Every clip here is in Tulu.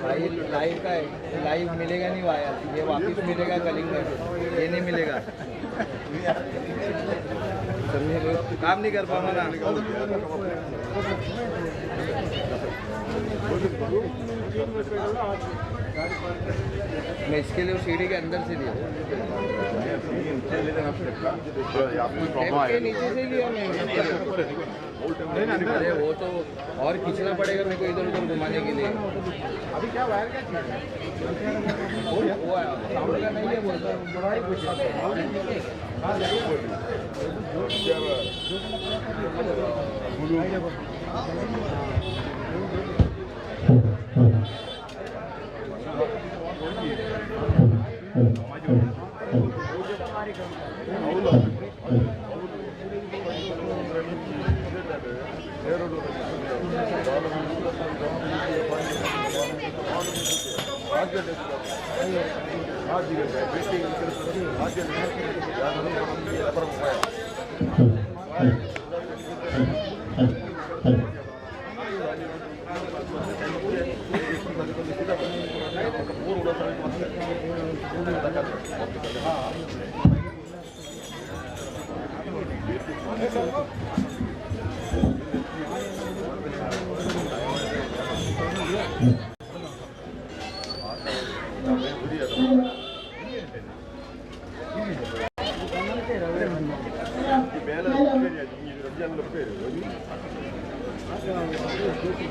भाई लाइव का है, लाइव मिलेगा नहीं वायर, ये वापस मिलेगा कलिंगड़, ये नहीं मिलेगा। काम नहीं कर पाऊंगा ना। मैं इसके लिए सीढ़ी के अंदर से लिया, के नीचे से लिया मैं। अरे वो तो और खींचना पड़ेगा मेरे को इधर उधर घुमाने के लिए। अभी क्या वायर क्या चीज़ है? वो साउंड का नहीं है बोलता।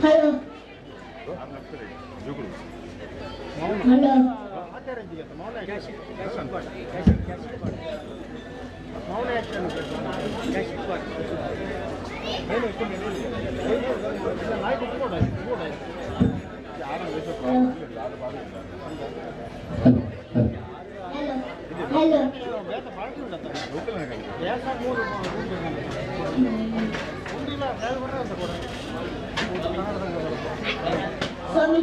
Hello hello. Hello. Swami.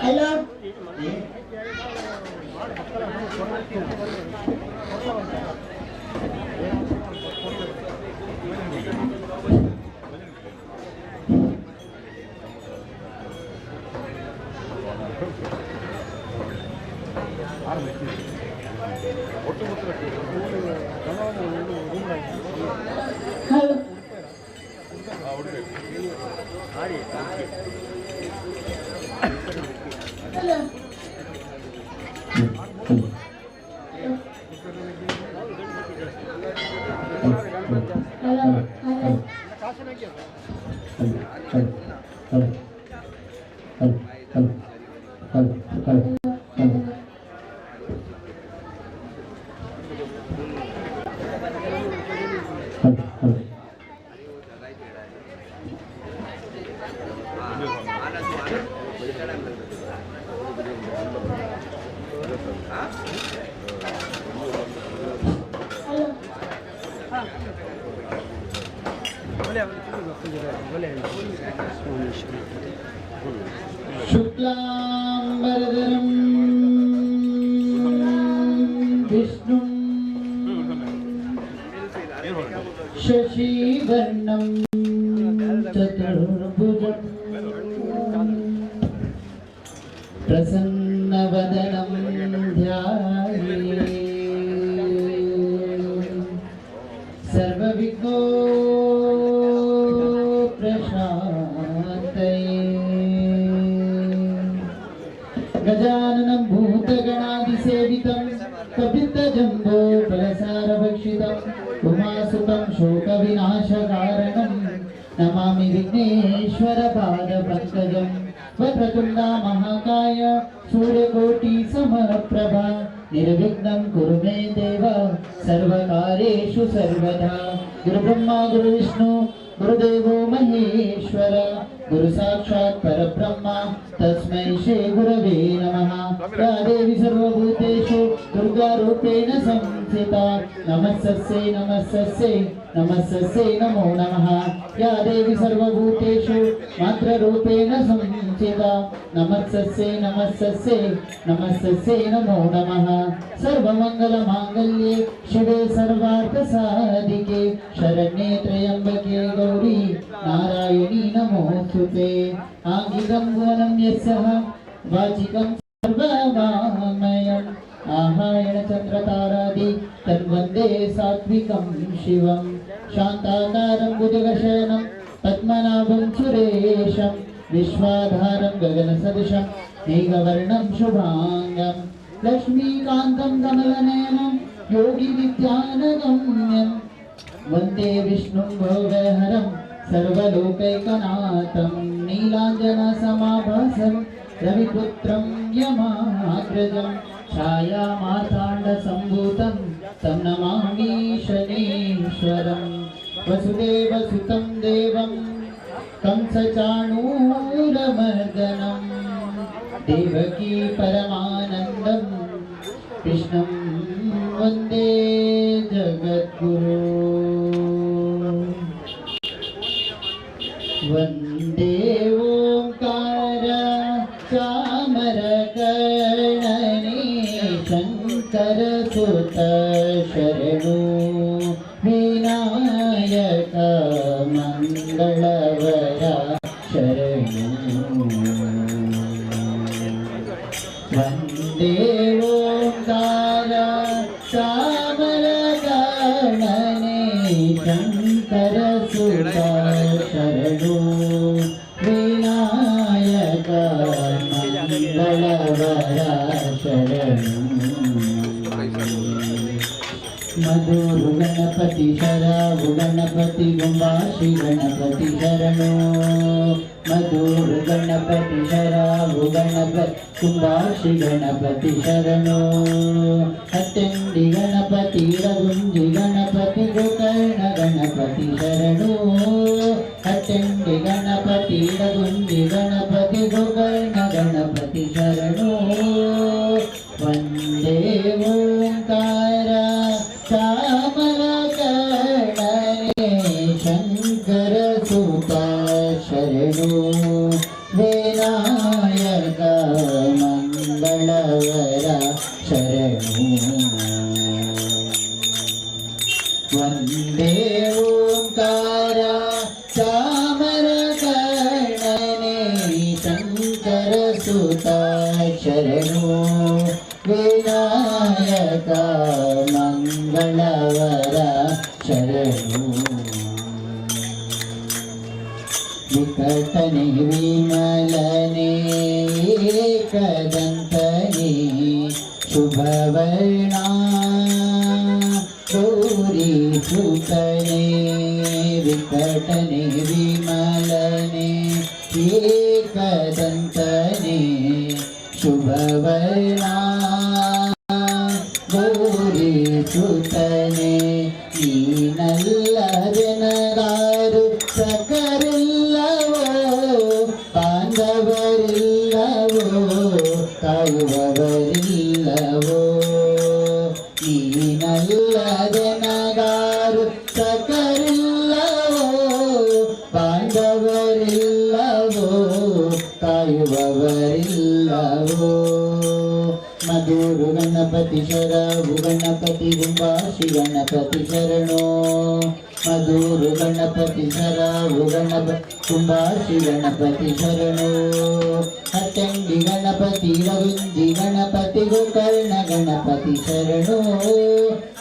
Hello. Hello. Hello. Hello. Hello. Hello. Hello. Hello. Hello. शुक्लाम्बरधरं विष्णुं शशिवर्णं चतुर्भुजं प्रसन्नवदनं ध्याये सर्वविघ्नो प्रशान्तये। गजाननं भूतगणादिसेवितं कपित्तजम्बो फलसारभक्षितम् उमासुतं शोकविनाशकारणं नमामि विघ्नेश्वरपादपङ्कजं। वक्रतुण्डा महाकाय सूर्यकोटिसमप्रभा निर्विघ्नं कुरु मे देव सर्वकार्येषु सर्वदा। गुरुब्रह्मा गुरुविष्णु गुरुदेवो महेश्वर गुरुसाक्षात् परब्रह्म तस्मै श्री गुरवे नमः। या देवी सर्वभूतेषु दुर्गारूपेण संस्थिता नमस्तस्यै नमस्तस्यै नमस्तस्यै नमो नमः। या देवी सर्वभूतेषु मातृरूपेण संस्थिता नमस्तस्यै नमस्तस्यै नमस्तस्यै नमो नमः। सर्वमङ्गलमाङ्गल्ये शिवे सर्वार्थसाधिके शरण्ये त्र्यम्बके गौरी नारायणी नमोऽस्तुते। आङ्गिकं भुवनं यस्यः वाचिकं सर्ववाङ्मयम् आहायण चन्द्रतारादि तन्वन्दे सात्विकं शिवं। शान्ताकारं भुजगशयनं पद्मनाभं सुरेशं विश्वाधारं गगनसदृशं मेघवर्णं शुभाङ्गं लक्ष्मीकान्तं कमलनयनं योगिविद्यानगम्यं वन्दे विष्णुं भोगहरं सर्वलोकैकनाथं नीलाञ्जनसमाभासं रविपुत्रं यमाग्रजं छायामार्ताण्डसम्भूतं तं नमामि शनीश्वरं। वसुदेवसुतं देवं कंसचाणूरमर्दनं देवकी परमानन्दं कृष्णं वन्दे जगद्गुरु। वन्दे ओङ्कार चामरकर्णने शङ्करसुत शरणो विनायक मङ्गलवरा शरणो। वन्दे ओङ्कार चामरकर्णने शङ्करसुत शरणो विनायक मङ्गलवरा शरणो। मधुरु गणपति शरावु गणपति गुंबाशी गणपति शरणो। मधुरु गणपति शरावु गणपति कुंभाशी गणपति शरणो। अत्यंडी गणपति रघुंजी गणपति गोकर्ण गणपति शरणो। अत्यंडी गणपति रघुंजी गणपति गोकर्ण गणपति शरणो। वन्दे ओंकार चामरकर्णने शङ्करसुत शरणो विनायक मङ्गलवरा शरणो। वन्दे ओंकार चामरकर्णने शङ्करसुत शरणो विनायक मङ्गलवरा शरणो। विकटने विमलने एकदन्तने शुभवर्णा गौरी सुतने। विकटने विमलने एकदन्तने शुभवर्णा गौरी सुतने ನೀನಲ್ಲದೆನಗಾರು ಸಕರಿಲ್ಲವೋ. ಪಾನ ಬಾಂಧವರಿಲ್ಲವೋ, ಕಾಯುವವರಿಲ್ಲವೋ? ನೀನಲ್ಲದೆ ನನಗಾರು ಸಖರಿಲ್ಲವೋ, ಬಾಂಧವರಿಲ್ಲವೋ, ಕಾಯುವವರಿಲ್ಲವೋ? ಮಧುರು ಗಣಪತಿ ಶರವು ಗಣಪತಿ, ಗುಂಬಾಶಿ ಗಣಪತಿ ಶರಣೋ. ಮಧುರು ಗಣಪತಿ ಶರವು ಗಣಪತಿ, ಕುಂಬಾಶಿ ಗಣಪತಿ ಶರಣೋ. ಹಟ್ಟಂಗಿ ಗಣಪತಿ, ರಗುಂಜಿ ಗಣಪತಿ, ಗೋಕರ್ಣ ಗಣಪತಿ ಶರಣೋ.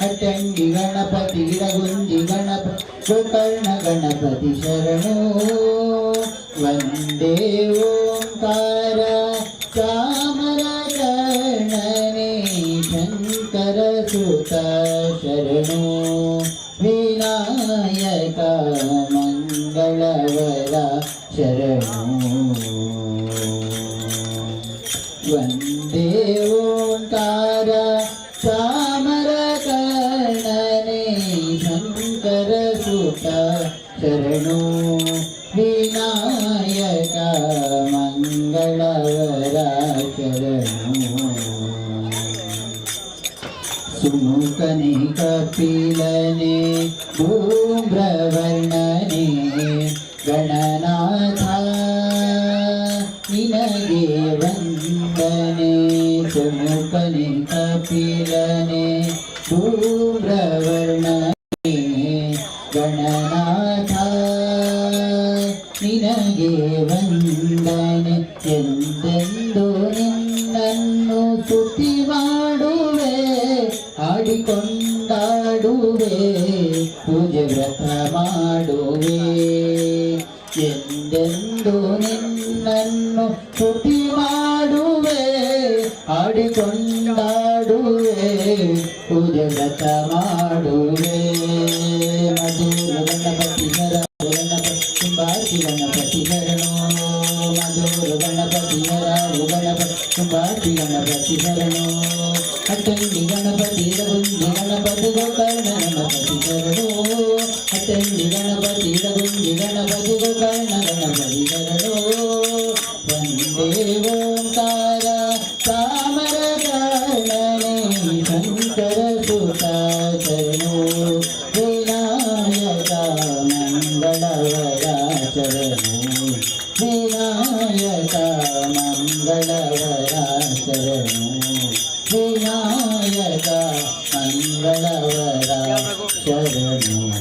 ಹಟ್ಟಂಗಿ ಗಣಪತಿ, ರಗುಂಜಿ ಗಣಪತಿ, ಗೋಕರ್ಣ ಗಣಪತಿ ಶರಣೋ. ವಂದೇ ಓಂಕಾರ ಚಾಮರ ಕರ್ಣನೆ, ಶಂಕರ ಸುತ ಶರಣೋ. ವಿನಾಯಕ ಮಂಗಳವರ ಶರಣೋ. ವಂದೇ ಓಂಕಾರ ಚಾಮರ ಕರ್ಣನೆ, ಶಂಕರ ಸುತ ಶರಣೋ. ವಿನಾಯಕ ಮಂಗಳವರ ಶರಣೋ. ಸುಮುಖನೆ, ಕಪಿಲನೆ, ಧೂಮ್ರವರ್ಣನೆ, ಗಣನಾಥ ನಿನಗೆ ವಂದನೆ. ಸುಮುಖನೆ, ಕಪಿಲನೆ, ಧೂಮ್ರವರ್ಣನೆ, ಗಣನಾಥ ನಿನಗೆ ವಂದನೆ. ಎಂದೆಂದು ನಿನ್ನನ್ನು ಸ್ತುತಿ ಮಾಡುವೆ, ಹಾಡಿಕೊಂಡಾಡುವೆ, ಪೂಜೆ ವ್ರತ ಮಾಡುವೆ. ಎಂದೆಂದು ನಿನ್ನನ್ನು ಸ್ತುತಿ ಮಾಡುವೆ, ಹಾಡಿಕೊಂಡಾಡುವೆ, ಪೂಜೆ ವ್ರತ ಮಾಡುವೆ. ಮಧುರ ಗಣಪತಿ ಶರ ಗಣಪತಿ, ಕುಂಬಾಸಿ ಗಣಪತಿ ಶರಣೋ. ಮಧುರ ಗಣಪತಿ ಶರವು ಗಣಪತಿ, ಕುಂಬಾಸಿ ಗಣಪತಿ ಶರಣೋ. ಅಟ್ಟಂಗಿ ಗಣಪತಿ, ರಗುಂಜಿ ಗಣಪತಿ, ಗೋಕರ್ಣ ಗಣಪತಿ ಶರಣೋ. ಅಟ್ಟಂಗಿ ಗಣಪತಿ, ರಗುಂಜಿ ಗಣಪತಿ, ಗೋಕರ್ಣ ಗಣಪತಿ ಶರಣೋ. ವಂದೇ ಓಂಕಾರ ಚಾಮರ ಕರ್ಣನೆ, ಶಂಕರ ಸುತ ಶರಣೋ. ವಿನಾಯಕ ಮಂಗಳವರ ಶರಣೋ. ವಿನಾಯಕ ಮಂಗಳವರ ಶರಣೋ. ವಿನಾಯಕ ಮಂಗಳವರ ಶರಣೋ.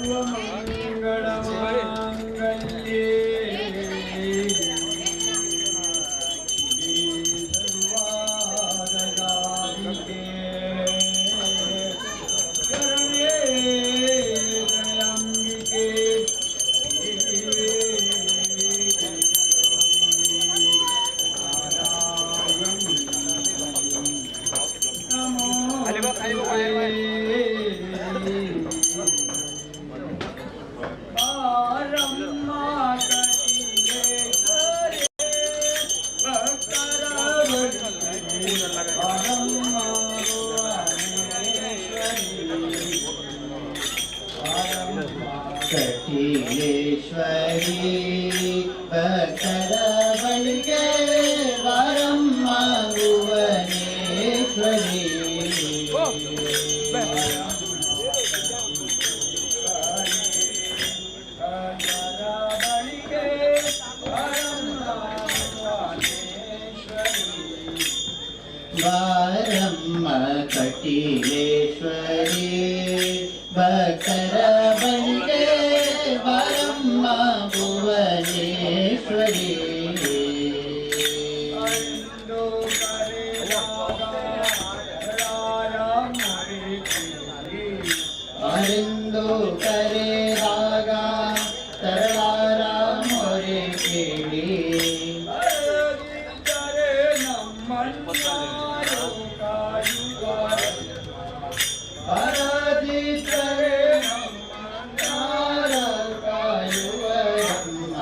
ಸರ್ವಮಂಗಳಮಾಂಗಲ್ಯೇ ಸರ್ವಾರ್ಥ ಶರಣೇ ತ್ರ್ಯಂಬಿಕೆ. ಕಟೀಲೇಶ್ವರಿ ಭಕ್ತರ ಬಳಿಗೆ ಬಾರಮ್ಮ ಭುವನೇಶ್ವರಿ. ಬಾರಮ್ಮ ಕಟೀಲೇಶ್ವರಿ, ಭಕ್ತರ ಬಳಿಗೆ ಬಾರಮ್ಮ ಭುವನೇಶ್ವರಿ. ಅರಿಂದು ಕರೆದಾಗ ತರಳಾರ ಮೊರೆ ಕೇಳಿ. ಪರದಿದ್ದರೆ ನಮ್ಮನ್ನಾರ ಕಾಯುವರಮ್ಮ.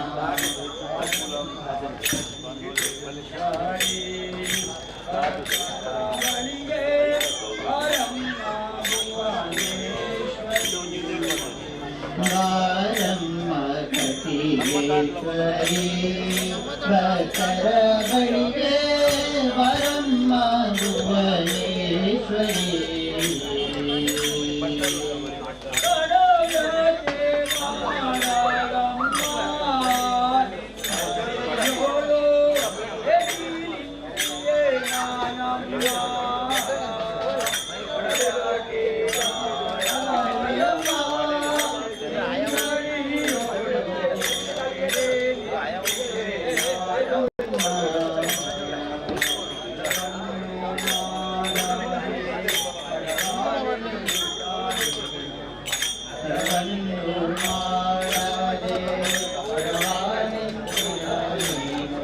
ಬಾರಮ್ಮ ಕಟೀಲೇಶ್ವರಿ, ಭಕ್ತರ ಬಳಿಗೆ ಬಾರಮ್ಮ ಭುವನೇಶ್ವರಿ. ಪಡವನ್ನು ಮಾಡದೆ ಪಡವಾನಿಂತಿರ ನೀನು.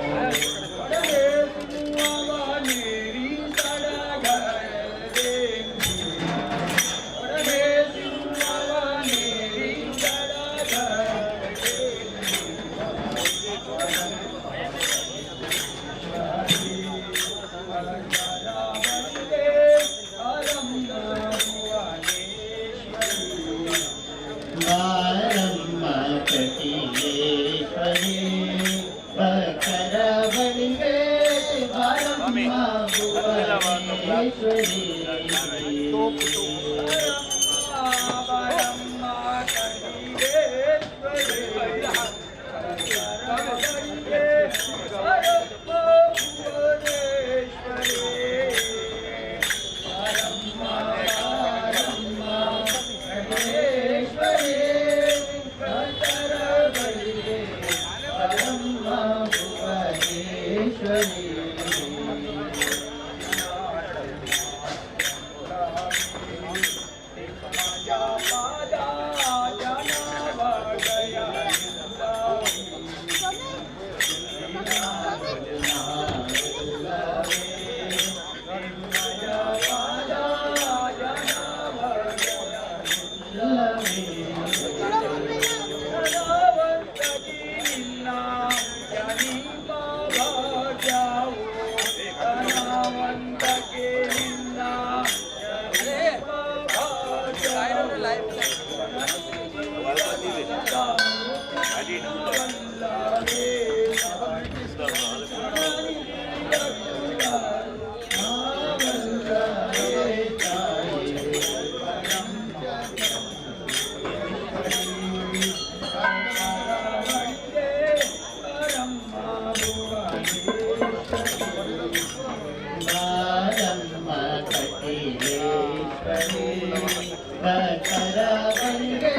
ಬಾರಮ್ಮ ಕಟೀಲೇಶ್ವರಿ, ಭಕ್ತರ ಬಳಿಗೆ ಬಾರಮ್ಮ ಭುವನೇಶ್ವರಿ. ಕಟೀಲೇಶ್ವರಿ, ಭಕ್ತರ ಬಳಿಗೆ ಬಾರಮ್ಮ ಭುವನೇಶ್ವರಿ. ಬಾರಮ್ಮ ಕಟೀಲೇಶ್ವರಿ, ಭಕ್ತರ ಬಳಿಗೆ.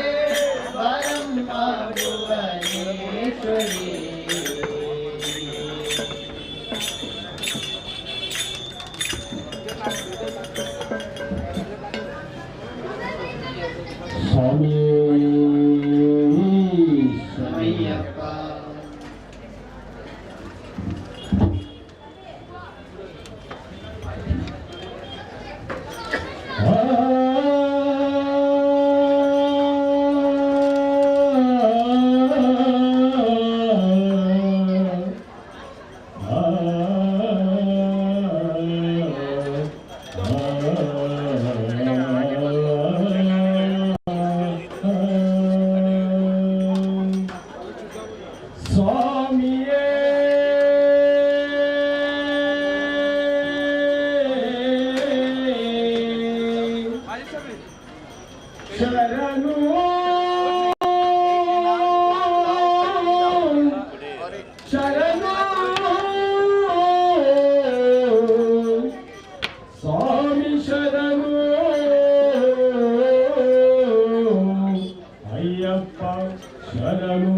ಸ್ವಾಮಿ ಶರಣಯ್ಯಪ್ಪ. ಸ್ವಾಮಿಯೇ ಶರಣು ಶರಣು ಸ್ವಾಮಿ ಶರಣು ಅಯ್ಯಪ್ಪ ಶರಣು.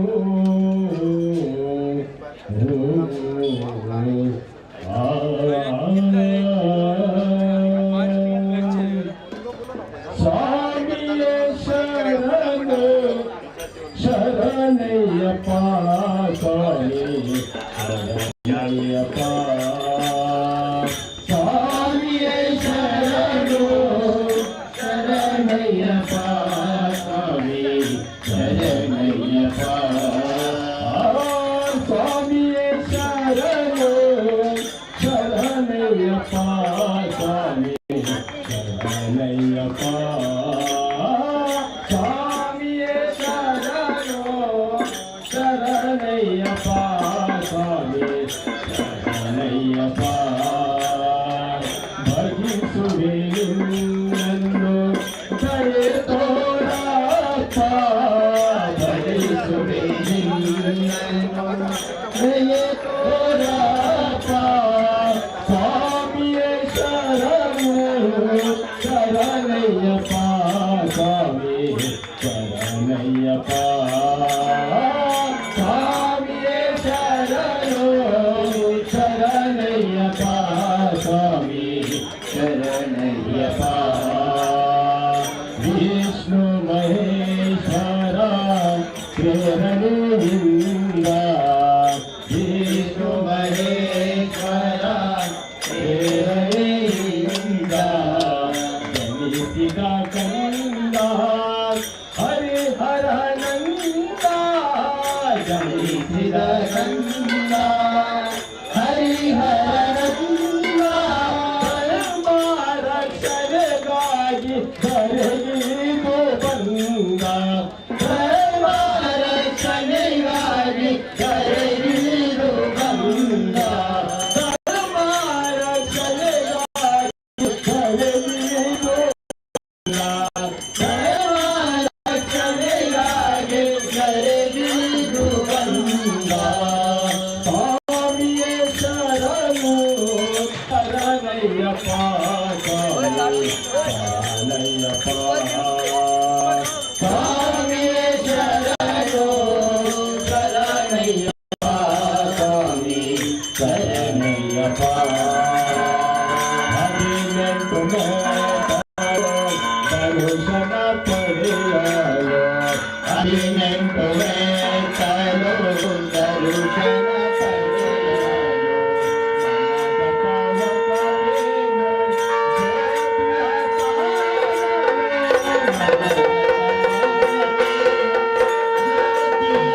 ಸ್ವಾಮಿಯೇ ಶರಣು ಶರಣಯ್ಯಪ್ಪ, ಸ್ವಾಮಿ ಶರಣಯ್ಯಪ್ಪ. ಸ್ವಾಮಿಯೇ ಶರಣು ಶರಣಯ್ಯಪ್ಪ, ಸ್ವಾಮಿ ಶರಣಯ್ಯಪ್ಪ. ಸ್ವಾಮಿಯೇ ಶರಣು ಶರಣಯ್ಯಪ್ಪ, ಸ್ವಾಮಿ ಶರಣಯ್ಯಪ್ಪ. ಸ್ವಾಮಿಯೇ ಶರಣು ಶರಣಯ್ಯಪ್ಪ, ಸ್ವಾಮಿ ಶರಣಯ್ಯಪ್ಪ. ಭಜಿಸುವೆ ನಿನ್ನನ್ನು ದಯೆ ತೋರಪ್ಪ, ಭಜಿಸುವೆ ನಿನ್ನನ್ನು ದಯೆ ತೋರಪ್ಪ. ಸ್ವಾಮಿಯೇ ಶರಣು ಶರಣಯ್ಯಪ್ಪ, ಸ್ವಾಮಿ ಶರಣಯ್ಯಪ್ಪ. ಸ್ವಾಮಿಯೇ ಶರಣು ಶರಣಯ್ಯಪ್ಪ, ಸ್ವಾಮಿ ಶರಣಯ್ಯಪ್ಪ. ವಿಷ್ಣು ಮಹೇಶ್ವರ ಪ್ರೇರಣೆಯಿಂದ, ವಿಷ್ಣು ಮಹೇಶ್ವರ ಪ್ರೇರಣೆಯಿಂದ ಜನಿಸಿದ ಕಂದ ಹರಿಹರನಂದ, ಜನಿಸಿದ ಕಂದ ಹರಿಹರನಂದ. ಧರ್ಮ ರಕ್ಷಣೆಗಾಗಿ ಧರೆಗಿಳಿದು ಬಂದ, ಧರ್ಮ ರಕ್ಷಣೆಗಾಗಿ ಧರೆಗಿಳಿದು ಬಂದ, ಧರ್ಮ ರಕ್ಷಣೆಗಾಗಿ ಧರೆಗಿಳಿದು ಧರ್ಮ ರಕ್ಷಣೆಗಾಗಿ ಧರೆಗಿಳಿದು ಬಂದ. ಸ್ವಾಮಿಯೇ ಶರಣು ಶರಣಯ್ಯಪ್ಪ, ಸ್ವಾಮಿ ಶರಣಯ್ಯಪ್ಪ. ಸ್ವಾಮಿಯೇ ಶರಣು ಶರಣಯ್ಯಪ್ಪ, ಸ್ವಾಮಿ ಶರಣಯ್ಯಪ್ಪ. 18 ಮೆಟ್ಟಲು ದರ್ಶನ ಪಡೆಯಲು, 18 ಮೆಟ್ಟಲು ದರ್ಶನ ಪಡೆಯಲು, ಮನದ ಪವಕವೇನು ಜ್ಯೋತಿಯ ಕಾಣಲು, ಮನದ ಪವಕವೇನು ಜ್ಯೋತಿಯ.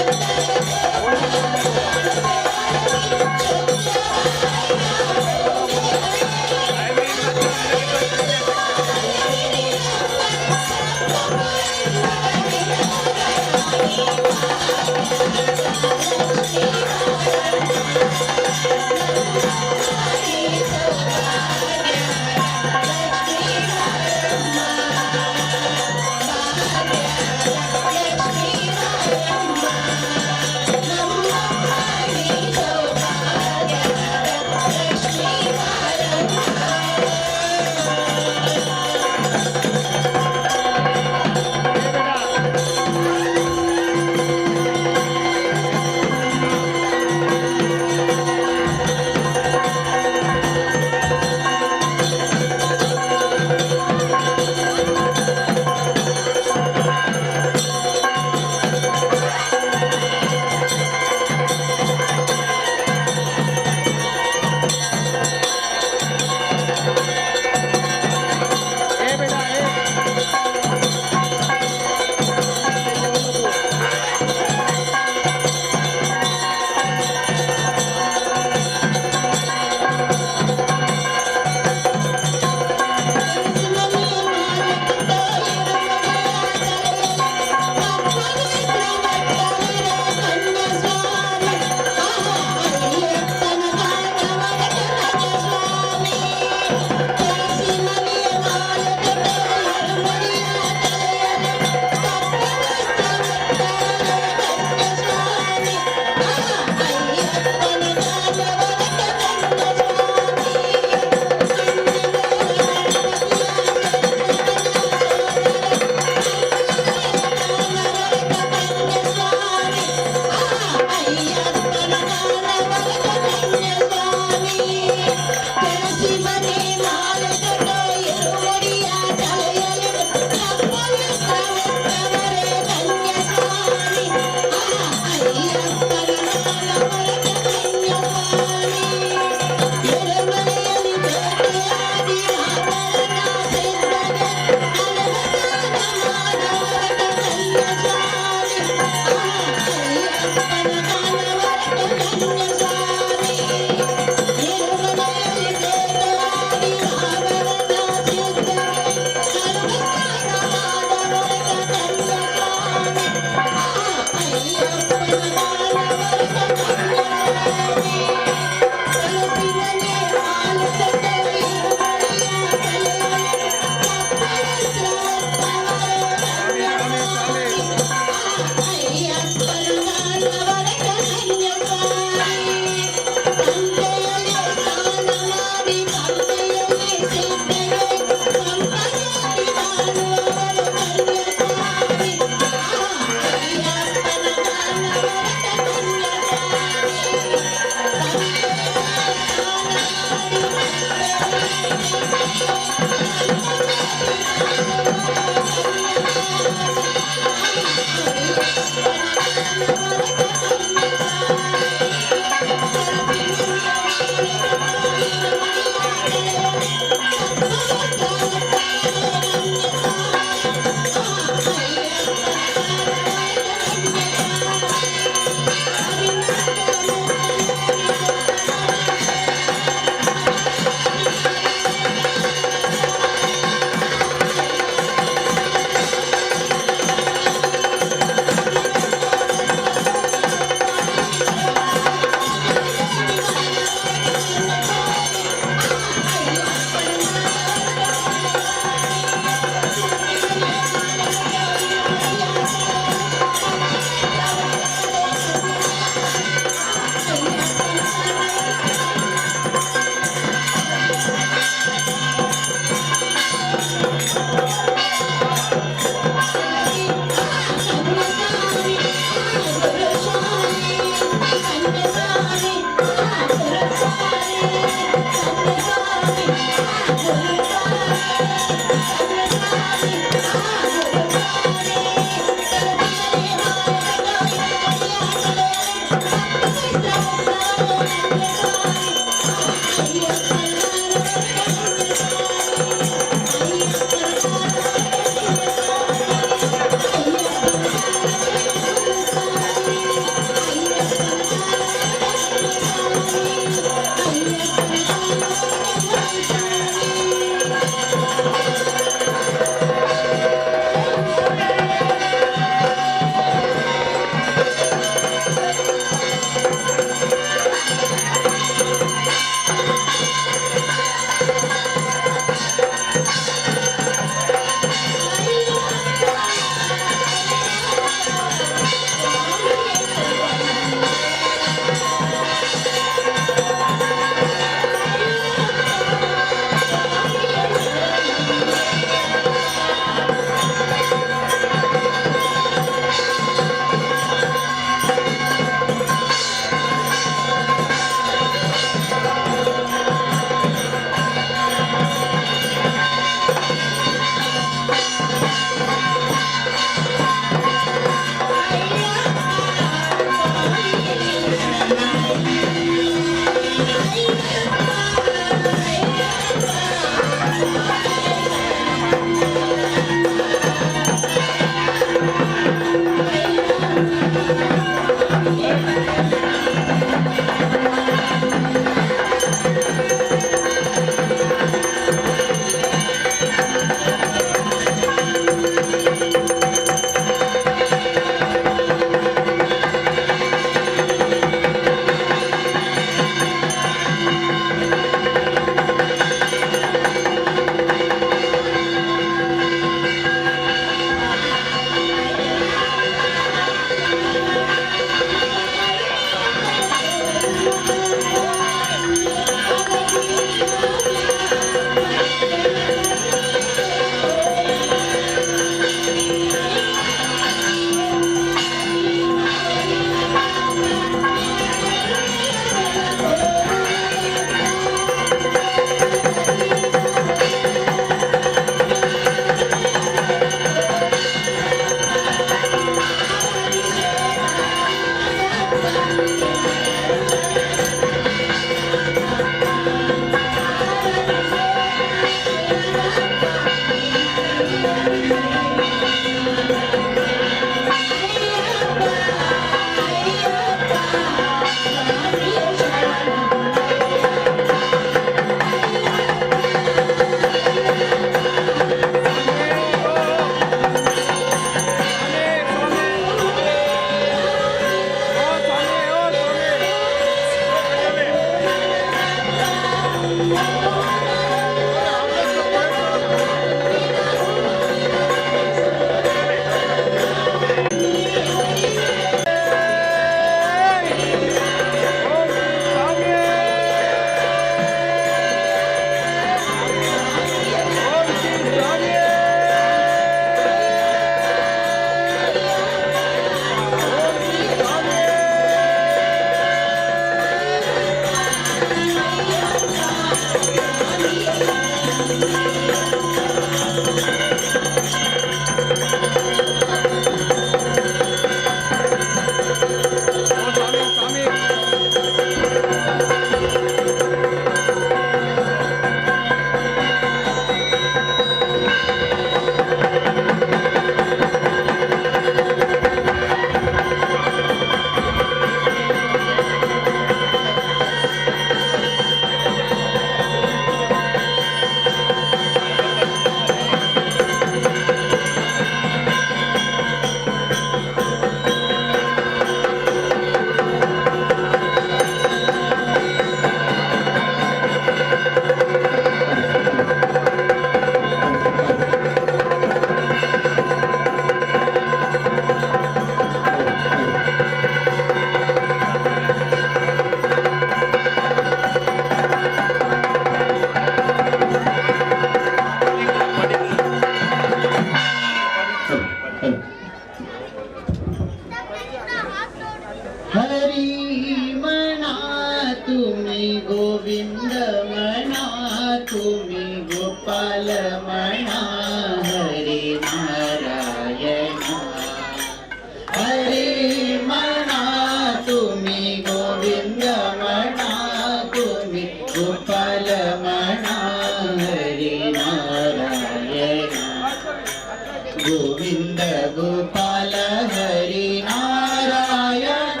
गोविंद गोपाल हरि नारायण,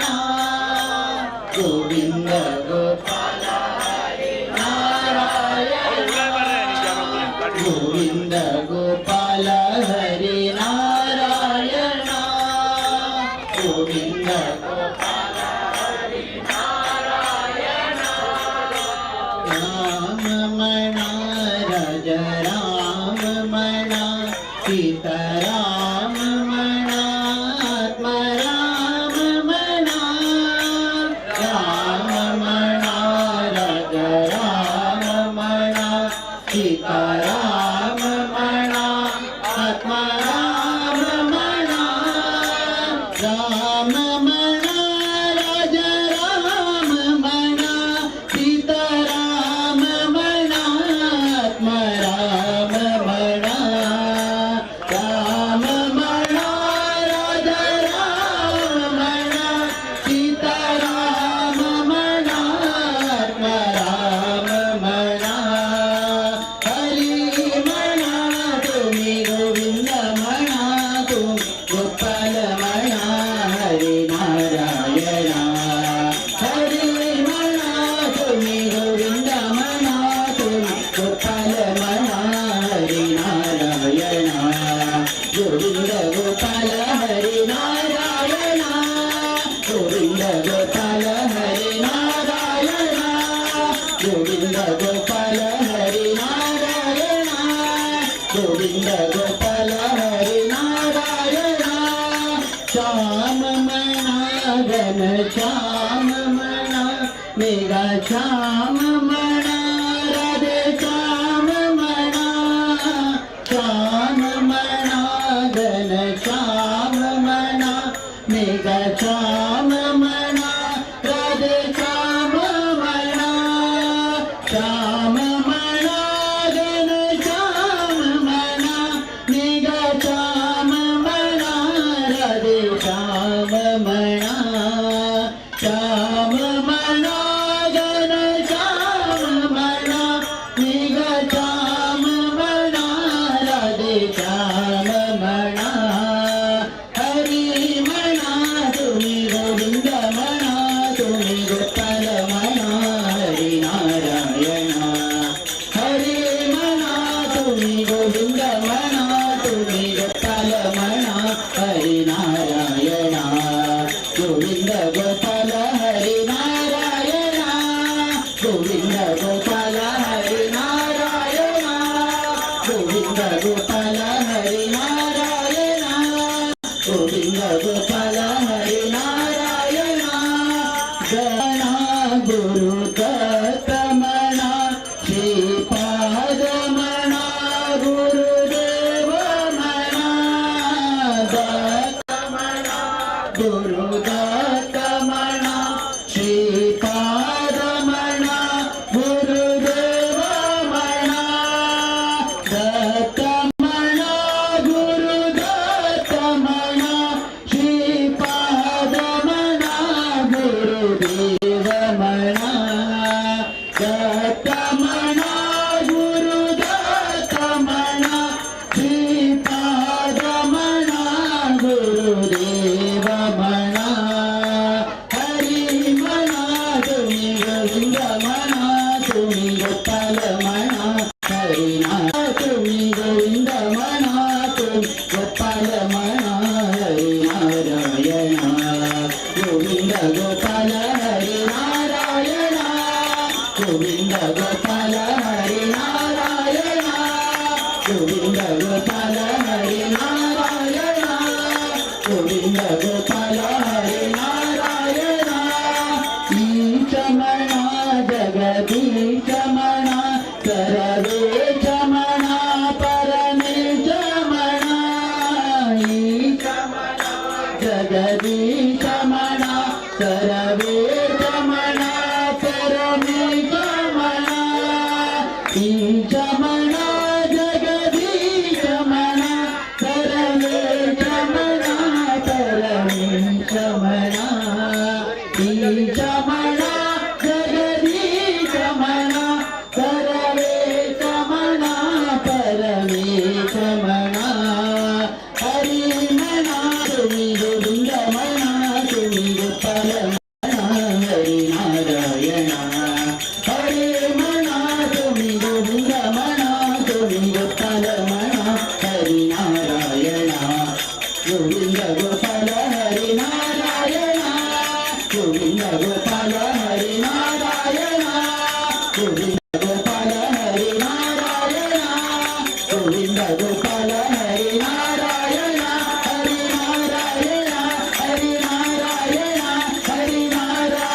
गोविंद गोपाल हरि नारायण, गोविंद गोपाल हरि नारायण, गोविंद गोपाल हरि नारायण. राम म्हणा राजा राम म्हणा, सीताराम म्हणा, आत्मा राम म्हणा. राम म्हणा राजा राम म्हणा, सीताराम म्हणा, आत्मा राम म्हणा. राम म्हणा राजा राम म्हणा, सीताराम म्हणा, आत्मा राम म्हणा. राम म्हणा राजा राम म्हणा, सीताराम म्हणा, आत्मा राम म्हणा. हरी म्हणा तुम्ही, गोविंद म्हणा तुम्ही, गोपाल म्हणा हरी नारायण. हरी म्हणा तुम्ही, गोविंद म्हणा तुम्ही, गोपाल म्हणा हरी नारायण. गोविंद गोपाल हरी नारायण, गोविंद गोपाल हरी नारायण, गोविंद गोपाल हरी नारायण, गोविंद गोपाल हरी नारायण. श्याम म्हणा घन श्याम म्हणा, मेघा श्याम म्हणा, राधे श्याम म्हणा. श्याम म्हणा घन श्याम म्हणा, मेघा श्याम म्हणा, राधे श्याम म्हणा. श्याम म्हणा घन श्याम म्हणा, मेघा श्याम म्हणा, राधे श्याम म्हणा. श्याम म्हणा घन श्याम म्हणा, मेघा श्याम म्हणा, राधे श्याम म्हणा. हरी म्हणा तुम्ही, गोविंद म्हणा तुम्ही, गोपाल म्हणा हरी नारायण. हरी म्हणा तुम्ही, गोविंद म्हणा तुम्ही, गोपाल म्हणा हरी नारायण. गोविंद गोपाल हरी नारायण, गोविंद गोपाल हरी नारायण, गोविंद गोपाल हरी नारायण, गोविंद गोपाल हरी नारायण. गणा गुरु दत्त म्हणा, श्रीपाद म्हणा, गुरुदेव म्हणा. दत्त म्हणा, गुरु दत्त म्हणा, श्रीपाद म्हणा, गुरुदेव म्हणा. दत्त म्हणा, गुरु दत्त म्हणा, श्रीपाद म्हणा, गुरुदेव म्हणा. दत्त म्हणा, गुरु दत्त म्हणा, श्रीपाद म्हणा, गुरुदेव म्हणा. हरी म्हणा तुम्ही, गोविंद म्हणा तुम्ही, गोपाल म्हणा हरी तुम्ही, गोविंद म्हणा तुम्ही, गोपाल म्हणा हरी नारायण. गोविंद गोपाल हरी नारायण, गोविंद गोपाल हरी नारायण, गोविंद गोपाल हरी नारायण, गोविंद गोपाल हरी नारायण. ईश म्हणा जगदीश म्हणा, सर्वेश म्हणा, परमेश म्हणा. ईश म्हणा जगदीश म्हणा, सर्वेश म्हणा, परमेश म्हणा. ईश म्हणा जगदीश म्हणा, सर्वेश म्हणा, परमेश हरि नारायण गोविंद गोपाल हरि नारायण गोविंद गोपाल हरि नारायण गोविंद गोपाल हरि नारायण गोविंद गोपाल हरि नारायण हरि नारायण हरि नारायण हरि नारायण.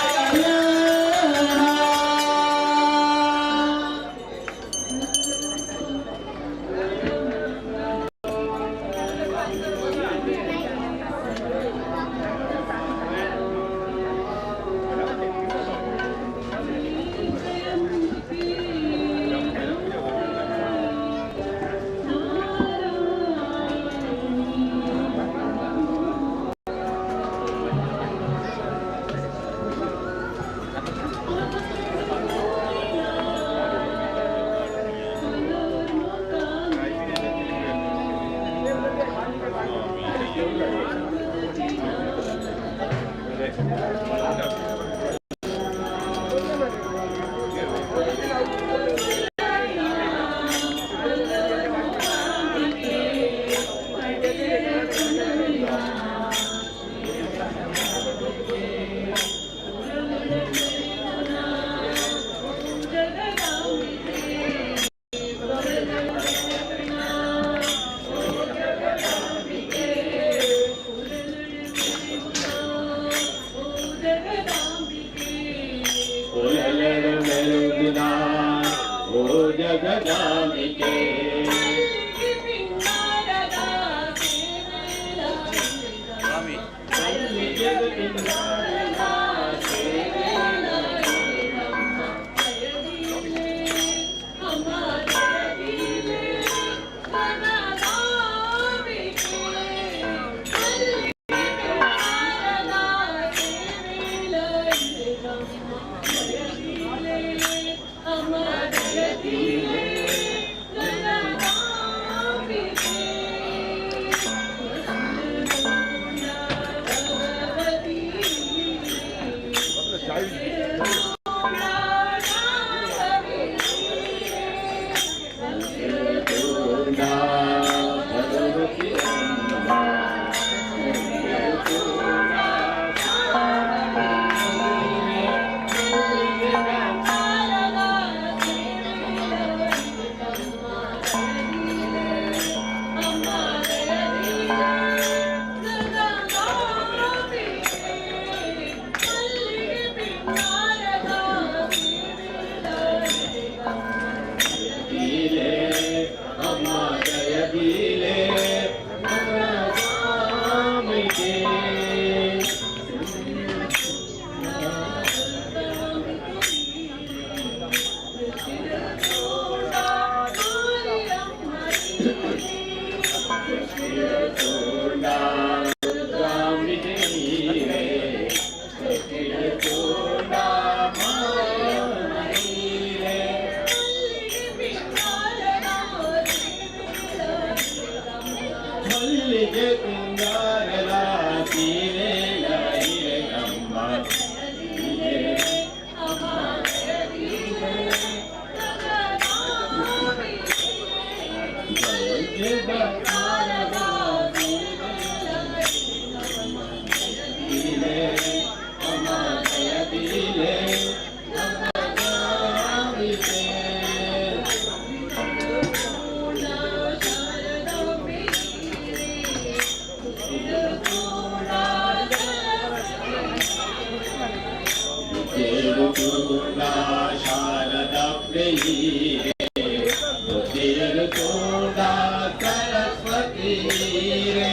ओ जगदाम्बिके. ಮಲ್ಲಿಗೆ ಕುಂದಾರದ ಸೀರೆ ಅಮ್ಮ. ಶಾರದಾ ಪ್ರಿಯೇ ಸರಸ್ವತಿ ರೇ.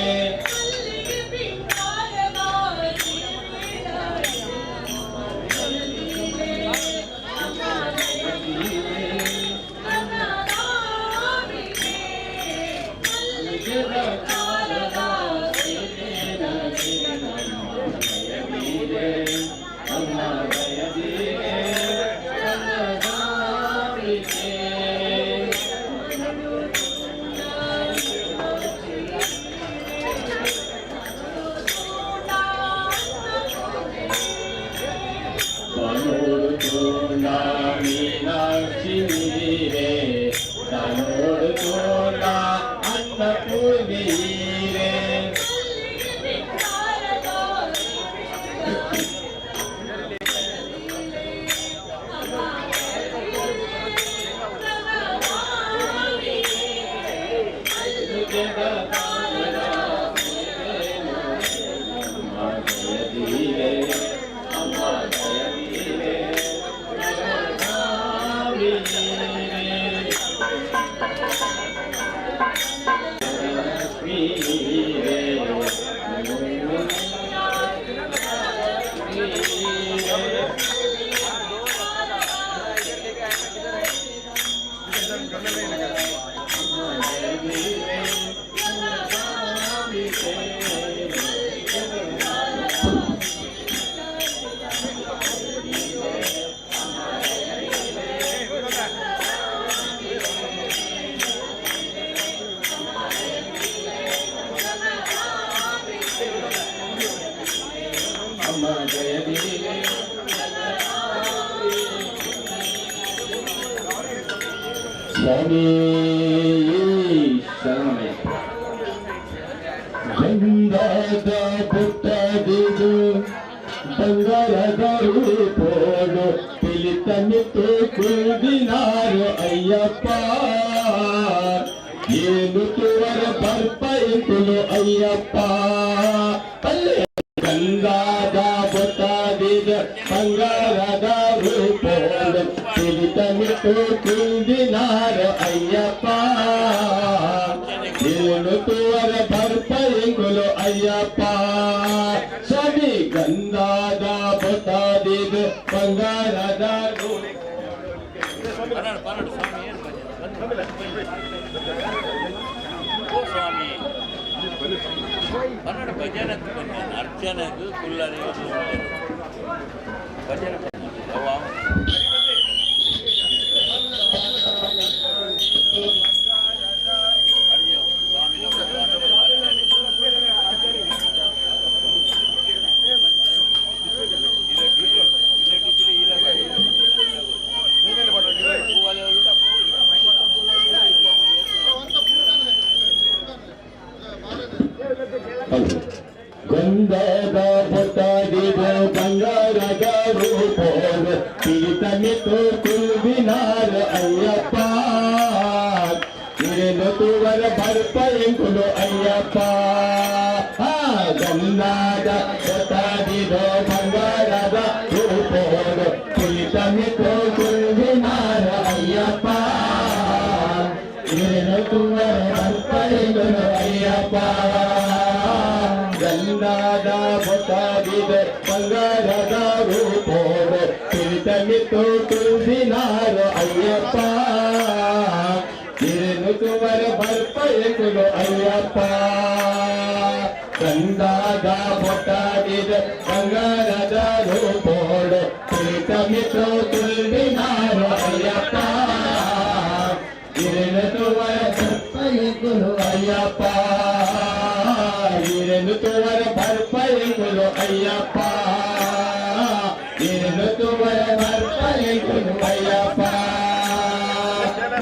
ಮೀನಾಕ್ಷಿ ನೀರೇ ತನ್ನೋಡು ತೋಟ. ಅನ್ನಪೂರ್ಣಿ ರೇ. ಅಮ್ಮ ಜಯ ದೇವಿ. ಸ್ವಾಮಿ ಶರಣಮಯ್ಯಪ್ಪ. ಗಂಧದ ಪುಟ್ಟದಿದು ಬಂಗಾರದ ರೂಪೋಡು ತಿಳಿತನಿತು ಕುಳ್ದಿನಾರು ಅಯ್ಯಪ್ಪ. ಏನು ತುವರ ಬರ್ಪೈಕುಲು ಅಯ್ಯಪ್ಪ. ಪಲ್ಲೆ ಗಂಗಾದ ಬೊಟ್ಟದಿದ ಬಂಗಾರದ ರೂಪೋಡು ತಿಳಿತನಿತು ಕುಳ್ದಿನಾರು ಅಯ್ಯಪ್ಪ. ಏನು ತುವರ ಬರ್ಪೈಕುಲು ಅಯ್ಯಪ್ಪ. ಸ್ವಾಮಿ, ಗಂಗಾದ ಬೊಟ್ಟದಿದ ಬಂಗಾರದ ರೂಪ. 12 12 ಸ್ವಾಮಿ, ಏನು ಭಜನೆ? ಓ ಸ್ವಾಮಿ, 12 ಭಜನೆ ಅಂತ ಬನ್ನಿ. ಅರ್ಚನೆಗೂ ಕುಲ್ಲರಿಗೂ ಭಜನೆ ಅವ. ಅಯ್ಯೋ ಸ್ವಾಮಿ, ಅರ್ಚನೆ. ಗಂಧದ ಪುಟ್ಟದಿದ ಬಂಗಾರದ ರೂಪೋಡು ತೀತನಿತು ಕುಲ್ವಿನಾರ ಅಯ್ಯಪ್ಪ. ಇರೆನು ತುವರ ಬರ್ಪೈಂಕುಲು ಅಯ್ಯಪ್ಪ. ಆ ಗಂಧದ ಪುಟ್ಟದಿದ ಬಂಗಾರದ ರೂಪೋಡು ತೀತನಿತು ಕುಲ್ವಿನಾರ ಅಯ್ಯಪ್ಪ. ಇರೆನು ತುವರ ಬರ್ಪೈಂಕುಲು ಅಯ್ಯಪ್ಪ. ಗಂಧದ ಬೊಟ್ಟದಿದ ಬಂಗಾರದ ರೂಪೋಡು ತೀತನಿತು ಕುಲ್ವಿನಾರ ಅಯ್ಯಪ್ಪ. ಇರೆನು ತುವರ ಬರ್ಪೈಕುಲು ಅಯ್ಯಪ್ಪ. ಗಂಧದ ಬೊಟ್ಟದಿದ ಬಂಗಾರದ ರೂಪೋಡು ತೀತನಿತು ಕುಲ್ವಿನಾರ ಅಯ್ಯಪ್ಪ. ಇರೆನು ತುವರ ಬರ್ಪೈಕುಲು ಅಯ್ಯಪ್ಪ. ಇರೆನು ತುವರ ಬರ್ಪೈಕುಲು ಅಯ್ಯಪ್ಪ. ಇರೆನು ತುವರ ಬರ್ಪೈಕುಲು ಅಯ್ಯಪ್ಪ.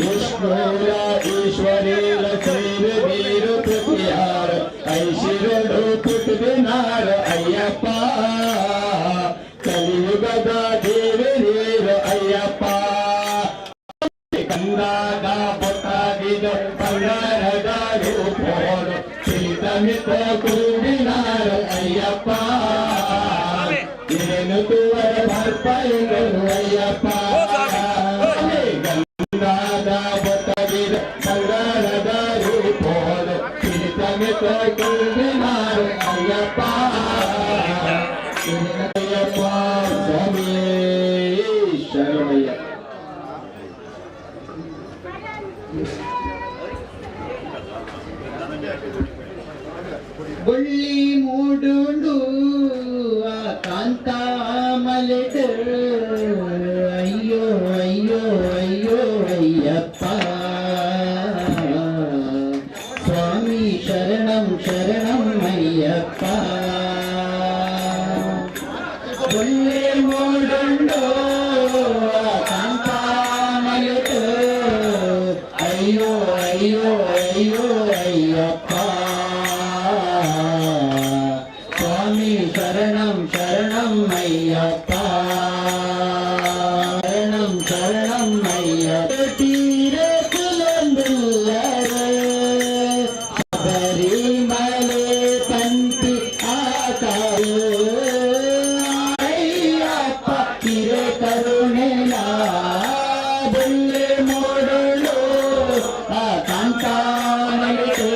ವಿಷ್ಣುರ ಈಶ್ವರೀರ ಸೈರ ವೀರ ಪೃಥ್ವಿಯಾರ ಐಶಿರಡು ಪುಟ್ಟದಿನಾರ ಅಯ್ಯಪ್ಪ. ಕಲಿಯುಗದ ದೇವರೀರ ಅಯ್ಯಪ್ಪ. ಗಂಗಾದ ಬೊಟ್ಟಾದಿದ ಬಂಗಾರದ ರೂಪೋಡು ತೀತನಿತ ಕುರುವಿನಾರ ಅಯ್ಯಪ್ಪ. ಏನು ತುವರ ಬರ್ಪೈಗಳು ಅಯ್ಯಪ್ಪ. ಗಂಗಾದ ಬೊಟ್ಟದಿದ ಬಂಗಾರದ ರೂಪೋಡು ತೀತನಿತ ಕುರುವಿನಾರ ಅಯ್ಯಪ್ಪ. ಅಯ್ಯಪ್ಪ ಸ್ವಾಮಿ ಶರಣಮಯ್ಯ. ಬೊಳ್ಳಿ ಮೂಡುಂಡು ಆ ಕಾಂತಾಮಲೆಡು. ಅಯ್ಯೋ ಅಯ್ಯೋ ಅಯ್ಯೋ ಅಯ್ಯಪ್ಪ. ಸ್ವಾಮಿ ಶರಣಂ ಶರಣಂ ಅಯ್ಯಪ್ಪ. ಬೊಳ್ಳಿ ಮೂಡುಂಡು ಆ ಕಾಂತಾಮಲೆಡು. ಅಯ್ಯೋ ಅಯ್ಯೋ ಅಯ್ಯೋ. ಅಯ್ಯಪ್ಪ. ಸ್ವಾಮಿ ಶರಣಂ ಶರಣಂ ಅಯ್ಯಪ್ಪ, ಶರಣಂ ಶರಣಂ ಅಯ್ಯಪ್ಪ. ತೀರ ಕುಲಂದುಲ್ಲರೆ ಶಬರಿಮಲೆ ಪಂತಿ ಆಕಾರು. ಅಯ್ಯಪ್ಪ ಹಿರೇ ಕರುಣೆಲ ಬೊಲ್ಲೆ ಮೋಡಲು ಆ ಕಾಂತಾಮಲಿತು.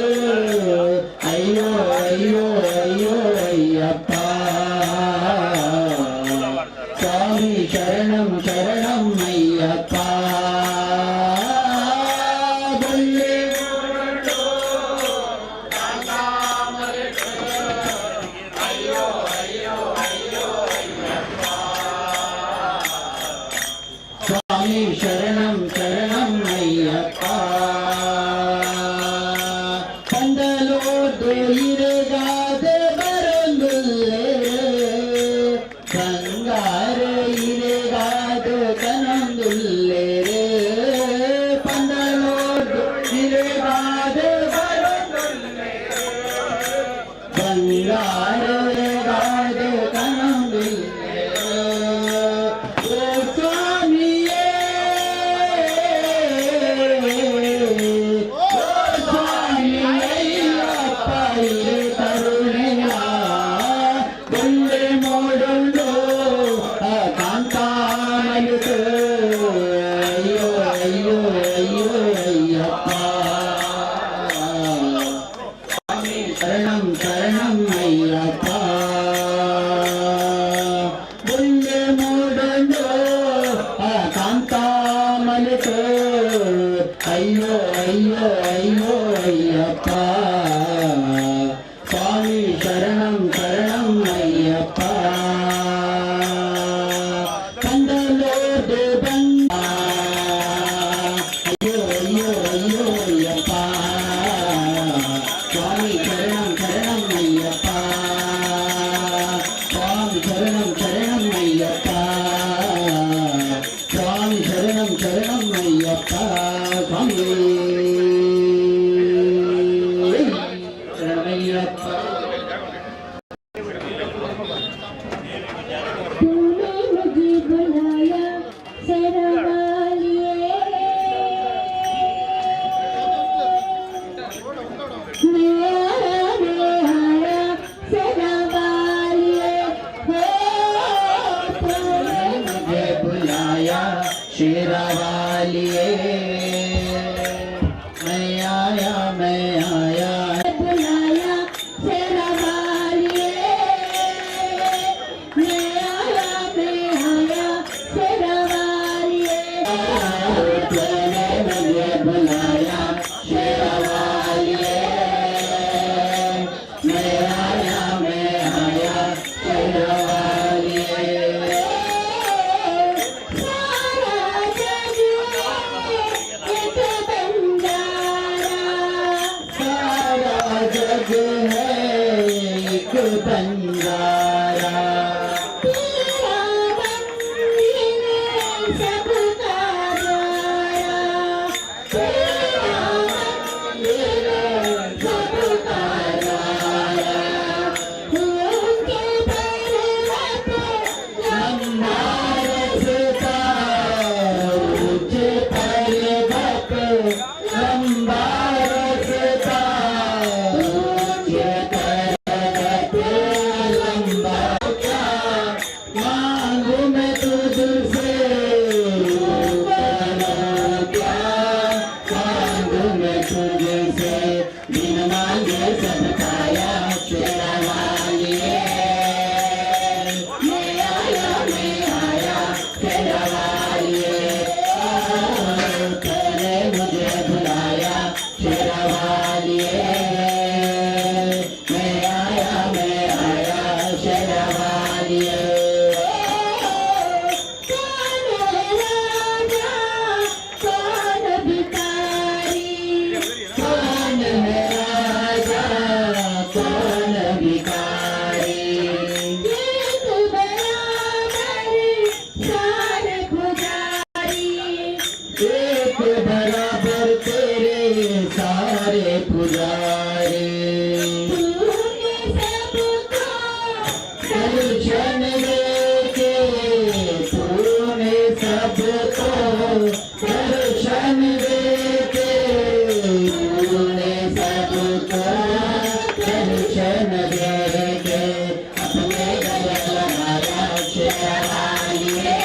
ಅಯ್ಯೋ ಅಯ್ಯೋ ಅಯ್ಯೋ ಅಯ್ಯಪ್ಪ. ಸ್ವಾಮಿ ಶರಣಂ ಶರಣಂ ಅಯ್ಯಪ್ಪ. ಬೊಲ್ಲೆ ಮೋಡಲು. ಸ್ವಾಮಿ ಶರಣಂ ಶರಣಂ ಅಯ್ಯಪ್ಪ. ಪಂದಲೋದು ಇರೆಗಾದ ಬರೊಂದುಲ್ಲೆ, ಬಂಗಾರ ಇರೆಗಾದ ಕನೊಂದುಲ್ಲೆರೆ. ಪಂದಲೋದು ಇರೆಗಾದ ಬರೊಂದುಲ್ಲೆ, ಬಂಗಾರ ಗಾದ ಕನೊಂದುಲ್ಲೆ. ಓ ಸ್ವಾಮಿಯೇ, ಓ ಸ್ವಾಮಿ ಅಯ್ಯಪ್ಪ, ಇರೆ ಕರುಣೆಯ ಬೊಲ್ಲೆ ಮೋಡುಂಡು ಆ ಕಾಂತಾಮಲಿತು. ಅಯ್ಯೋ ಅಯ್ಯೋ ಅಯ್ಯೋ ಅಯ್ಯಪ್ಪ. ಸ್ವಾಮಿ ಶರಣಂ ಶರಣಂ ಅಯ್ಯಪ್ಪ. ಬೊಲ್ಲೆ ಮೋಡುಂಡು ಆ ಕಾಂತಾಮಲಿತು. ಅಯ್ಯೋ ಅಯ್ಯೋ ಅಯ್ಯೋ ಅಯ್ಯಪ್ಪ. ಸ್ವಾಮಿ ಶರಣಂ ಶರಣಂ ಅಯ್ಯಪ್ಪ. ಕಂದಲೋದು ಬಂದ. ಅಯ್ಯೋ ಅಯ್ಯೋ ಅಯ್ಯೋ ಅಯ್ಯಪ್ಪ. ಸ್ವಾಮಿ ಶರಣಂ ಶರಣಂ ಅಯ್ಯಪ್ಪ. ಸ್ವಾಮಿ ಶರಣಂ ಶರಣಂ ಅಯ್ಯಪ್ಪ. ಸ್ವಾಮಿ ಶರಣಂ ಶರಣಂ ಅಯ್ಯಪ್ಪ. ಸ್ವಾಮಿ ಶರಣಮಯ್ಯಪ್ಪ. तूने मुझे बुलाया शेरावालिए, मैं आया, मैं आया शेरावालिए, हो तूने मुझे बुलाया शेरा वालिए, मैं आया, मैं आया। बुलाया शेरावालिए, मैं आया, मैं आया शेरावालिए। तूने मुझे बुलाया शेरा वालिए, मैं आया, मैं आया शेरा वालिए। सारा जग एक बंजारा। सारा जग है एक बंजारा। तेरा मंदिर सबका द्वारा, तेरा मंदिर सबका द्वारा। ऊंचे पर्वत लंबा रास्ता, ऊंचे पर्वत लंबा रास्ता, ऊंचे पर्वत लंबा। क्या मांगू मैं तुझसे, क्या मांगू मैं तुझसे? बिन मांगे सब पाया शेरा वालिए, मैं आया, मैं आया शेरा वालिए। तूने मुझे बुलाया शेरा वालिए, मैं आया, मैं आया शेरा वालिए। कौन राजा, कौन भिखारी? कौन है राजा, ಹರಿ. तूने सबको दर्शन देके, तूने सबको दर्शन देके, तूने सबको दर्शन देके, अपने गले लगाया शेरवालिए।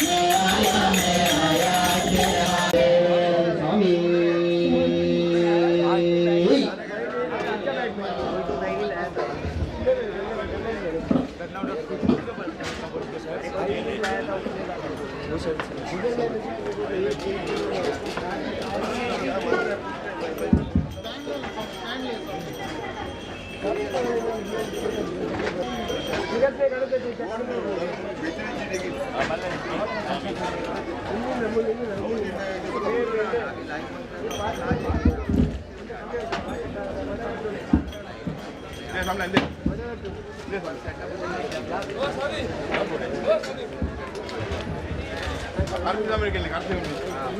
मैं आया, मैं आया शेरवालिए। स्वामी। ले सामने ले। ले कार्तिक सामने के ले, कार्तिक सामने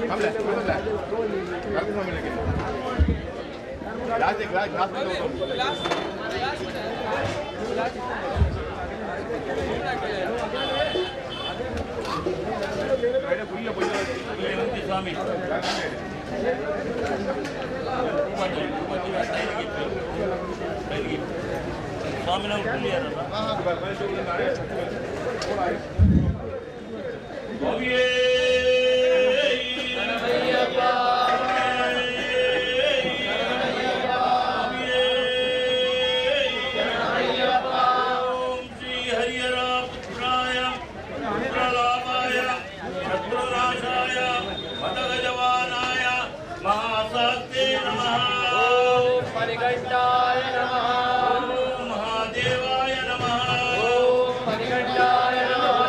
सामने सामने, कार्तिक सामने के ग्लास, एक ग्लास, ग्लास में दो। ಸ್ವಾಮಿ ಸ್ವಾಮಿನವ್ರು ಕುಳ್ಳಿಯಾರಲ್ಲ. ಸ್ವಾಮಿಯೇ. ಓಂ ಶ್ರೀ ಹರಿಹರ ಪುತ್ರಾಯ ಪುತ್ರಲಾಭಾಯ ಶತ್ರುನಾಶಾಯ ಮದಗಜವಾನಾಯ ಮಹಾಸಾಸ್ತೆ ನಮಃ. ಓಂ ಮಣಿಕಂಠಾಯ ನಮಃ. ಓಂ ಮಹಾದೇವಾಯ ನಮಃ. ಓಂ ಮಣಿಕಂಠಾಯ ನಮಃ.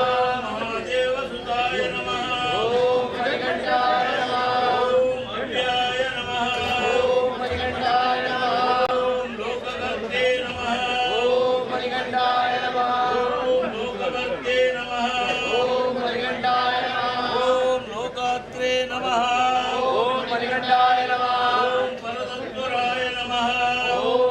ಮಹಾದೇವಸುತಾಯ ನಮಃ. ಓಂ ಮಣಿಕಂಠಾಯ ನಮಃ. ಓಂ ಅವ್ಯಾಯ ನಮಃ. ಓಂ ಮಣಿಕಂಠಾಯ ನಮಃ. ಓಂ ಲೋಕಕರ್ತೆ ನಮಃ. ಓಂ ಮಣಿಕಂಠಾಯ ನಮಃ. ಓಂ ಲೋಕಕರ್ತೆ ನಮಃ. ಓಂ ಮಣಿಕಂಠಾಯ ನಮಃ. ಓಂ ಲೋಕಾತ್ರೇ ನಮಃ. ಓಂ ಮಣಿಕಂಠಾಯ ನಮಃ. ಓಂ ಪರತತ್ವರಾಯ ನಮಃ. ಓಂ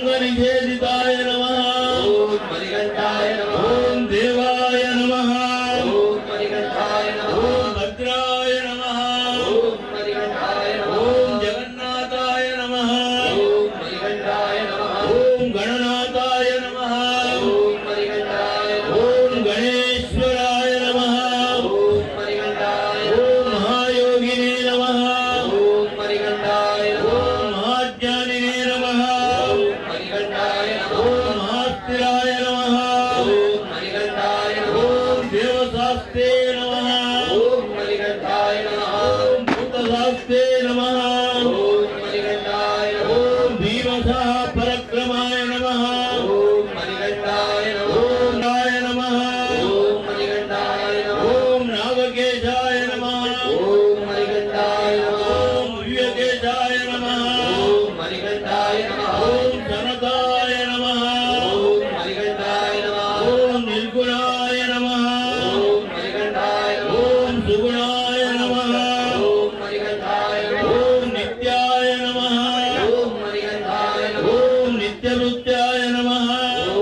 తుంగనిషేదితాయ నమః. ఓం మణికంఠాయ నమః. ఓం దేవాయ నమః. ఓం మణికంఠాయ నమః. ఓం భద్రాయ నమః. ఓం మణికంఠాయ నమః. ఓం జగన్నాథాయ నమః. ఓం మణికంఠాయ నమః. ఓం గణనాథాయ నమః. ఓం మణికంఠాయ నమః. ఓం గణేశ్వరాయ నమః. ఓం మణికంఠాయ నమః. ఓం మహాయోగినే నమః. ఓం మణికంఠాయ నమః. ఓం మహాజ్ఞానినే నమః. ఓం మణికంఠాయ నమః. ఓం మహాస్థిరాయ నమః. ఓం మణికంఠాయ నమః. ఓం దేవశాస్త్రే నమః. ఓం మణికంఠాయ నమః. ఓం భూతశాస్త్రే నమః. ఓం మణికంఠాయ నమః. ఓం భీమసః పరక్రమాయ నమః. ఓం మణికంఠాయ నమః. ఓం రాయ నమః. ఓం మణికంఠాయ నమః. ఓం నాగకేశాయ నమః. ఓం మణికంఠాయ నమః. ఓం దివ్యకేశాయ నమః. ఓం మణికంఠాయ నమః. ఓం సనతాయ నమః. ఓం మణికంఠాయ నమః. ఓం నిర్గుణాయ నమః. ఓం మణికంఠాయ నమః. ఓం సుగుణాయ నమః. ఓం మణికంఠాయ నమః. ఓం నిత్యాయ నమః. ఓం మణికంఠాయ నమః. ఓం నిత్యవృత్యాయ నమః.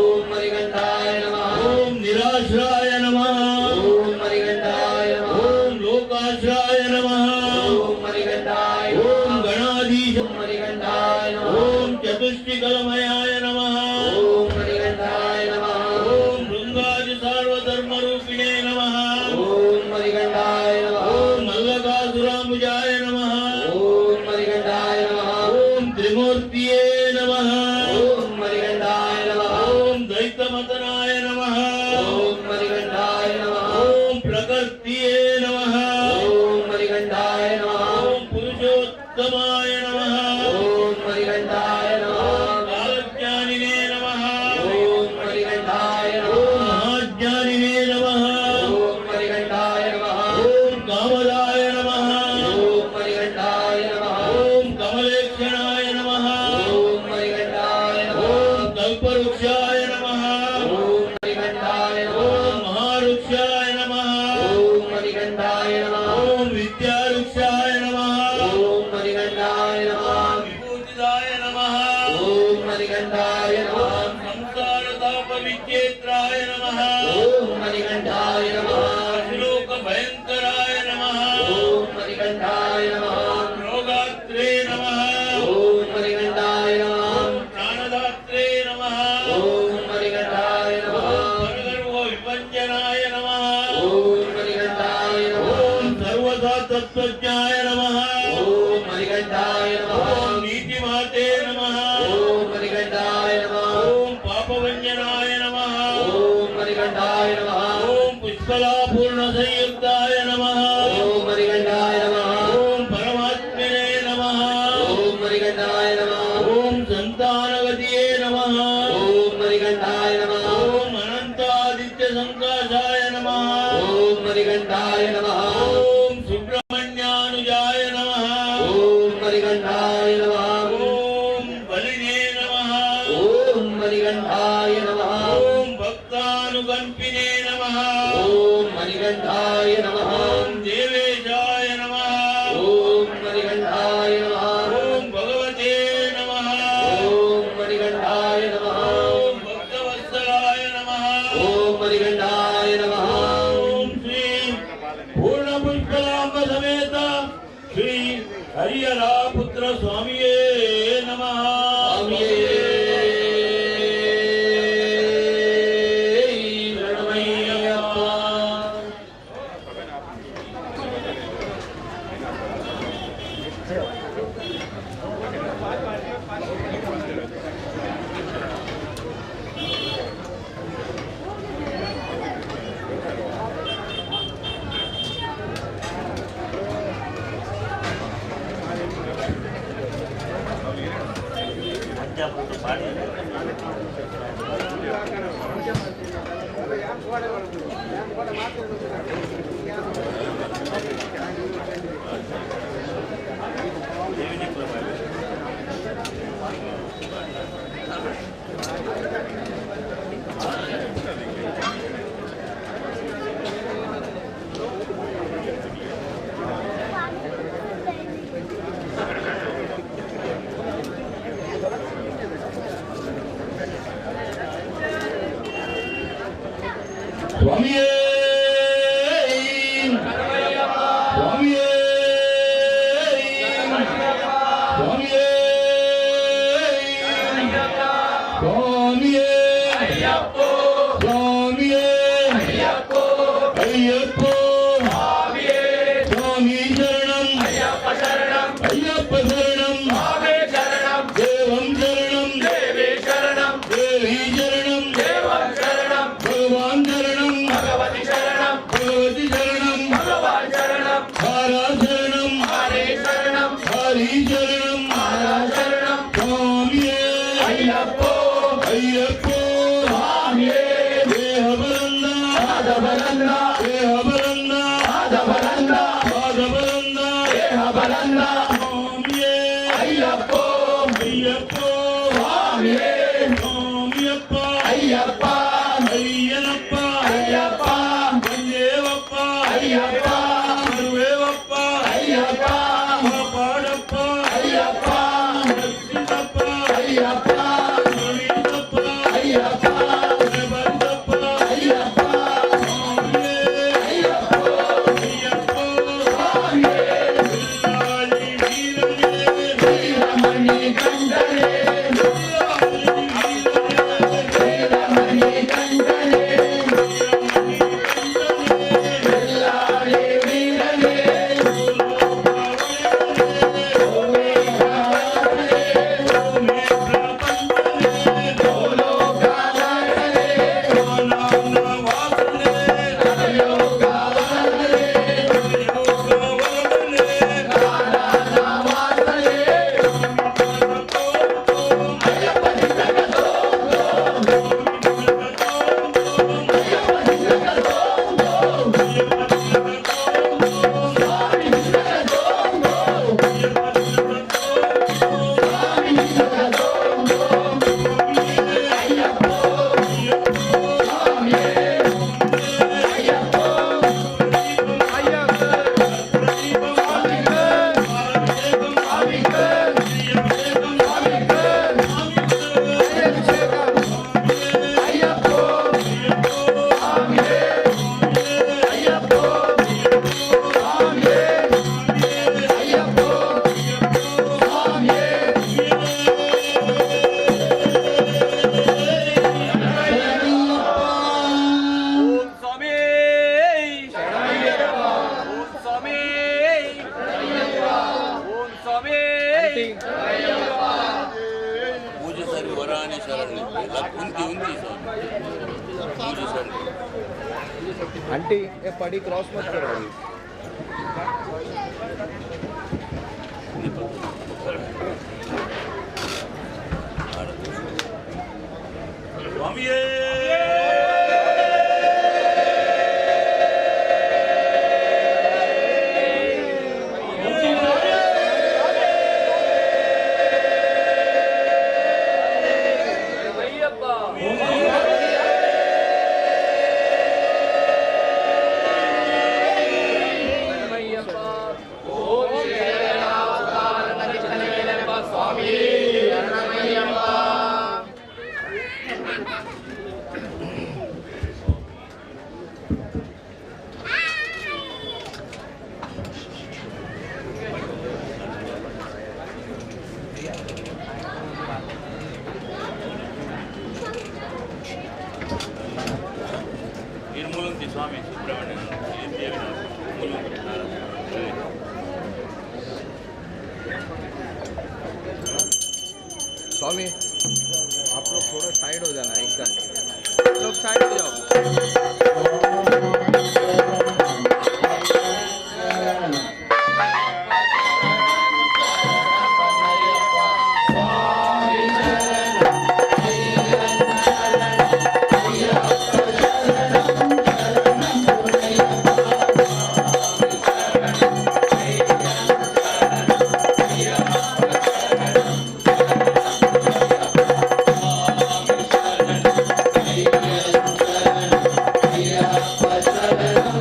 ఓం మణికంఠాయ నమః. ఓం నిరాశ్రాయ నమః. ఓం మణికంఠాయ నమః. ఓం లోకాశ్రాయ నమః. ఓం మణికంఠాయ నమః. ఓం గణాధీశ. ఓం మణికంఠాయ నమః. ఓం చతుష్టికలమయాయ నమః. ఓం మణికంఠాయ నమః. ఓం భృంగాది సార్వధర్మరూపిణే నమః. ఓం మణికంఠాయ నమః. ఓం మల్లకాసురాముజాయ నమః. ఓం మణికంఠాయ నమః. ఓం త్రిమూర్తియే నమః. ఓం మణికంఠాయ నమః. ఓం ద్వైతమతనాయ నమః. ఓం మణికంఠాయ నమః. ఓం ప్రకర్తియే నమః. ఓం మణికంఠాయ నమః. ఓం పురుషోత్తమాయ నమః. ఓం మణికంఠాయ నమః. కాలజ్ఞానినే నమః. ఓం మణికంఠాయ ఓం నమః. మహాజ్ఞానినే నమః. ఓం మణికంఠాయ నమః. ఓం కామదాయ నమః. ఓం మణికంఠాయ నమః. ఓం కమలేక్షణాయ నమః. ఓం మణికంఠాయ నమః. ఓం కల్పవృక్షాయ నమః. ఓం మణికంఠాయ నమః. ఓం మహావృక్షాయ నమః. ఓం మణికంఠాయ నమః. ఓం విద్యావృక్షాయ నమః. ఓం మణికంఠాయ నమః. విభూతిదాయ నమః. ఓం మణికంఠాయ నమః. సంసారతాప విచ్చేత్రాయ నమః. ఓం మణికంఠాయ నమః. అశ్లోక భయంకరాయ నమః. ఓం మణికంఠాయ నమః. రోగాత్రే నమః. ఓం మణికంఠాయ నమః. ప్రాణదాత్రే నమః. ఓం మణికంఠాయ నమః. పరగర్వ విభంజనాయ నమః. ఓం మణికంఠాయ నమః. ఓం సర్వదా తత్వజ్ఞాయ నమః. ఓం మణికంఠాయ నమః. ఓం నీతిమాతే నమః. ఓం మణికంఠాయ నమః. ఓం పాపవంజనాయ నమః. ఓం మణికంఠాయ నమః. ఓం పుష్కలాపూర్ణ సంయుక్తాయ నమః. ఓం మణికంఠాయ నమః. ఓం పరమాత్మనే నమః. ఓం మణికంఠాయ నమః. ఓం సంతానగతియే నమః. ఓం మణికంఠాయ నమః. ఓం అనంతాదిత్య సంకాశాయ నమః. ఓం మణికంఠాయ నమః. ఓం సుబ్రహ్మణ్యానుజాయ నమః. ఓం మణికంఠాయ నమః. ఓం బలినే నమః. ఓం మణికంఠాయ నమః. ఓం భక్తానుకంపినే నమః. ఓం మణికంఠాయ నమః. ఓం దేవేశాయ నమః. ఓం మణికంఠాయ నమః. ఓం భగవతే నమః. ఓం మణికంఠాయ నమః. ఓం భక్తవత్సలాయ నమః. ఓం మణికంఠాయ నమః. ఓం శ్రీ పూర్ణపుష్కలాంబ సమేత శ్రీ హరిహరాపుత్ర స్వామియే నమః. శరణమయ్యప్ప. ಸ್ವಾಮಿಯೇ ಸ್ವಾಮಿಯೇ ಸ್ವಾಮಿಯೇ ಸ್ವಾಮಿಯೇ ಸ್ವಾಮಿಯೇ ಅಯ್ಯಪ್ಪ ಸ್ವಾಮಿ ಶರಣಂ ಅಯ್ಯಪ್ಪ ಶರಣಂ ದೇವಂ ಶರಣಂ ದೇವಿ ಶರಣಂ ಭಗವಾನ್ ಶರಣಂ ಭಗವತಿ ಶರಣಂ ಹಾರ ಶರಣಂ ಹರಿ ಶರಣಂ ಸ್ವಾಮಿಯೇ ಅಯ್ಯಪ್ಪ ಅಯ್ಯಪ್ಪ ದೇಹಬಲಂದ ದೇಹಬಲಂದ ಪಾದಬಲಂದ ಸ್ವಾಮಿಯೇ ಅಯ್ಯಪ್ಪ ಅಯ್ಯಪ್ಪ ಸ್ವಾಮಿಯಪ್ಪ ಅಯ್ಯಪ್ಪ ಅಯ್ಯನಪ್ಪ ಅಯ್ಯಪ್ಪ ಬಂದೇವಪ್ಪ ಅಯ್ಯಪ್ಪ ಗುರುವೇವಪ್ಪ ಅಯ್ಯಪ್ಪ ಕಾಪಾಡಪ್ಪ ಅಯ್ಯಪ್ಪ ರಕ್ಷಿಸಪ್ಪ ಅಯ್ಯಪ್ಪ ಕರುಣಿಸಪ್ಪ ಅಯ್ಯಪ್ಪ ಬಂದಪ್ಪ ಅಯ್ಯಪ್ಪ ಸ್ವಾಮಿಯೇ ಅಯ್ಯಪ್ಪ ಅಯ್ಯಪ್ಪ ಬಿಲ್ಲಾಳಿ ವೀರನೇ ವೀರಮಣಿ ಕಂಡನೆ ವೀರಮಣಿ ಕಂಡನೆ ಬಿಲ್ಲಾಳಿ ವೀರನೇ ಓಂ ಸ್ವಾಮಿ ಓಂ ಸ್ವಾಮಿ ಓಂ ಸ್ವಾಮಿ ಪೂಜೆ ಸರಿ ವರಾಣಿ ಶರಣಿ ಕುಂತಿ ಉಂತಿ ಸ್ವಾಮಿ ಪೂಜೆ ಸರಿ. आंटी, ये पड़ी क्रॉस मत करो अभी। ಸ್ವಾಮಿಯೇ. ಅಯ್ಯಪ್ಪ. ಅಯ್ಯಪ್ಪ. ಓಂ ಸ್ವಾಮಿ. ನಿರ್ಮೂಲಂತಿ ಸ್ವಾಮಿ ಸುಬ್ರಹ್ಮಣ್ಯ ಮೂಲಂತಿ. स्वामी, आप लोग थोड़ा साइड हो जाना, एकदम आप लोग साइड हो जाओ। ಅಯ್ಯಪ್ಪ.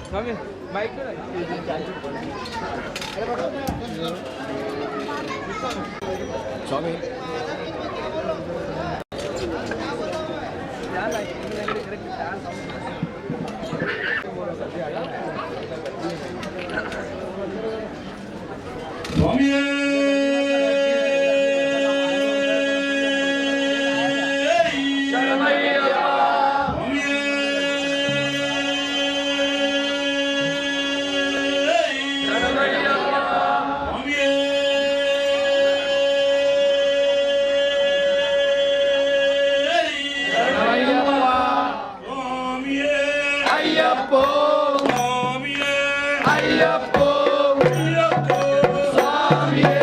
ಸ್ವಾಮಿ ಮೈಕ್. ಸ್ವಾಮಿ. ಅಯ್ಯಪ್ಪ, ಅಯ್ಯಪ್ಪ, ಸ್ವಾಮಿಯೇ.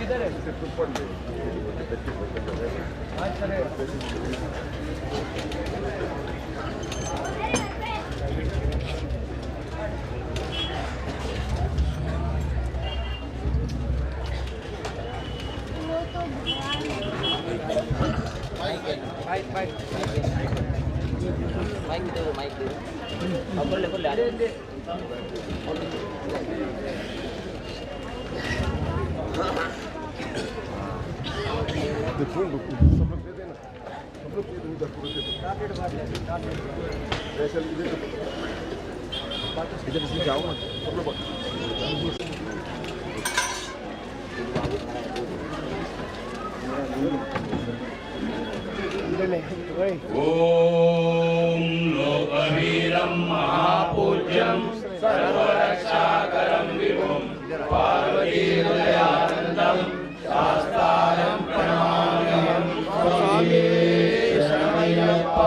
किधर है? आज चलेगा। सब लोग दे देना, सब लोग दे दो उधर, पूरे दे दो। ऐसे इधर इधर इसमें जाओ मत, सब लोग। ಓಂ ಲೋಕವೀರಂ ಮಹಾಪೂಜ್ಯಂ ಸರ್ವರಕ್ಷಾಕರಂ ವಿಭುಂ ಪಾರ್ವತೀಹೃದಯಾನಂದಂ ಶಾಸ್ತಾರಂ ಪ್ರಣಮಾಮ್ಯಹಂ ಸ್ವಾಮಿಯೇ ಶರಣಮಯ್ಯಪ್ಪ.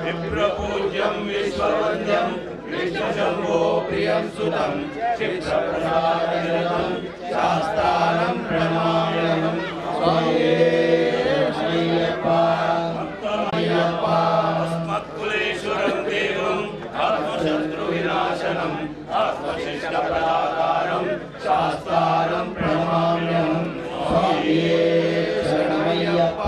ವಿಪ್ರಪೂಜ್ಯಂ ವಿಶ್ವವಂದ್ಯಂ ವಿಷ್ಣುಶಂಭೋ ಪ್ರಿಯಂ ಸುತಂ ಕ್ಷಿಪ್ರಪ್ರಸಾದನಿರತಂ ಶಾಸ್ತಾರಂ ಪ್ರಣಮಾಮ್ಯಹಂ ಸ್ವಾಮಿಯೇ ಶರಣಮಯ್ಯಪ್ಪ. अस्मत्कुलेश्वरं देवम् आत्मशत्रुविनाशनम् आत्मशिष्टप्रदातारं शास्तारं प्रणमाम्यहं स्वामिये शरणमय्यप्प.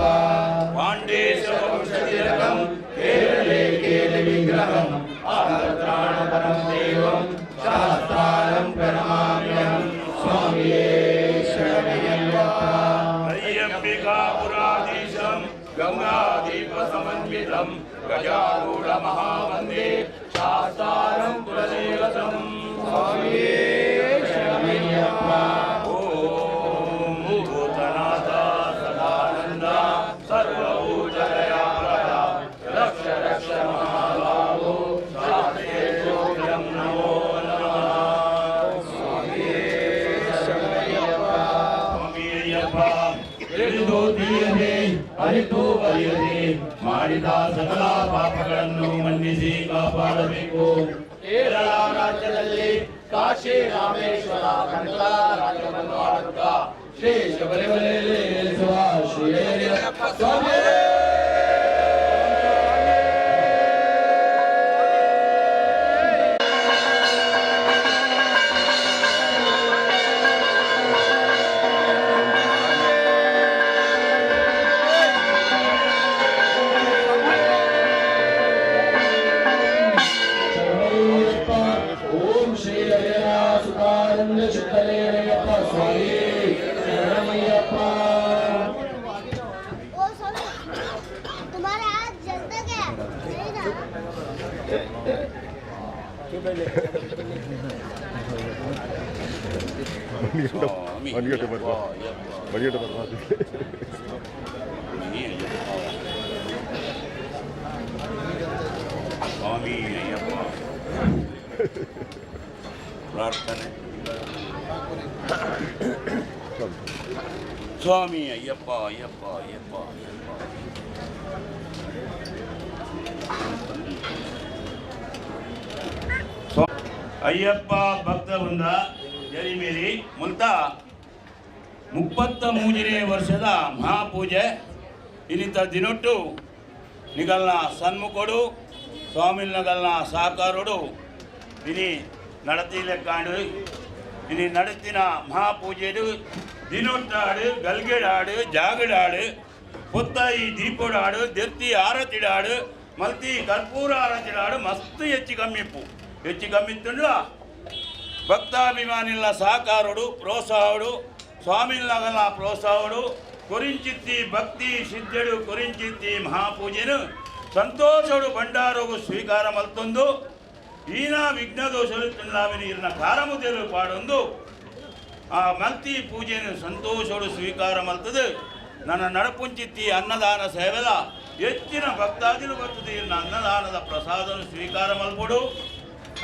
पाण्डेशवंशतिलकं केरले केलिविग्रहम् आर्तत्राणपरं देवं शास्तारं प्रणमाम्यहं स्वामिये शरणमय्यप्प. अय्यम्बिकापुराधीशं गङ्गादीपसमन्वितं गजारूढमहावन्दे शास्तारं कुलदेवतं स्वामिये शरणमय्यप्प. ॐ भूतनाथ सदानन्द सर्वभूतदयापरा रक्ष रक्ष महाबाहो शास्त्रे तुभ्यं नमो नमः. स्वामिये शरणमय्यप्प. स्वामिय्यप्प. ತಿಳಿದು ತಿಳಿಯದೆ ಅರಿತು ಅರಿಯದೆ ಮಾಡಿದ ಸಕಲ ಪಾಪಗಳನ್ನು ಮನ್ನಿಸಿ ಕಾಪಾಡಬೇಕು. ಕೇರಳ ರಾಜ್ಯದಲ್ಲಿ ಕಾಶಿ ರಾಮೇಶ್ವರ ಕನ್ನಡ ರಾಜ್ಯವನ್ನು ಆಳುತ್ತ ಶ್ರೀ ಶಬರಿಮಲೆಯಲ್ಲಿ ನೆಲೆಸುವ ಶ್ರೀ ಅಯ್ಯಪ್ಪ ಸ್ವಾಮಿ. ಶರಣಯ್ಯಪ್ಪ. ಓಂ ಶ್ರೀ ಹರಿಹರ ಸುತಾನಂದ ಚಿತ್ತಲೇರಯ್ಯಪ್ಪ ಸ್ವಾಮಿ ಶರಣಮಯ್ಯಪ್ಪ. ओ स्वामी, तुम्हारा हाथ जलता गया नहीं ना? ಸ್ವಾಮಿ ಮಣಿಗಟ್ಟೆ ಬರ್ತಾ ಮಣಿಗಟ್ಟೆ ಬರ್ತಾ. ಸ್ವಾಮಿ ಅಯ್ಯಪ್ಪ. ಪ್ರಾರ್ಥನೆ. ಸ್ವಾಮಿ ಅಯ್ಯಪ್ಪ ಅಯ್ಯಪ್ಪ ಅಯ್ಯಪ್ಪ ಅಯ್ಯಪ್ಪ. ಅಯ್ಯಪ್ಪ ಭಕ್ತ ವೃಂದ ಜರಿಮೇರಿ ಮುಲ್ತ 33ನೇ ವರ್ಷದ ಮಹಾಪೂಜೆ ಇನ್ನಿತ ದಿನೊಟ್ಟು ನಿಗಲ್ನ ಸನ್ಮುಖಡು ಸ್ವಾಮಿನಗಲ್ನ ಸಹಕಾರುಡು ಇನಿ ನಡತಿಲೆಕ್ಕಾಂಡು. ಇನಿ ನಡತಿನ ಮಹಾಪೂಜೆಡು ದಿನೊಟ್ಟಾಡು ಗಲ್ಗೆಡಾಡು ಜಾಗಡಾಡು ಪೊತ್ತಾಯಿ ದೀಪೋಡಾಡು ದೆರ್ತಿ ಆರತಿಡಾಡು ಮಲ್ತಿ ಕರ್ಪೂರ ಆರತಿಡಾಡು ಮಸ್ತ್ ಹೆಚ್ಚು ಕಮ್ಮಿಪ್ಪು ಹೆಚ್ಚು ಕಮ್ಮಿತ್ತುಂಡ್ಲ ಭಕ್ತಾಭಿಮಾನಿಲ್ಲ ಸಹಕಾರುಡು ಪ್ರೋತ್ಸಾಹಡು ಸ್ವಾಮಿನಗಲ ಪ್ರೋತ್ಸಾಹಡು ಕೊರಿಂಚಿತ್ತಿ ಭಕ್ತಿ ಸಿದ್ಧಡು ಕೊರಿಂಚಿತ್ತಿ ಮಹಾಪೂಜೆನು ಸಂತೋಷಡು ಭಂಡಾರಗು ಸ್ವೀಕಾರ ಮಲ್ತೊಂದು ಈನ ವಿಘ್ನ ದೋಷಲು ತಿಂದಾವಿನ ಇರ್ನ ಕಾರಮುದೆಲು ಪಾಡೊಂದು ಆ ಮಲ್ತಿ ಪೂಜೆನು ಸಂತೋಷಡು ಸ್ವೀಕಾರ ಮಲ್ತದು. ನನ್ನ ನಡಪುಂಚಿತ್ತಿ ಅನ್ನದಾನ ಸೇವೆದ ಹೆಚ್ಚಿನ ಭಕ್ತಾದಿಲು ಬರ್ತದೆ ಇನ್ನ ಅನ್ನದಾನದ ಪ್ರಸಾದನು ಸ್ವೀಕಾರ ಮಲ್ಪಡು.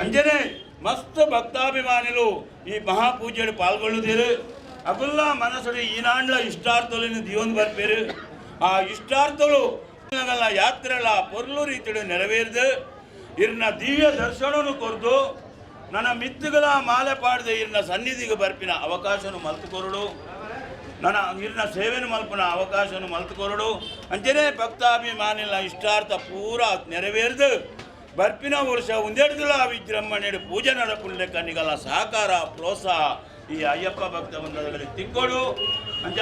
ಅಂಜನೆ ಮಸ್ತ್ ಭಕ್ತಾಭಿಮಾನಿಲು ಈ ಮಹಾಪೂಜೆಡು ಪಾಲ್ಗೊಳ್ಳುತ್ತೀರು. ಅಗುಲ್ಲ ಮನಸ್ಸುಡು ಈನಾಂಡ್ಲ ಇಷ್ಟಾರ್ಥలను ದಿಯೋನ್ ಬರ್ಪೇರು. ಆ ಇಷ್ಟಾರ್ಥಲು ಯಾತ್ರೆಲ ಪೊರ್ಲು ರೀತಿಡು ನೆರವೇರ್ದು ಇರ್ನ ದಿವ್ಯ ದರ್ಶನನು ಕೊರ್ದು ನನ್ನ ಮಿತ್ತುಗಳ ಮಾಲೆ ಪಾಡದೆ ಇರ್ನ ಸನ್ನಿಧಿಗೆ ಬರ್ಪಿನ ಅವಕಾಶನು ಮಲ್ತುಕೊರಡು, ನನ್ನ ಇರ್ನ ಸೇವೆನು ಮಲ್ಪನ ಅವಕಾಶನು ಮಲ್ತುಕೊರಡು. ಅಂಚನೆ ಭಕ್ತಾಭಿಮಾನಿಲ ಇಷ್ಟಾರ್ಥ ಪೂರ ನೆರವೇರ್ದು ಬರ್ಪಿನ ವರ್ಷ ಒಂದೆಡ್ದುಲ ವಿಜೃಂಭಣೆಡು ಪೂಜೆ ನಡಪುಳ್ಳೆ ಕಣ್ಣಿಗಲ ಸಹಕಾರ ಪ್ರೋತ್ಸಾಹ ಈ ಅಯ್ಯಪ್ಪ ಭಕ್ತ ಬಂದದಲ್ಲಿ ತಿಕ್ಕೋಡು. ಅಂಚ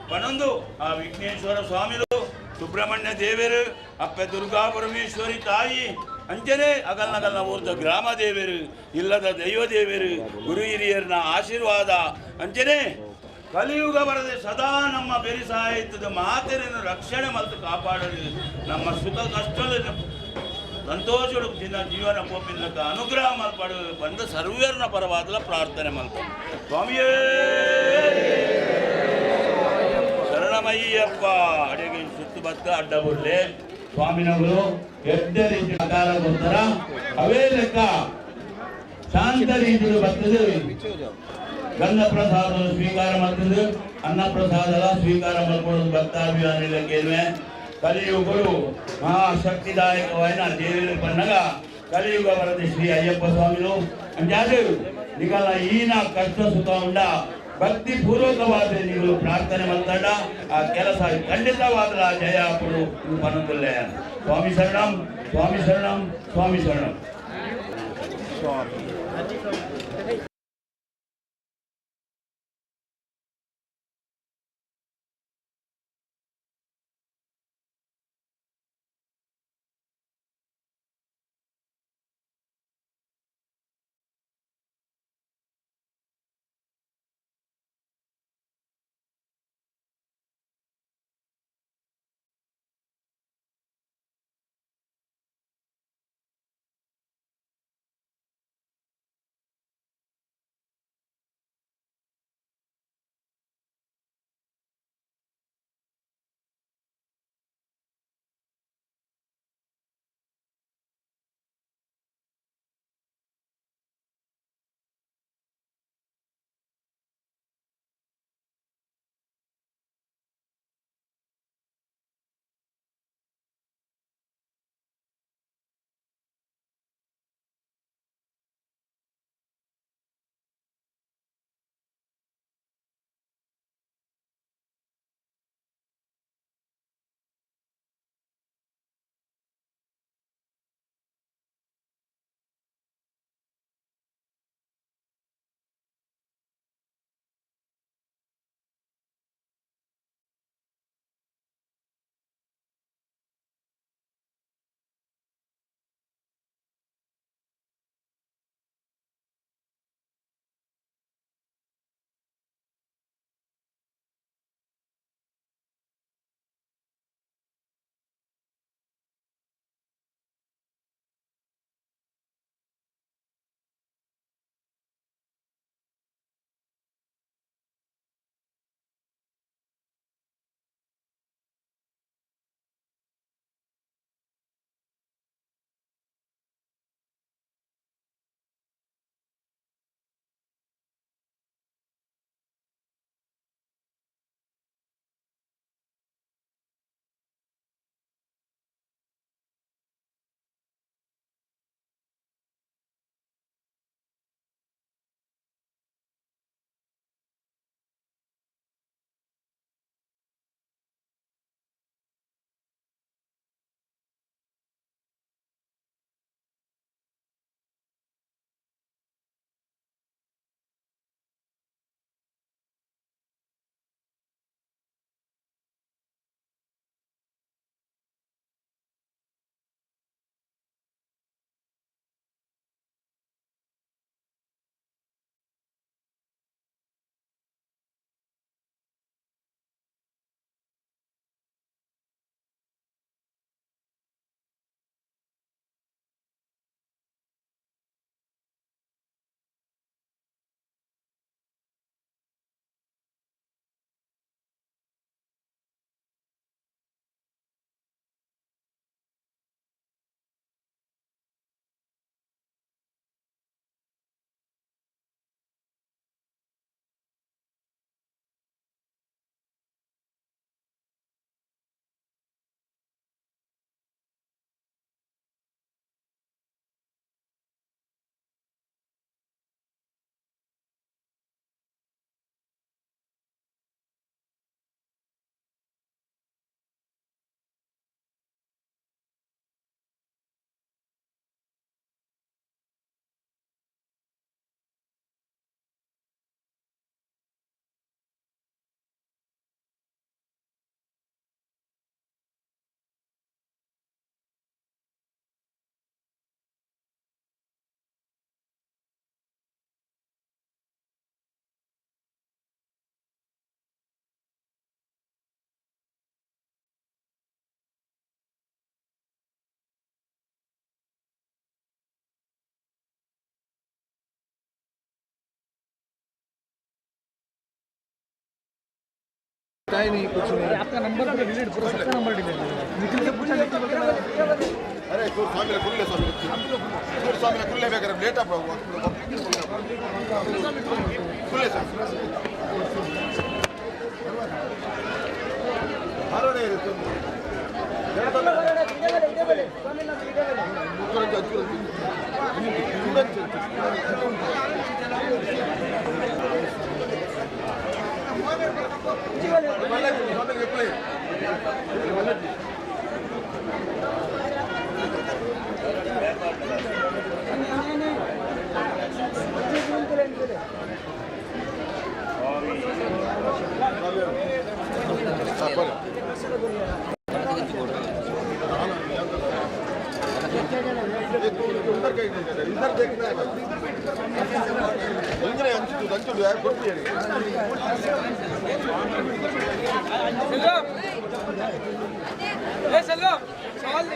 ಪನೊಂದು ಆ ವಿಘ್ನೇಶ್ವರ ಸ್ವಾಮಿಲು, ಸುಬ್ರಹ್ಮಣ್ಯ ದೇವರು, ಅಪ್ಪೆ ದುರ್ಗಾ ಪರಮೇಶ್ವರಿ ತಾಯಿ, ಅಂಚನೆ ಅಗಲ್ನಗಲ್ನ ಊರ್ದ ಗ್ರಾಮ ದೇವರು, ಇಲ್ಲದ ದೈವ ದೇವರು, ಗುರು ಹಿರಿಯರ್ನ ಆಶೀರ್ವಾದ ಅಂಚನೆ ಕಲಿಯುಗ ಬರದೆ ಸದಾ ನಮ್ಮ ಬೆರಿಸಾಯಿತದ ಮಾತೆರನ್ನು ರಕ್ಷಣೆ ಮತ್ತು ಕಾಪಾಡಲು ನಮ್ಮ ಸುಖ ಕಷ್ಟದ ಸಂತೋಷಡು ದಿನ ಜೀವನ ಪೋಪಿಲ್ಲಕ ಅನುಗ್ರಹ ಮಲ್ಪಡು ಬಂದ ಸರ್ವೇರ್ನ ಪರವಾದಲ ಪ್ರಾರ್ಥನೆ ಮಲ್ಪ. ಸ್ವಾಮಿಯೇ ಶರಣಮಯ್ಯಪ್ಪ. ಅಡಿಗೆ ಸುತ್ತು ಬತ್ತ ಅಡ್ಡ ಬುಡ್ಲೆ ಸ್ವಾಮಿನವರು ಎಡ್ಡೆ ರೀತಿ ಆಕಾರ ಕೊಡ್ತಾರ ಅವೇ ಲೆಕ್ಕ ಶಾಂತ ರೀತಿಯಲ್ಲಿ ಬರ್ತದೆ. ಗಂಧ ಪ್ರಸಾದ ಸ್ವೀಕಾರ ಮಾಡ್ತದೆ, ಅನ್ನ ಪ್ರಸಾದ ಸ್ವೀಕಾರ ಮಾಡ್ಕೊಳ್ಳೋದು ಭಕ್ತಾಭಿಮಾನಿಗಳ ಕಲಿಯುಗಗಳು ಮಹಾಶಕ್ತಿದಾಯಕವಾದ ದೇವಿನ ಪನ್ನಗ ಕಲಿಯುಗ ವರದಿ ಶ್ರೀ ಅಯ್ಯಪ್ಪ ಸ್ವಾಮಿಲು ಅಂಜಾದು ನಿಗಲ ಈನ ಕಷ್ಟ ಸುಖ ಉಂಡ ಭಕ್ತಿ ಪೂರ್ವಕವಾದ ನೀವು ಪ್ರಾರ್ಥನೆ ಮಾಡ್ತಾಡ ಆ ಕೆಲಸ ಖಂಡಿತವಾದ ಜಯ ಅప్పుడు ಪನಂದುಲ್ಲೆ. ಸ್ವಾಮಿ ಶರಣಂ, ಸ್ವಾಮಿ ಶರಣಂ, ಸ್ವಾಮಿ ಶರಣಂ. ಸ್ವಾಮಿ. ही नहीं कुछ नहीं। आपका नंबर पूरा डिलीट, पूरा सबका नंबर डिलीट। निखिल से पूछा, निखिल बोलते ಅರೆ ಸ್ವಾಮಿ ಕುಳ್ಳೆ, ಸ್ವಾಮಿ ಚೂರು, ಸ್ವಾಮಿ ಕುಳ್ಳೆ ಬೇಕಾದ್ರೆ ಲೇಟ್ ಕುಳ್ಳೆ ಸ್ವಾಮಿ. ಇಧರ್ देखना है, ಇಂದ್ರೆ ಅಂಚು ಅಂಚು ಯಾರು ಕೊಡ್ತೀರಿ? ಸೆಲ್ವಂ, ಏ ಸೆಲ್ವಂ, ಸವಾಲ್.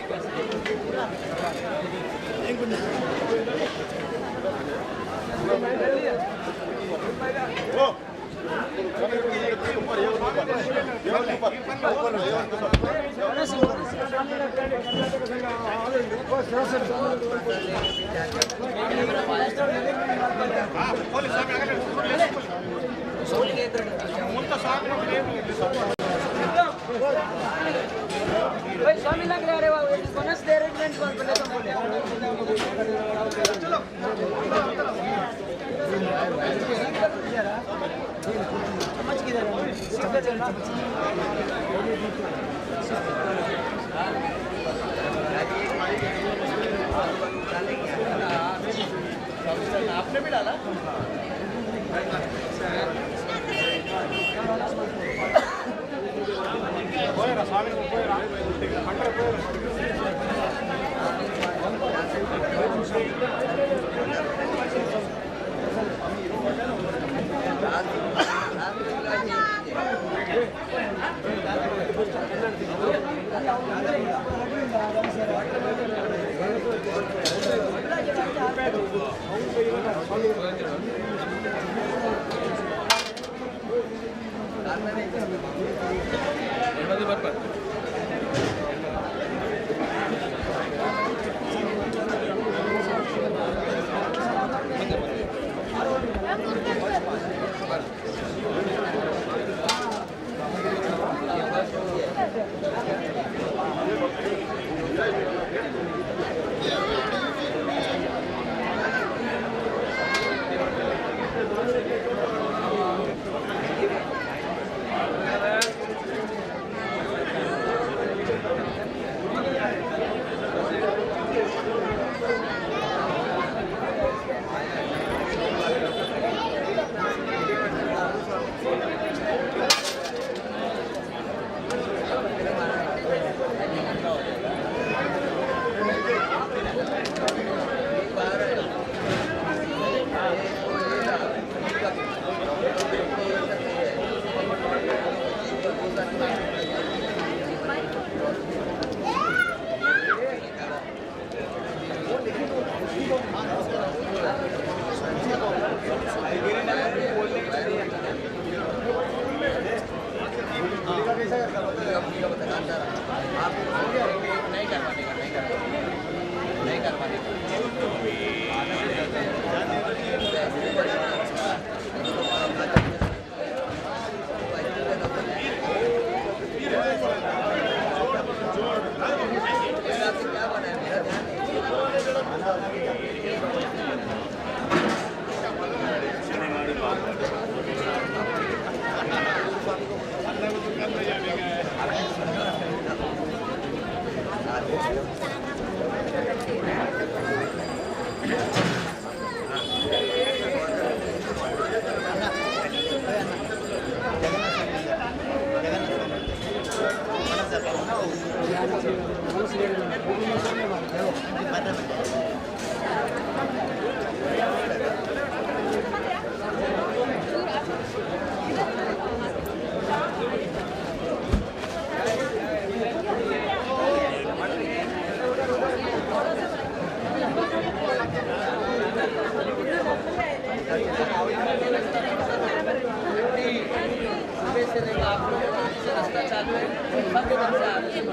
भाई स्वामी लग रहे, अरे बोनस दे रहे। चलो। चम्मच किधर है? आपने भी डाला। सुबह से देखा आप लोग। से रास्ता चालू है, सब उधर से आ रहे हैं।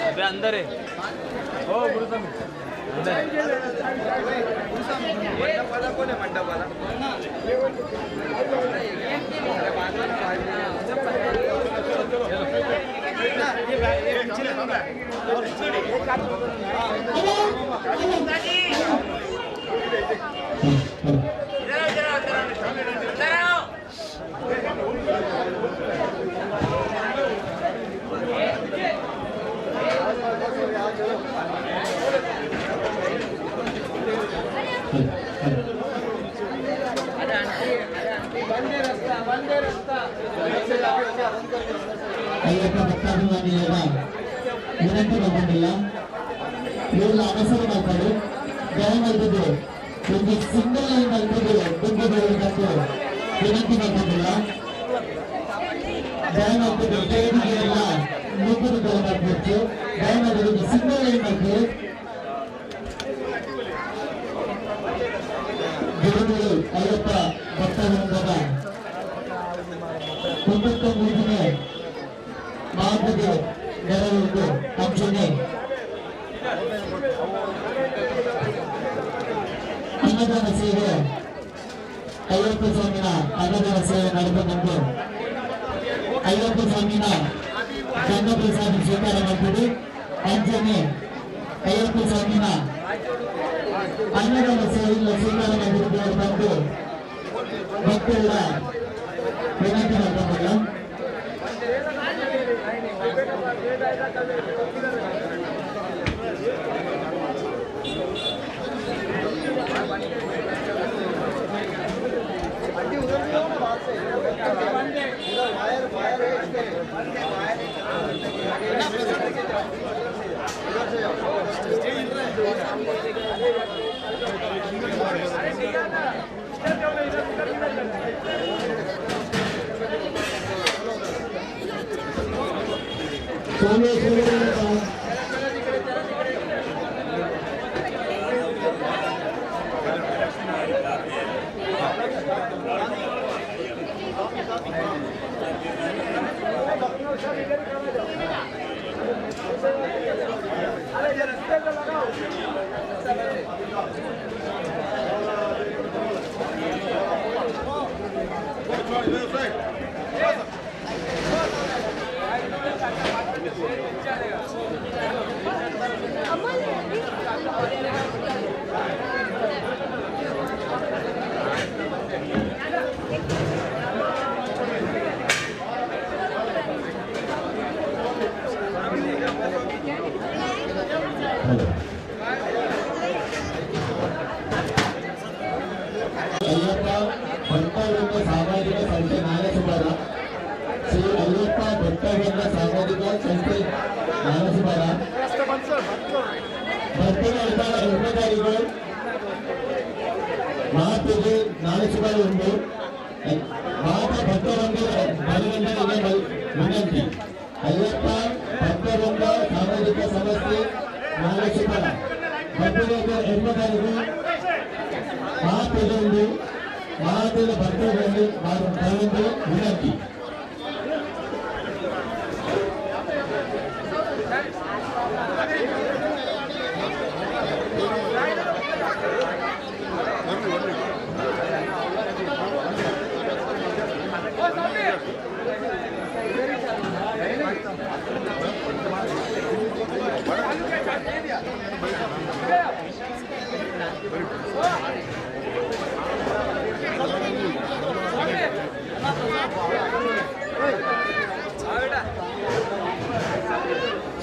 अबे अंदर है हो गुरुस्वामी, अंदर मंडपवाला कोण आहे? मंडपवाला बंद है रास्ता, बंद है रास्ता। ಅಯ್ಯಪ್ಪ ಭಕ್ತಾಭಿಮಾನಿಗಳ ವಿನಂತಿ ಮಲ್ಪೊಂದಿಲ್ಲ, ಇವ್ರ ಅವಸರ ಮಲ್ಪಡು. ದಯಮಲ್ಪದು ಒಂದು ಸಿಂಗಲ್ ಲೈನ್ ಮಲ್ಪದು ದುಡ್ಡು ಬರುವುದಕ್ಕೆ ವಿನಂತಿ ಮಲ್ಪೊಂದಿಲ್ಲ. ದಯಮಲ್ಪದು ತೆಗೆದುಗೆಲ್ಲ ನುಗ್ಗುದು ಮಲ್ಪೊచ్చు. ದಯಮಲ್ಪದು ಒಂದು ಸಿಂಗಲ್ ಲೈನ್ ಮಲ್ಪು. ಗುರುಗಳು ಅಯ್ಯಪ್ಪ ಭಕ್ತವೃಂದದ 93ನೇ ಮಾರ್ಗದ ನೆರವಿಗೆ ಅಂಚನೆ ಅನ್ನದಾನ ಸೇವೆ, ಅಯ್ಯಪ್ಪ ಸ್ವಾಮಿನ ಅನ್ನದಾನ ಸೇವೆ ನಡೆದುಕೊಂಡು ಅಯ್ಯಪ್ಪ ಸ್ವಾಮಿನ ಗಂಧ ಪ್ರಸಾದ ಸ್ವೀಕಾರ ಮಾಡ್ತೀವಿ. ಅಂಚನೆ ಅಯ್ಯಪ್ಪ ಸ್ವಾಮಿನ ಅನ್ನದಾನ ಸೇವೆಯನ್ನು ಸ್ವೀಕಾರ ಮಾಡಿದ್ದು ಬಂದು ಭಕ್ತರ ವಿನಂತಿ ಮಾಡ್ಕೊಂಡಿಲ್ಲ. आंटी उधर भी हो ना, बाहर से इधर वायर वायर है इसके। इधर से जाओ। ಸ್ವಾಮಿ ಶರಣಯ್ಯಪ್ಪ. ಅಯ್ಯಪ್ಪ ಭಕ್ತವೃಂದ ಸಾಮಾಜಿಕ ಸಂಸ್ಥೆ ನಾಗಸುಬಾರ, ಶ್ರೀ ಅಯ್ಯಪ್ಪ ಭಕ್ತವೃಂದ ಸಾಮಾಜಿಕ ಸಂಸ್ಥೆ ನಾಗಸುಬಾರ ಭಕ್ತರ ಉಪಕಾರಿಗಳು ಮಾತಿಗೆ ನಾಗಸುಬಾರ ಉಂಟು. ಮಾತ ಭಕ್ತವೃಂದ ಬಲವಂತರಿಗೆ ವಿನಂತಿ. ಅಯ್ಯಪ್ಪ ಭಕ್ತವೃಂದ ಸಾಮಾಜಿಕ ಸಂಸ್ಥೆ ನಾಗಸುಬಾರ ಭಕ್ತರ ಉಪಕಾರಿಗಳು ಮಾತಿಗೆ ಮಾತಿನ ಭಕ್ತರಲ್ಲಿ ಬಲವಂತ ವಿನಂತಿ.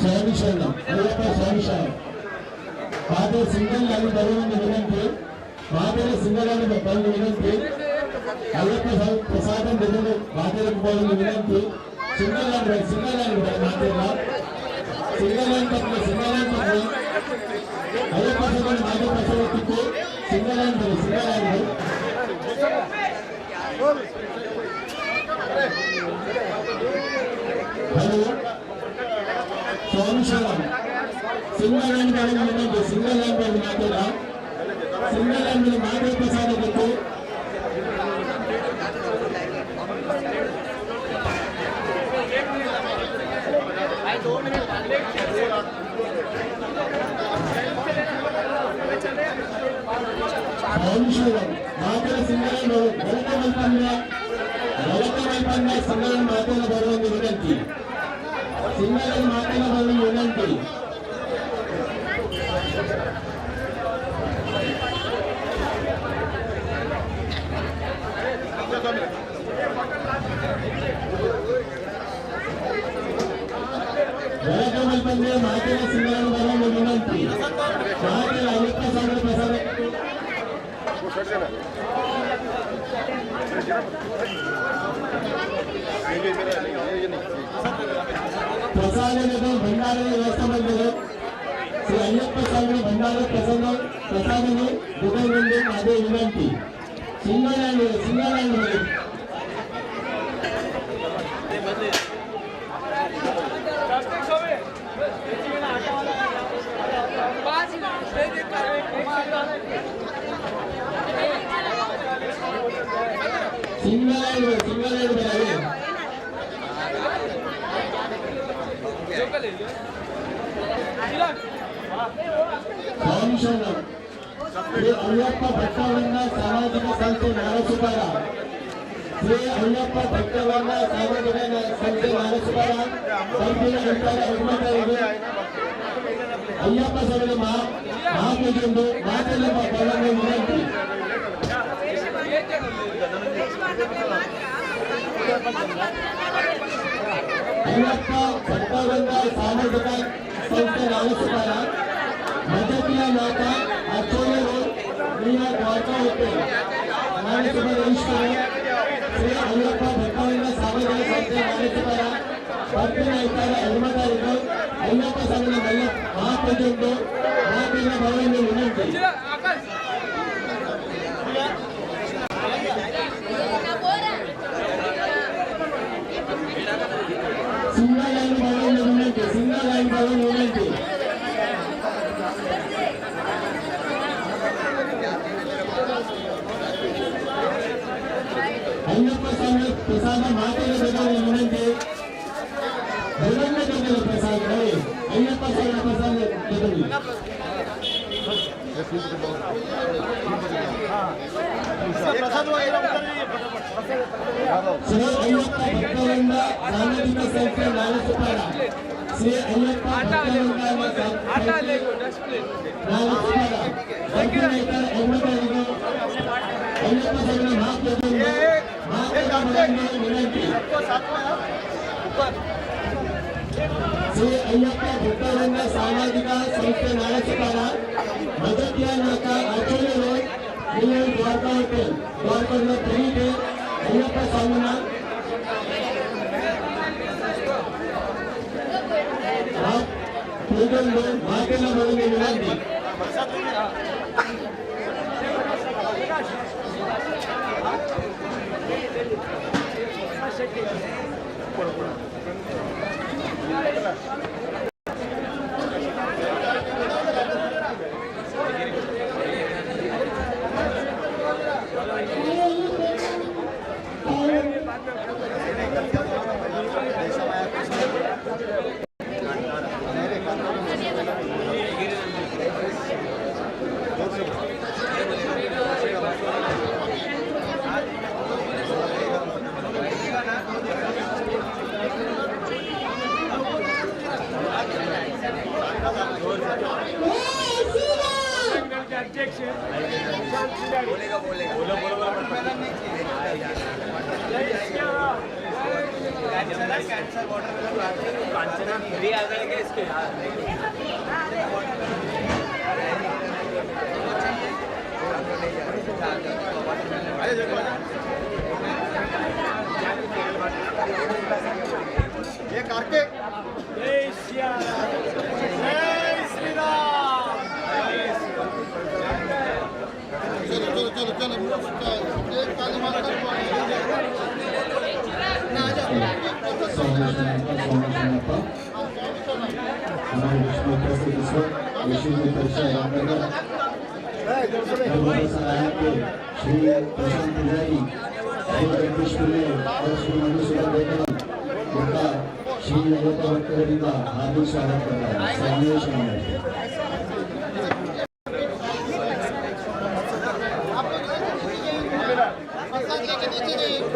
ಸ್ವಾಮಿ ಶರಣ, ಅಯ್ಯಪ್ಪ ಸ್ವಾಮಿ ಶರಣ. ಮಾತೆ ಸಿಂಗಲ್ ಲೈನ್ ಬರುವಂತ ವಿನಂತಿ. ಮಾತೆರ ಸಿಂಗಲ್ ಲೈನ್ ಬರುವ ವಿನಂತಿ. ಅಯ್ಯಪ್ಪ ಪ್ರಸಾದ ಬೆದರು ಮಾತೆರ ಬರುವ ವಿನಂತಿ. ಸಿಂಗಲ್ ಲೈನ್, ಸಿಂಗಲ್ ಲೈನ್ ಮಾತೆಲ್ಲ ಸಿಂಗಲ್ ಲೈನ್ ತಪ್ಪು, ಸಿಂಗಲ್ ಲೈನ್ ತಪ್ಪು. ಅಯ್ಯಪ್ಪ ಸ್ವಾಮಿ ಮಾತೆ ಪ್ರಸಾದ ತಿಕ್ಕು. ಸಿಂಗಲ್ ಲೈನ್ ಬರು, ಸಿಂಗಲ್ ಲೈನ್ ಬರು. ಹಲೋ, ಸ್ವಾಮಿ ಶರಣಂ. ಸಿಂಗಲ್ ಲೈನ್ ಬರುವ ವಿನಂತಿ. ಸಿಂಗಲ್ ಲೈನ್ ಬರುವ ಮಾತೆಲ್ಲ. ಸಿಂಗಲ್ ಲೈನ್ ಮೇಲೆ ಮಾತೆ ಪ್ರಸಾದ ಬೇಕು. ಸ್ವಾಮಿ ಶರಣಂ. ಮಾತೆರ ಸಿಂಗಲ್ ಲೈನ್ ಬಲಕ ಮಲ್ಪಂದ, ಬಲಕ ಮಲ್ಪಂದ. ಸಿಂಗಲ್ ಲೈನ್ ಮಾತೆಲ್ಲ ಬರುವ ವಿನಂತಿ. ಸಿಂಗಲ್ ಲೈನ್ ಮಾತೆಲ್ಲ ಬರುವ ವಿನಂತಿ. ಬಲಕ ಮಲ್ಪಂದೆ ಮಾತೆಲ್ಲ ಸಿಂಗಲ್ ಲೈನ್ ಬರುವ ವಿನಂತಿ. ಮಾತೆಲ್ಲ ಅಯ್ಯಪ್ಪ ಸ್ವಾಮಿ ಪ್ರಸಾದ. ಪ್ರಸಾದದ ಭಂಡಾರದ ವ್ಯವಸ್ಥೆ ಬಂದಿದೆ. ಶ್ರೀ ಅಯ್ಯಪ್ಪ ಸ್ವಾಮಿ ಭಂಡಾರ ಪ್ರಸಾದ ಪ್ರಸಾದನು ದುಬೈನಲ್ಲಿ ಅದೇ ವಿನಂತಿ. ಸಿಂಗಲ್ ಲೈನ್, ಸಿಂಗಲ್ ಲೈನ್ ಬನ್ನಿ. ಸಿಂಗಲ್ ಲೈನ್ ಬನ್ನಿ, ಸಿಂಗಲ್ ಲೈನ್ ಬನ್ನಿ. ಸ್ವಾಮಿ ಶರಣಂ. ಶ್ರೀ ಅಯ್ಯಪ್ಪ ಭಕ್ತವೃಂದ ಸಾಮಾಜಿಕ ಸಂಸ್ಥೆ ನಾರಸುಪಾರ, ಶ್ರೀ ಅಯ್ಯಪ್ಪ ಭಕ್ತವೃಂದ ಸಾಮಾಜಿಕ ಸಂಸ್ಥೆ ನಾರಸುಪಾರ ಸಂಪಿನ ಅಂತರ ಹಿಮ್ಮತರಿಗೆ ಅಯ್ಯಪ್ಪ ಸ್ವಾಮಿ ಮಹಾಪೂಜೆಂದು ಮಾತೆಲ್ಲ ಬರಲು ವಿನಂತಿ. ಅಯ್ಯಪ್ಪ ಭಕ್ತವೃಂದ ಸಾಮಾಜಿಕ ಸಂಸ್ಥೆ ನಾರಸುಪಾರ, ಮಜಕಿಯ ನಾಕ, ಅಚೋಲೆ ರೋಡ್, ನಿಯರ್ ದ್ವಾರಕಾ ಹೋಟೆಲ್, ನಾರಸುಪಾರ ಈಶ್ವರ. ಶ್ರೀ ಅಯ್ಯಪ್ಪ ಭಕ್ತವೃಂದ ಸಾಮಾಜಿಕ ಸಂಸ್ಥೆ ನಾರಸುಪಾರ ಭಕ್ತಿನ ಇದ್ದಾರೆ ಹೆಣ್ಮಕ್ಳಿಗೆ ಅಯ್ಯಪ್ಪ ಸ್ವಾಮಿನ ಮಲ್ಲ ಮಹಾಪೂಜೆಂದು ಮಾತೆಲ್ಲ ಬರಲು ವಿನಂತಿ. ಸಿಂಗಲ್ ಲೈನ್ ಬರಲು ವಿನಂತಿ. ಸಿಂಗಲ್ ಲೈನ್ ಬರಲು ವಿನಂತಿ. ಅಯ್ಯಪ್ಪ ಸ್ವಾಮಿ ಪ್ರಸಾದ ಮಾತೆಲ್ಲ ಬೇಕಾದ ವಿನಂತಿ. ಬೆಳಗ್ಗೆ ಬೇಕಾದ ಪ್ರಸಾದ ಅಯ್ಯಪ್ಪ ಸ್ವಾಮಿ ಪ್ರಸಾದ ಬೇಕಾದ. ಶ್ರೀ ಅಯ್ಯಪ್ಪ ಭಕ್ತವೃಂದ ಸಾಮಾಜಿಕ ಸಂಸ್ಥೆ ನಾಲಸುಪಾರ, ಶ್ರೀ ಅಯ್ಯಪ್ಪ ಭಕ್ತವೃಂದ ನಾಲಸುಪಾರ ಭಕ್ತಿನಾಯ್ಕರ ಹೆಣ್ಮಕ್ಕಳಿಗೆ ಅಯ್ಯಪ್ಪ ಸ್ವಾಮಿ ಮಹಾಪೂಜೆಂದು ಮಾತೆಲ್ಲ ಬರಲು ವಿನಂತಿ. ಶ್ರೀ ಅಯ್ಯಪ್ಪ ಭಕ್ತವೃಂದ ಸಾಮಾಜಿಕ ಸಂಸ್ಥೆ ನಾಲಸುಪಾರ, ಮಜಕಿಯ ನಾಕ, ಅಚೋಲಿ ರೋಡ್, ನಿಯರ್ ದ್ವಾರಕಾ ಹೋಟೆಲ್, ದ್ವಾರಕಾದ ತರೀಕೆ ಅಯ್ಯಪ್ಪ ಸ್ವಾಮಿನ ಪೂಜೆಂದು ಮಾತೆಲ್ಲ ಬರಲು ವಿನಂತಿ. ये कार्तिक। जय श्री राम। चलो चलो चलो चलो, एक ताली मारकर। स्वामी शरणप्पा, हमारे बीच में उपस्थित इस वक्त विश्व हिंदू परिषद रामनगर के श्री प्रशांत पुजारी, श्री जगदीश पिल्ले और श्री मधुसूदन बेकल, उनका श्री अय्यप्पा भक्तगण का हार्दिक स्वागत करता है। स्वामी शरणम। प्रसाद लेके नीचे जाइए। फुल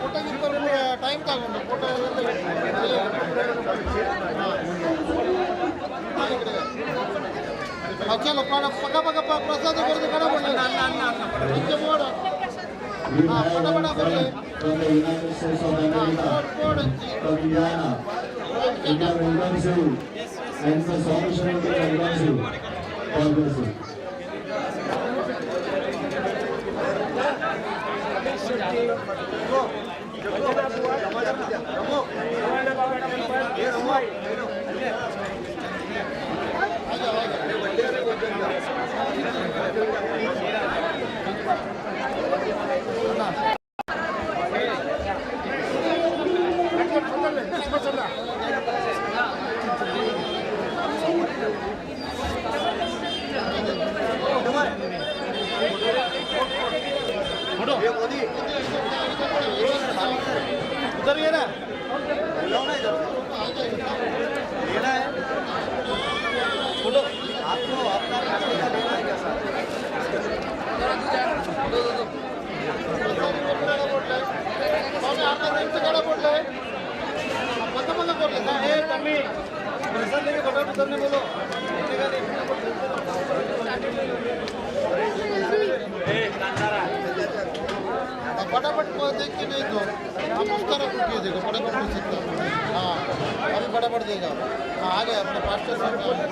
ಫೋಟೋ ಟೈಮ್ ತಗೊಂಡು ಫೋಟೋ. ಚಲೋ, ಪಕ್ಕ ಪಕ್ಕ ಪ್ರಸಾದ ಬರೆದು ಕಡ ಬೋಡು. We Ah, have photo one photo friend from the United States of America, from Indiana. India welcomes you and the Swami Sharanam welcomes you. God bless you. उधर ये ना, लेना है फोटो आपको, अपना फैमिली का लेना है क्या सर? ಸ್ವಾಮಿ ಅರ್ಧ ನಿಮಿಷ ಕಡ ಕೊಡ್ಲೆ, ಪಕ್ಕ ಪಕ್ಕ ಕೊಡ್ಲೆ. ए तम्मी, प्रसाद लेके फटाफट उतरने बोलो। उतरेगा नहीं। फटाफट देख के भेज दो। हम उस तरफ रुकिए, देखो फटाफट हो सकता। हाँ, अभी फटाफट देगा। हाँ, आ गया अपने पास्टर साहब। बोले।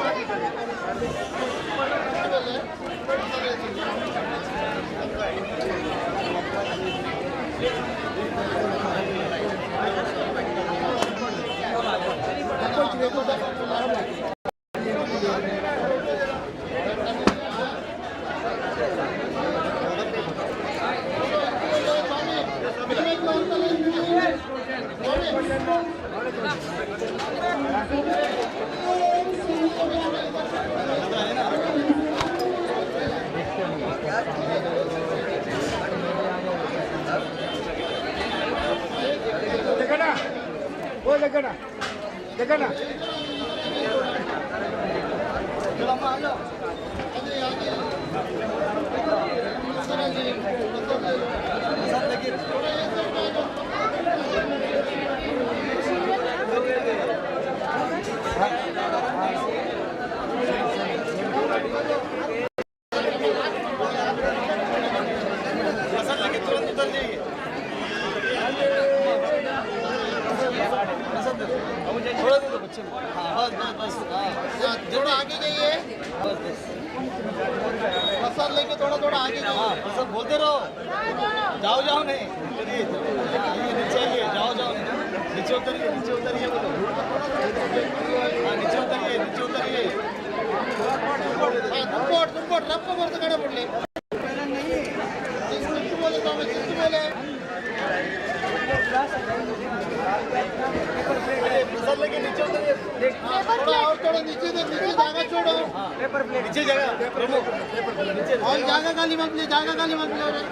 चलो अम्मा, आ जाओ। प्रसाद लेके। प्रसाद लेके तुरंत उतर जाइए। प्रसाद दे दो, थोड़ा दे दो बच्चे को। हाँ, बस बस बस, हाँ। थोड़ा आगे जाइए। बस बस। प्रसाद लेके थोड़ा थोड़ा आगे हाँ। जाइए। प्रसाद बोलते रहो, जाओ जाओ नहीं। चलिए, आइए, नीचे आइए। जाओ जाओ नहीं, नीचे उतरिए, नीचे उतरिए बोलो। हाँ, नीचे उतरिए, नीचे उतरिए। हाँ, ದುಂಬೋಟ್ ದುಂಬೋಟ್ ರಪ್ಪ ಬರ್ತ ಕಡೆ ಬಿಡ್ಲಿ. ಸಿಕ್ತು ಬೋಲೆ ಸ್ವಾಮಿ, ಸಿಕ್ತು ಬೋಲೆ. अरे, प्रसाद लेके नीचे उतरिए। हाँ, थोड़ा और थोड़ा नीचे दे, नीचे जागा छोड़ो। नीचे जगह प्रमुख, नीचे। और जागा खाली मत ले, जागा खाली मत ले रे।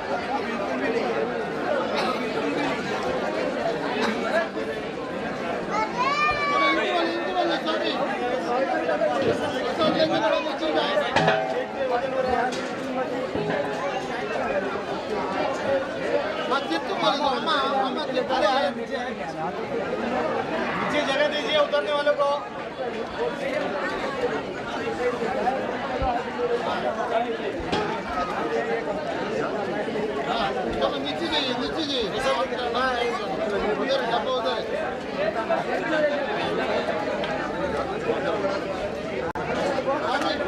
थोड़ा इंच बोले, इंच बोले स्वामी। प्रसाद लेके थोड़ा नीचे जाओ। हाँ, चित्तू बोले तो अम्मा अम्मा चित्तू। अरे अरे, नीचे नीचे जगह दीजिए उतरने वालों को। चलो, नीचे जाइए, नीचे जाइए। उधर डब्बा उधर है। स्वामी।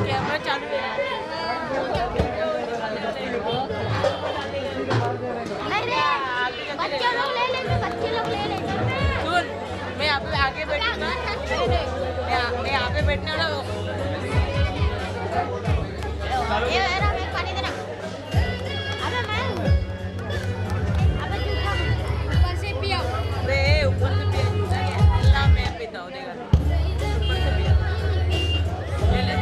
कैमरा चालू है। नहीं रे, बच्चे लोग ले लेंगे, बच्चे लोग ले लेंगे। सुन, मैं यहाँ पे आगे बैठूंगा, मैं यहाँ पे बैठने वाला हूँ। ये मेरा, मेरे पानी देना। अबे मैं हूँ। अबे झूठा ऊपर से पिया। अबे ऊपर से पिया, झूठा क्या? ना मैं पीता हूँ, देखा, ऊपर से पिया। ले ले।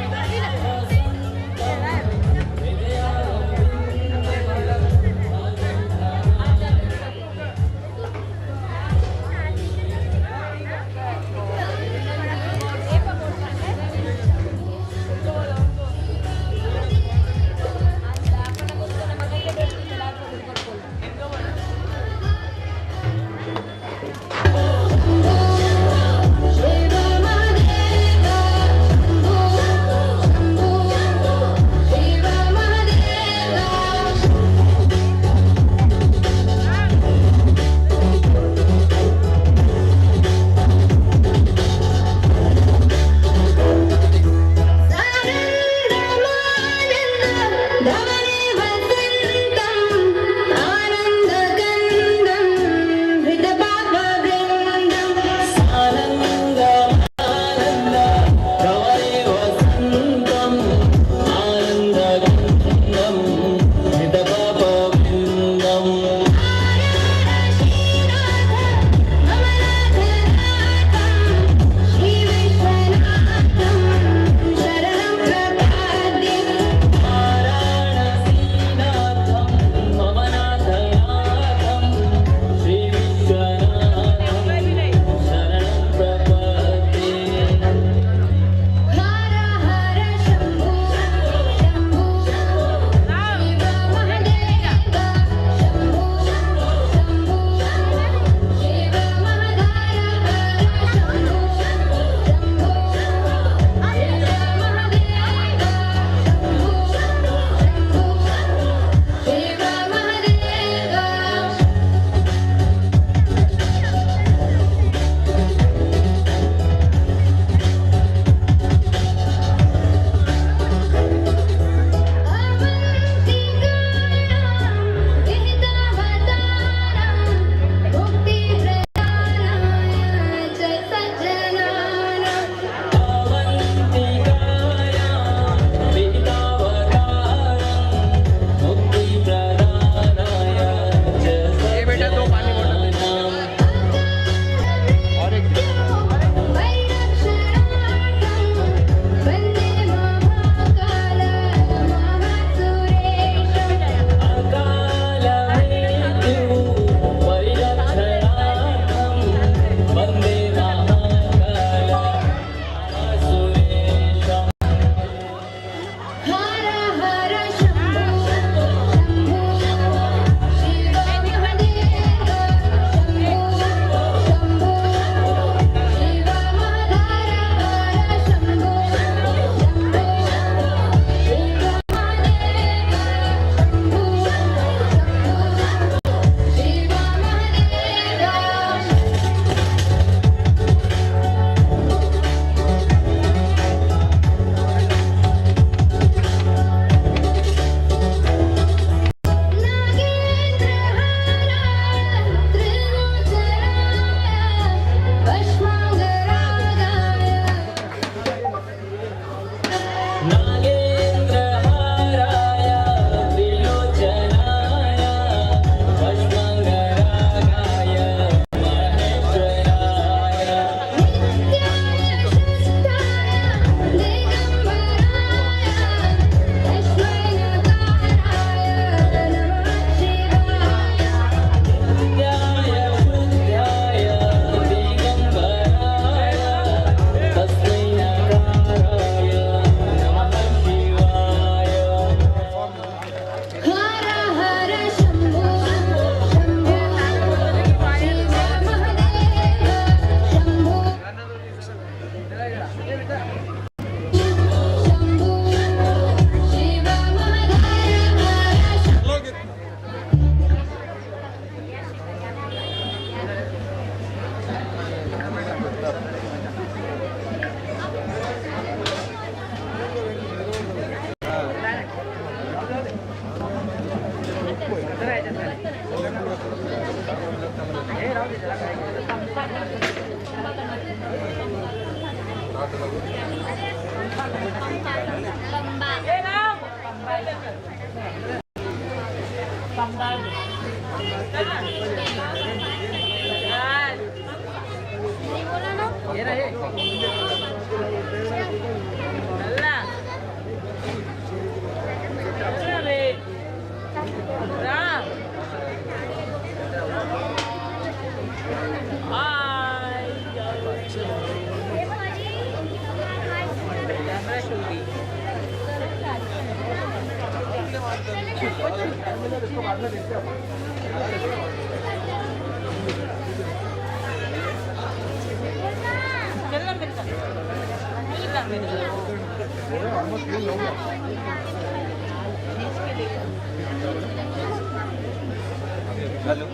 हेलो।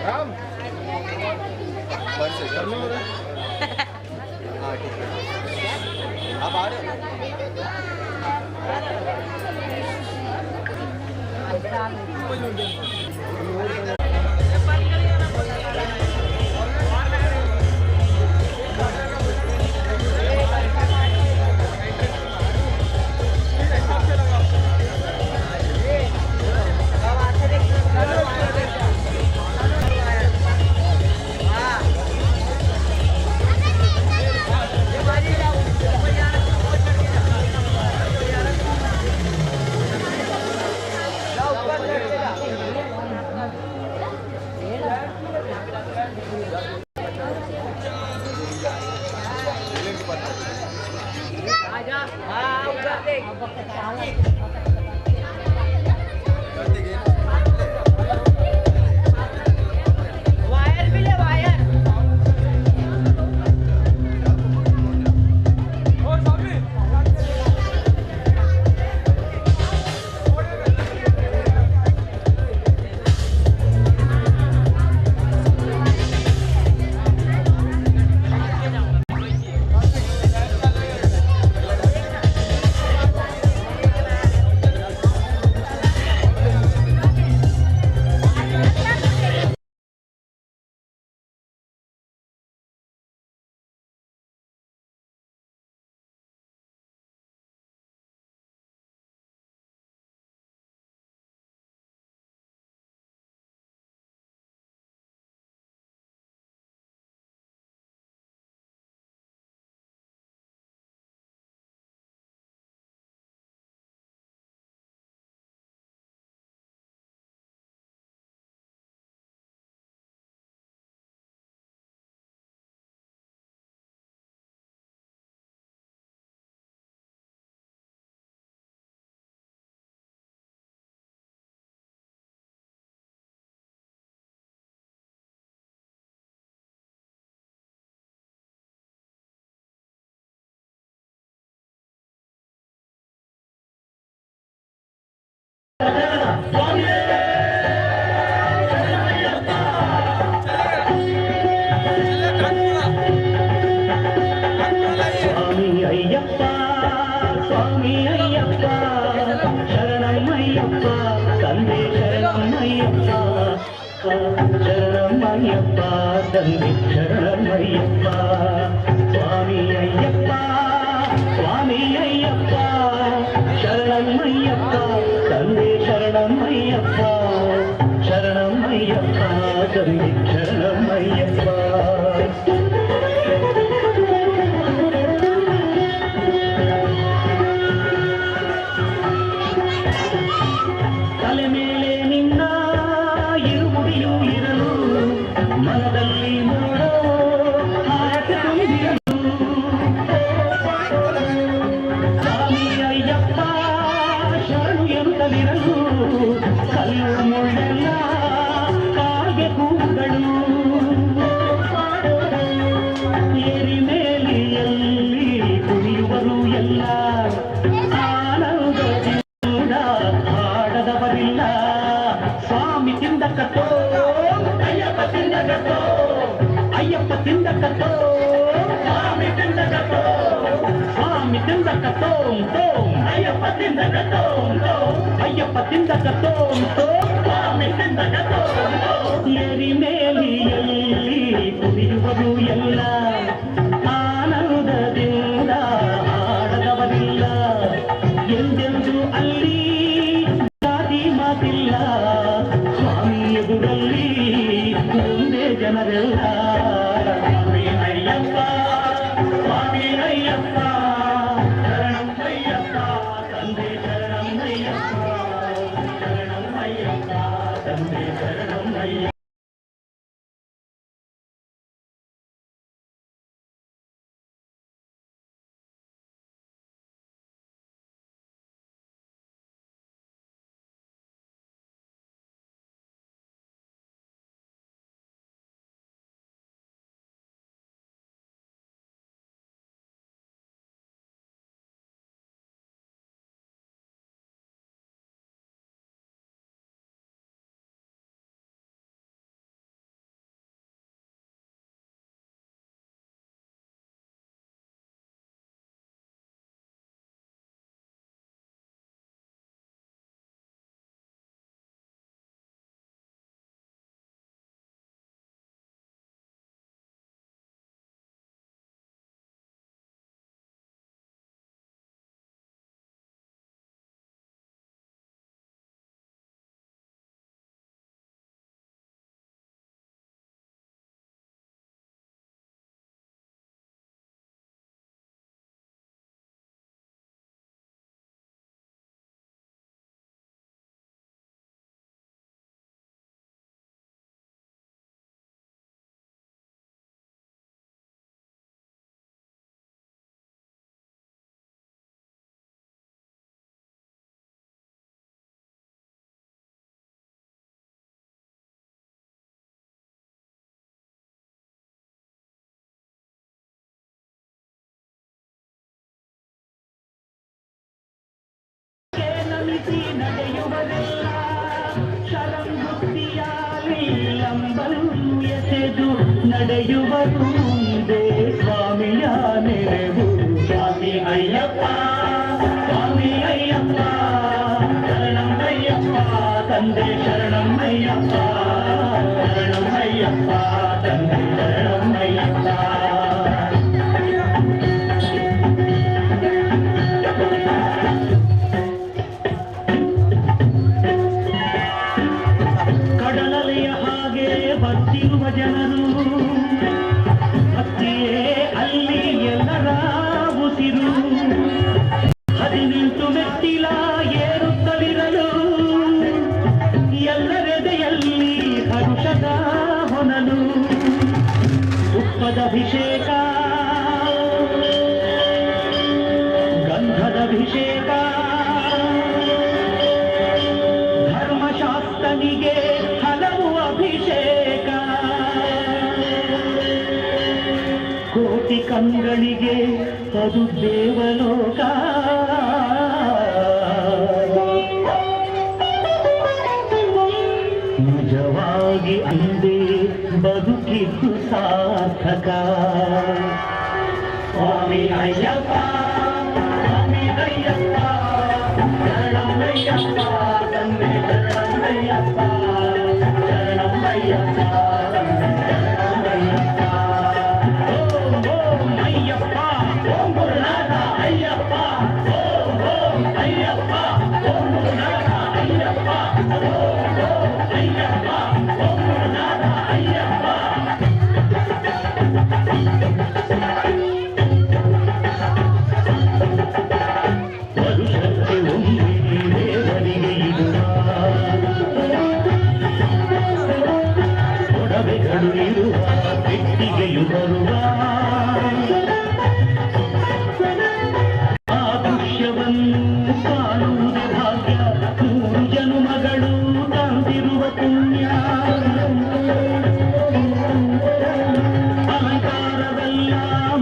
राम हाँ ठीक है, आप आ रहे हो? ಸ್ವಾಮಿ ಅಯ್ಯಪ್ಪ ಸ್ವಾಮಿ ಅಯ್ಯಪ್ಪ ಶರಣಂ ಅಯ್ಯಪ್ಪ ತಂದೆ ಶರಣಂ ಅಯ್ಯಪ್ಪ ಶರಣಂ ಅಯ್ಯಪ್ಪ ತಂದೆ ಶರಣಂ ಅಯ್ಯಪ್ಪ ಸ್ವಾಮಿ ಅಯ್ಯಪ್ಪ ಸ್ವಾಮಿ ಅಯ್ಯಪ್ಪ ಶರಣಂ ಅಯ್ಯಪ್ಪ ತಂದೆ ಶರಣಂ ಅಯ್ಯಪ್ಪ ಶರಣಂ ಅಯ್ಯಪ್ಪ ತಂದೆ ಶರಣಂ ಅಯ್ಯಪ್ಪ. ತಲೆ ಮೇಲೆ ನಿನ್ನ ಇರುಮುಡಿಯೂ ಇರಲು ಮನದಲ್ಲಿ ಮೂಡೋ ಆಸೆ ತುಂಬಿರಲು ಸ್ವಾಮಿ ಅಯ್ಯಪ್ಪ ಶರಣು ಎಂತಲಿರಲು ಕಲ್ಲು ಮುಳ್ಳೆಲ್ಲ ಕಾಗೆ ಕೂಗಳು ಎರಿಮೇಲಿಯಲ್ಲಿ ಕುಣಿಯುವರು ಎಲ್ಲ ಆನಂದದಿಂದ ಹಾಡದವರಿಲ್ಲ. ಸ್ವಾಮಿ ತಿಂದ ಕತ್ತೋ ಅಯ್ಯಪ್ಪ ತಿಂದ ಕತ್ತೋ ಅಯ್ಯಪ್ಪ ತಿಂದ ಕತ್ತೋ ಸ್ವಾಮಿ ತಿಂದ ಕತ್ತೋ ಸ್ವಾಮಿ ತಿಂದ ಕತ್ತೋ ತೋಂ. ಅಯ್ಯಪ್ಪ ತಿಂದಕ ತೋಂ ತೋಂ, ಅಯ್ಯಪ್ಪ ತಿಂದಕ ತೋಂ ತೋಂ, ಸ್ವಾಮಿ ತಿಂದಕ ತೋಂ ತೋಂ. ಎರಿಮೇಲಿಯಲ್ಲಿ ಕುಣಿಯುವರು ಎಲ್ಲ, ಆನಂದದಿಂದ ಹಾಡದವರಿಲ್ಲ. ಎಂದೆಂದು ಅಲ್ಲಿ ಜಾತಿ ಮಾತಿಲ್ಲ, ಸ್ವಾಮಿ ಎದುರಲ್ಲಿ ಮುಂದೆ ಜನರೆಲ್ಲ. ಸ್ವಾಮಿ ಅಯ್ಯಪ್ಪ, ಸ್ವಾಮಿ ಅಯ್ಯಪ್ಪ, ಶರಣಂ ಅಯ್ಯಪ್ಪ ತಂದೆ, ಶರಣಂ ಅಯ್ಯಪ್ಪ, ಶರಣಂ ಅಯ್ಯಪ್ಪ ತಂದೆ, ಶರಣಂ ಅಯ್ಯಪ್ಪ. ನಮಿಸಿ ನಡೆಯುವರೆಲ್ಲ, ಶರಂಗುತ್ತಿಯಾಲಿ ಲಂಬನ್ನು ಎಸೆದು ನಡೆಯುವರು ಮುಂದೆ ಸ್ವಾಮಿಯ ನೆರೆವು. ಸ್ವಾಮಿ ಅಯ್ಯಪ್ಪ, ಸ್ವಾಮಿ ಅಯ್ಯಪ್ಪ, ಶರಣಂ ಅಯ್ಯಪ್ಪ ತಂದೆ, ಶರಣಂ ಅಯ್ಯಪ್ಪ, ಶರಣಂ ಅಯ್ಯಪ್ಪ ತಂದೆ, ಶರಣಂ ಅಯ್ಯಪ್ಪ. ಕಡಲಲೆಯ ಹಾಗೆ ಬರ್ತಿರುವ ಜನರು, ಭಕ್ತಿಯೇ ಅಲ್ಲಿ ಎಲ್ಲರ ಉಸಿರು. 18 ಮೆಟ್ಟಿಲ ಏರುತ್ತಲಿರಲು, ಎಲ್ಲರೆದೆಯಲ್ಲಿ ಹರುಷದ ಹೊನಲು. ತುಪ್ಪದಭಿಷೇಕ, ಗಂಧದಭಿಷೇಕ, ಧರ್ಮಶಾಸ್ತನಿಗೆ ಹಲವು ಅಭಿಷೇಕ. ಕೋಟಿ ಕಂಗಳಿಗೆ ಅದು ದೇವಲೋಕ. ನಿಜವಾಗಿ ಅಂದೇ ಬದುಕಿದ್ದು ಸಾರ್ಥಕ. ಸ್ವಾಮಿ ಅಯ್ಯಪ್ಪ, ಸ್ವಾಮಿ ಅಯ್ಯಪ್ಪ, ಶರಣಂ ಅಯ್ಯಪ್ಪ ತಂದೆ, ಶರಣಂ ಅಯ್ಯಪ್ಪ, ಶರಣಂ ಅಯ್ಯಪ್ಪ ತಂದೆ, ಶರಣಂ ಅಯ್ಯಪ್ಪ. ಓಂ ಓಂ ಅಯ್ಯಪ್ಪ, ಓಂ ಗುರುನಾಥ ಅಯ್ಯಪ್ಪ, ಓಂ ಓಂ ಅಯ್ಯಪ್ಪ, ಓಂ ಗುರುನಾಥ ಅಯ್ಯಪ್ಪ, ಓಂ ಓಂ ಅಯ್ಯಪ್ಪ, ಓಂ ಗುರುನಾಥ ಅಯ್ಯಪ್ಪ. ವರುಷಕ್ಕೆ ಒಮ್ಮೆ ದೇವರಿಗೆ ಇಡುವ ಒಡವೆಗಳು ಇರುವ ಪೆಟ್ಟಿಗೆಯು ಬರುವ ಆ ದೃಶ್ಯವನ್ನು ಕಾಣುವುದೇ ಭಾಗ್ಯ. 3 ಜನುಮಗಳು ತಂದಿರುವ ಪುಣ್ಯ. ಅಲಂಕಾರವೆಲ್ಲ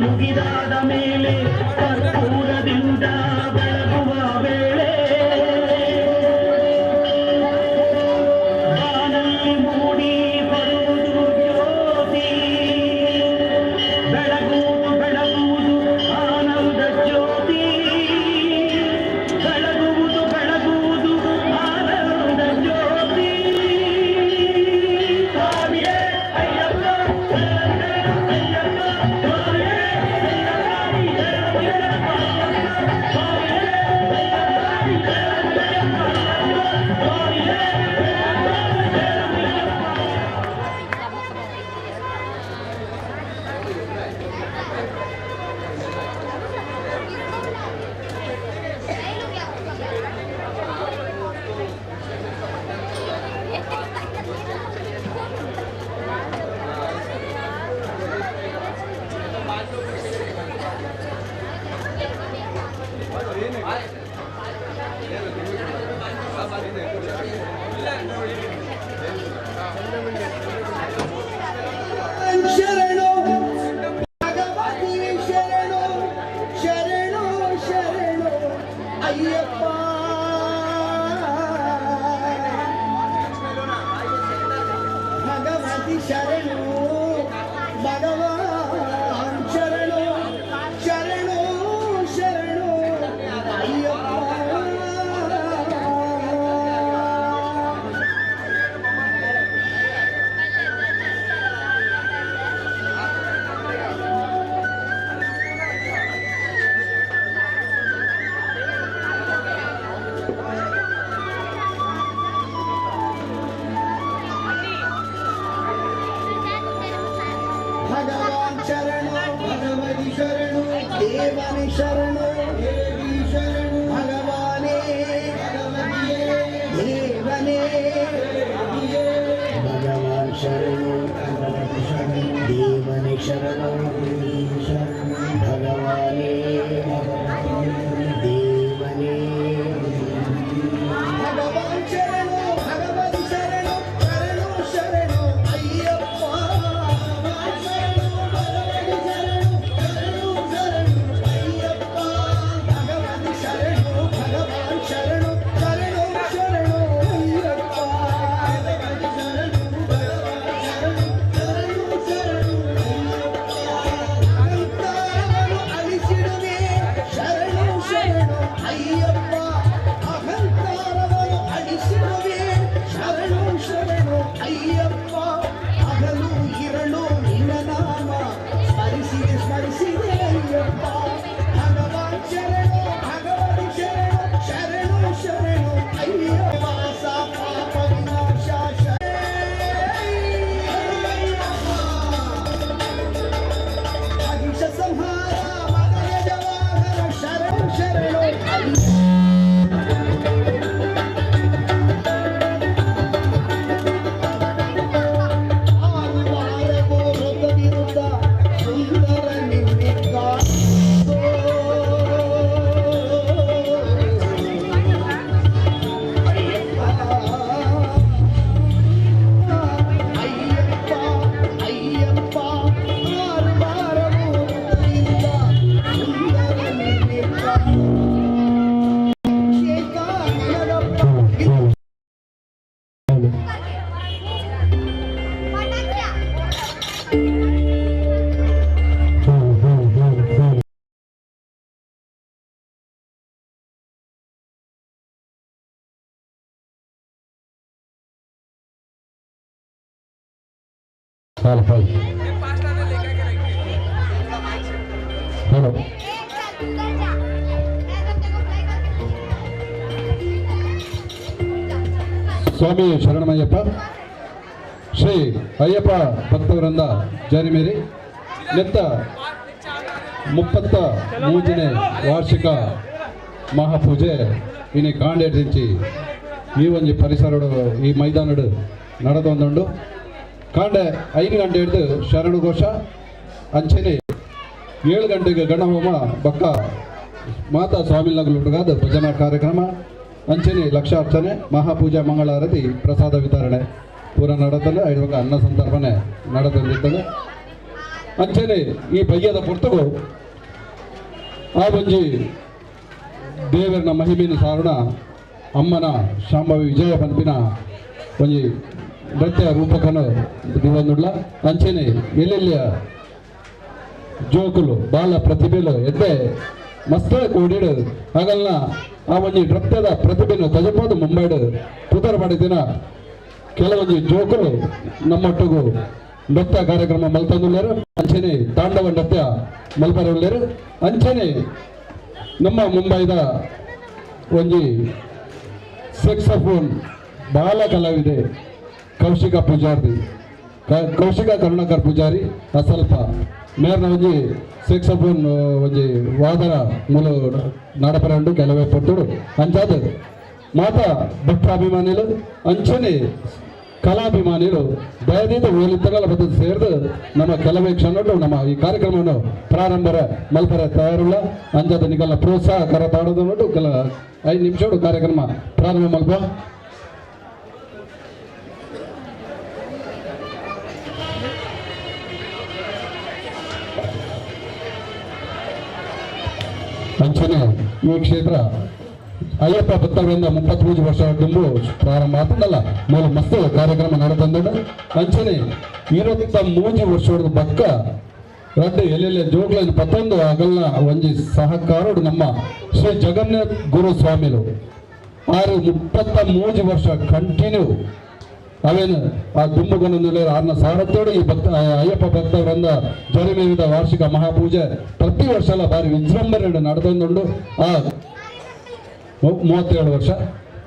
ಮುಗಿದಾದ ಮೇಲೆ ಕರ್ಪೂರದಿಂದ ಬೆಳಗುವ ವೇಳೆ, ಬಾನಲ್ಲಿ ಮೂಡಿ ಬರುವುದು ಜ್ಯೋತಿ, ಬೆಳಗುವುದು. ಭಗವತಿ ಶರಣು, ಭಗವಾನ್ ಶರಣು, ಶರಣು ಶರಣು ಅಯ್ಯಪ್ಪ. ಭಗವಾನ್ ಶರಣು, ಭಗವತಿ ಶರಣು, ದೇವನಿ ಶರಣು, ದೇವಿ ಶರಣು, ಭಗವಾನೇ, ಭಗವತಿಯೇ, ದೇವನೇ. ಭಗವಾನ್ ಶರಣು, ಭಗವತಿ ಶರಣು, ದೇವನಿ ಶರಣು, ದೇವಿ ಶರಣು, ಭಗವಾನೇ, ದೇವನೇ. ಭಗವಾನ್ ಶರಣು, ಭಗವತಿ ಶರಣು, ಶರಣು ಶರಣು ಅಯ್ಯಪ್ಪ. ಭಗವಾನ್ ಶರಣು, ಭಗವತಿ ಶರಣು, ಶರಣು ಶರಣು ಅಯ್ಯಪ್ಪ. ಭಗವತಿ ಶರಣು, ಭಗವಾನ್ ಶರಣು, ಶರಣು ಶರಣು ಅಯ್ಯಪ್ಪ. ಭಗವತಿ ಶರಣು, ಭಗವಾನ್ ಶರಣು, ಶರಣು ಶರಣು ಅಯ್ಯಪ್ಪ. ಅಹಂಕಾರವನ್ನು ಅಳಿಸಿಡುವೆ, ಶರಣು ಶರಣು ಅಯ್ಯಪ್ಪ. ಅಹಂಕಾರವನ್ನು ಅಳಿಸಿಡುವೆ, ಶರಣು ಶರಣು ಅಯ್ಯಪ್ಪ. ಹಗಲು ಇರಳು ನಿನ್ನ ನಾಮ ಸ್ಮರಿಸಿದೆ, ಸ್ಮರಿಸಿದೆ ಅಯ್ಯಪ್ಪ. ಭಗವಾನ್ ಶರಣು, ಭಗವತಿ ಶರಣು, ಶರಣು ಶರಣು ಅಯ್ಯಪ್ಪ. ವಾಸ ಪಾಪ ವಿನಾಶ. ಅಯ್ಯಪ್ಪ. ಅಹಿಷ ಸಂಹಾರ ಮದಯ ಜವಾಹರ, ಶರಣು ಶರಣು ಅಯ್ಯಪ್ಪ. ಆರು ವಾರವೋ ವ್ರತವಿರುತ್ತ ಸುಂದರ ನಿನ್ನೆ ಕಾಣೋ. ಅಯ್ಯಪ್ಪ, ಅಯ್ಯಪ್ಪ, ಅಯ್ಯಪ್ಪ. ಆರು ವಾರವೋ ವ್ರತವಿರುತ್ತ ಸುಂದರ ನಿನ್ನೆ ಕಾಣೋ. ಅಭಿಷೇಕ ನಿನಗಪ್ಪ. Hello hello. उधर जा, मैं जब तेरे को बुलाई करके. ಸ್ವಾಮಿ ಶರಣಮಯ್ಯಪ್ಪ. ಶ್ರೀ ಅಯ್ಯಪ್ಪ ಭಕ್ತವೃಂದ ಜಾರಿಮೇರಿ ನೆತ್ತ 33ನೇ ವಾರ್ಷಿಕ ಮಹಾಪೂಜೆ ಇನಿ ಕಾಂಡೆಡ್ದಿಂಚಿ ಈ ಒಂಜಿ ಪರಿಸರಡು, ಈ ಮೈದಾನಡು ನಡೆದೊಂದುಂಡು. ಕಾಂಡೆ 5 ಗಂಟೆ ಹಿಡಿದು ಶರಣುಘೋಷ, ಅಂಚೆನೆ 7 ಗಂಟೆಗೆ ಗಣಹೋಮ, ಬಕ್ಕ ಮಾತಾ ಸ್ವಾಮಿನಗಲುಂಡುಗಾದ ಭಜನಾ ಕಾರ್ಯಕ್ರಮ, ಅಂಚೆನೆ ಲಕ್ಷಾರ್ಚನೆ, ಮಹಾಪೂಜಾ, ಮಂಗಳಾರತಿ, ಪ್ರಸಾದ ವಿತರಣೆ ಪೂರ ನಡತದೆ. ಐದು ಅನ್ನ ಸಂತರ್ಪಣೆ ನಡೆದಂದಿರ್ತದೆ. ಅಂಚೆನೆ ಈ ಬಯ್ಯದ ಪುರ್ತಗು ಆ ಒಂಜಿ ದೇವರನ ಮಹಿಮೆನ ಸಾರುಣ ಅಮ್ಮನ ಶಾಂಭವಿ ವಿಜಯ ಪನ್ಪಿನ ಒಂಜಿ ನೃತ್ಯ ರೂಪಕನು ದಿವಂದುಳ್ಳ. ಅಂಚೆನೆ ಎಲ್ಲೆಲ್ಲಿಯ ಜೋಕುಲು ಬಾಲ ಪ್ರತಿಭೆಲು ಎದ್ದೆ ಮಸ್ತ್ ಕೂಡಿಡು ಹಾಗಲ್ಲ ಆ ಒಂಜಿ ನೃತ್ಯದ ಪ್ರತಿಭೆನು ತಜಪೋದು ಮುಂಬೈಡು ಪುದರ್ ಪಡೆದಿನ ಕೆಲವೊಂಜಿ ಜೋಕುಲು ನಮ್ಮೊಟ್ಟಿಗೂ ನೃತ್ಯ ಕಾರ್ಯಕ್ರಮ ಮಲ್ತಂದುಳ್ಳೇರು. ಅಂಚೆನೆ ತಾಂಡವ ನೃತ್ಯ ಮಲ್ಪರೆ. ಅಂಚೆನೆ ನಮ್ಮ ಮುಂಬೈದ ಒಂಜಿ ಸೆಕ್ಸಫೋನ್ ಬಾಲ ಕಲಾವಿದೆ ಕೌಶಿಕ ಪೂಜಾರಿ, ಕೌಶಿಕ ಕರುಣಾಕರ್ ಪೂಜಾರಿ ಅಸಲ್ಪ ಮೇರ್ನ ಒಂಜಿ ಸೆಕ್ಸಫೋನ್ ಒಂಜಿ ವಾದನ ಮೂಲ ನಾಡಪರ ಉಂಡು ಕೆಲವೇ ಪೊರ್ತುಡು. ಅಂಚಾದ ಮಾತಾ ಭಕ್ತಾಭಿಮಾನಿಲು, ಅಂಚನೆ ಕಲಾಭಿಮಾನಿಲು ದಯದೀದ ಓಲಿತ್ತಗಳ ಬದ್ದ ಸೇರ್ದು ನಮ್ಮ ಕೆಲವೇ ಕ್ಷಣಗಳು ನಮ್ಮ ಈ ಕಾರ್ಯಕ್ರಮವನ್ನು ಪ್ರಾರಂಭರ ಮಲ್ಪರ ತಯಾರುಳ್ಳ. ಅಂಚಾದ ನಿಗಲ ಪ್ರೋತ್ಸಾಹ ಕರ ತಾಡೋದು ನೋಡು. ಕೆಲ 5 ನಿಮಿಷ ಕಾರ್ಯಕ್ರಮ ಪ್ರಾರಂಭ ಮಲ್ಪ. ಅಂಚನೆ ಈ ಕ್ಷೇತ್ರ ಅಯ್ಯಪ್ಪ ಭಕ್ತರಿಂದ 33 ವರ್ಷ ದುಂಬು ಪ್ರಾರಂಭ ಆತಂದಲ್ಲ ಮೂಲ ಮಸ್ತ್ ಕಾರ್ಯಕ್ರಮ ನಡೆತಂದ. ಅಂಚನೆ 23 ವರ್ಷದ ಬಕ್ಕ ರಡ್ಡು ಎಲ್ಲೆಲ್ಲ ಜೋಗ್ಲನ್ ಪತ್ತೊಂದು ಅಗಲ್ನ ಒಂಜಿ ಸಹಕಾರೋಡು ನಮ್ಮ ಶ್ರೀ ಜಗನ್ನಾಥ ಗುರು ಸ್ವಾಮಿಲು ಆರು 33 ವರ್ಷ ಕಂಟಿನ್ಯೂ ಅವೇನು ಆ ದುಂಬುಗನ ಆರ್ನ ಸಾರಥ್ಯೋಡು ಈ ಭಕ್ತ ಅಯ್ಯಪ್ಪ ಭಕ್ತವರಿಂದ ಜರಿಮೇವಿದ ವಾರ್ಷಿಕ ಮಹಾಪೂಜೆ ಪ್ರತಿ ವರ್ಷ ಎಲ್ಲ ಭಾರಿ ವಿಜೃಂಭಣೆ ನಡೆದೊಂದುಂಡು. ಆ 37 ವರ್ಷ,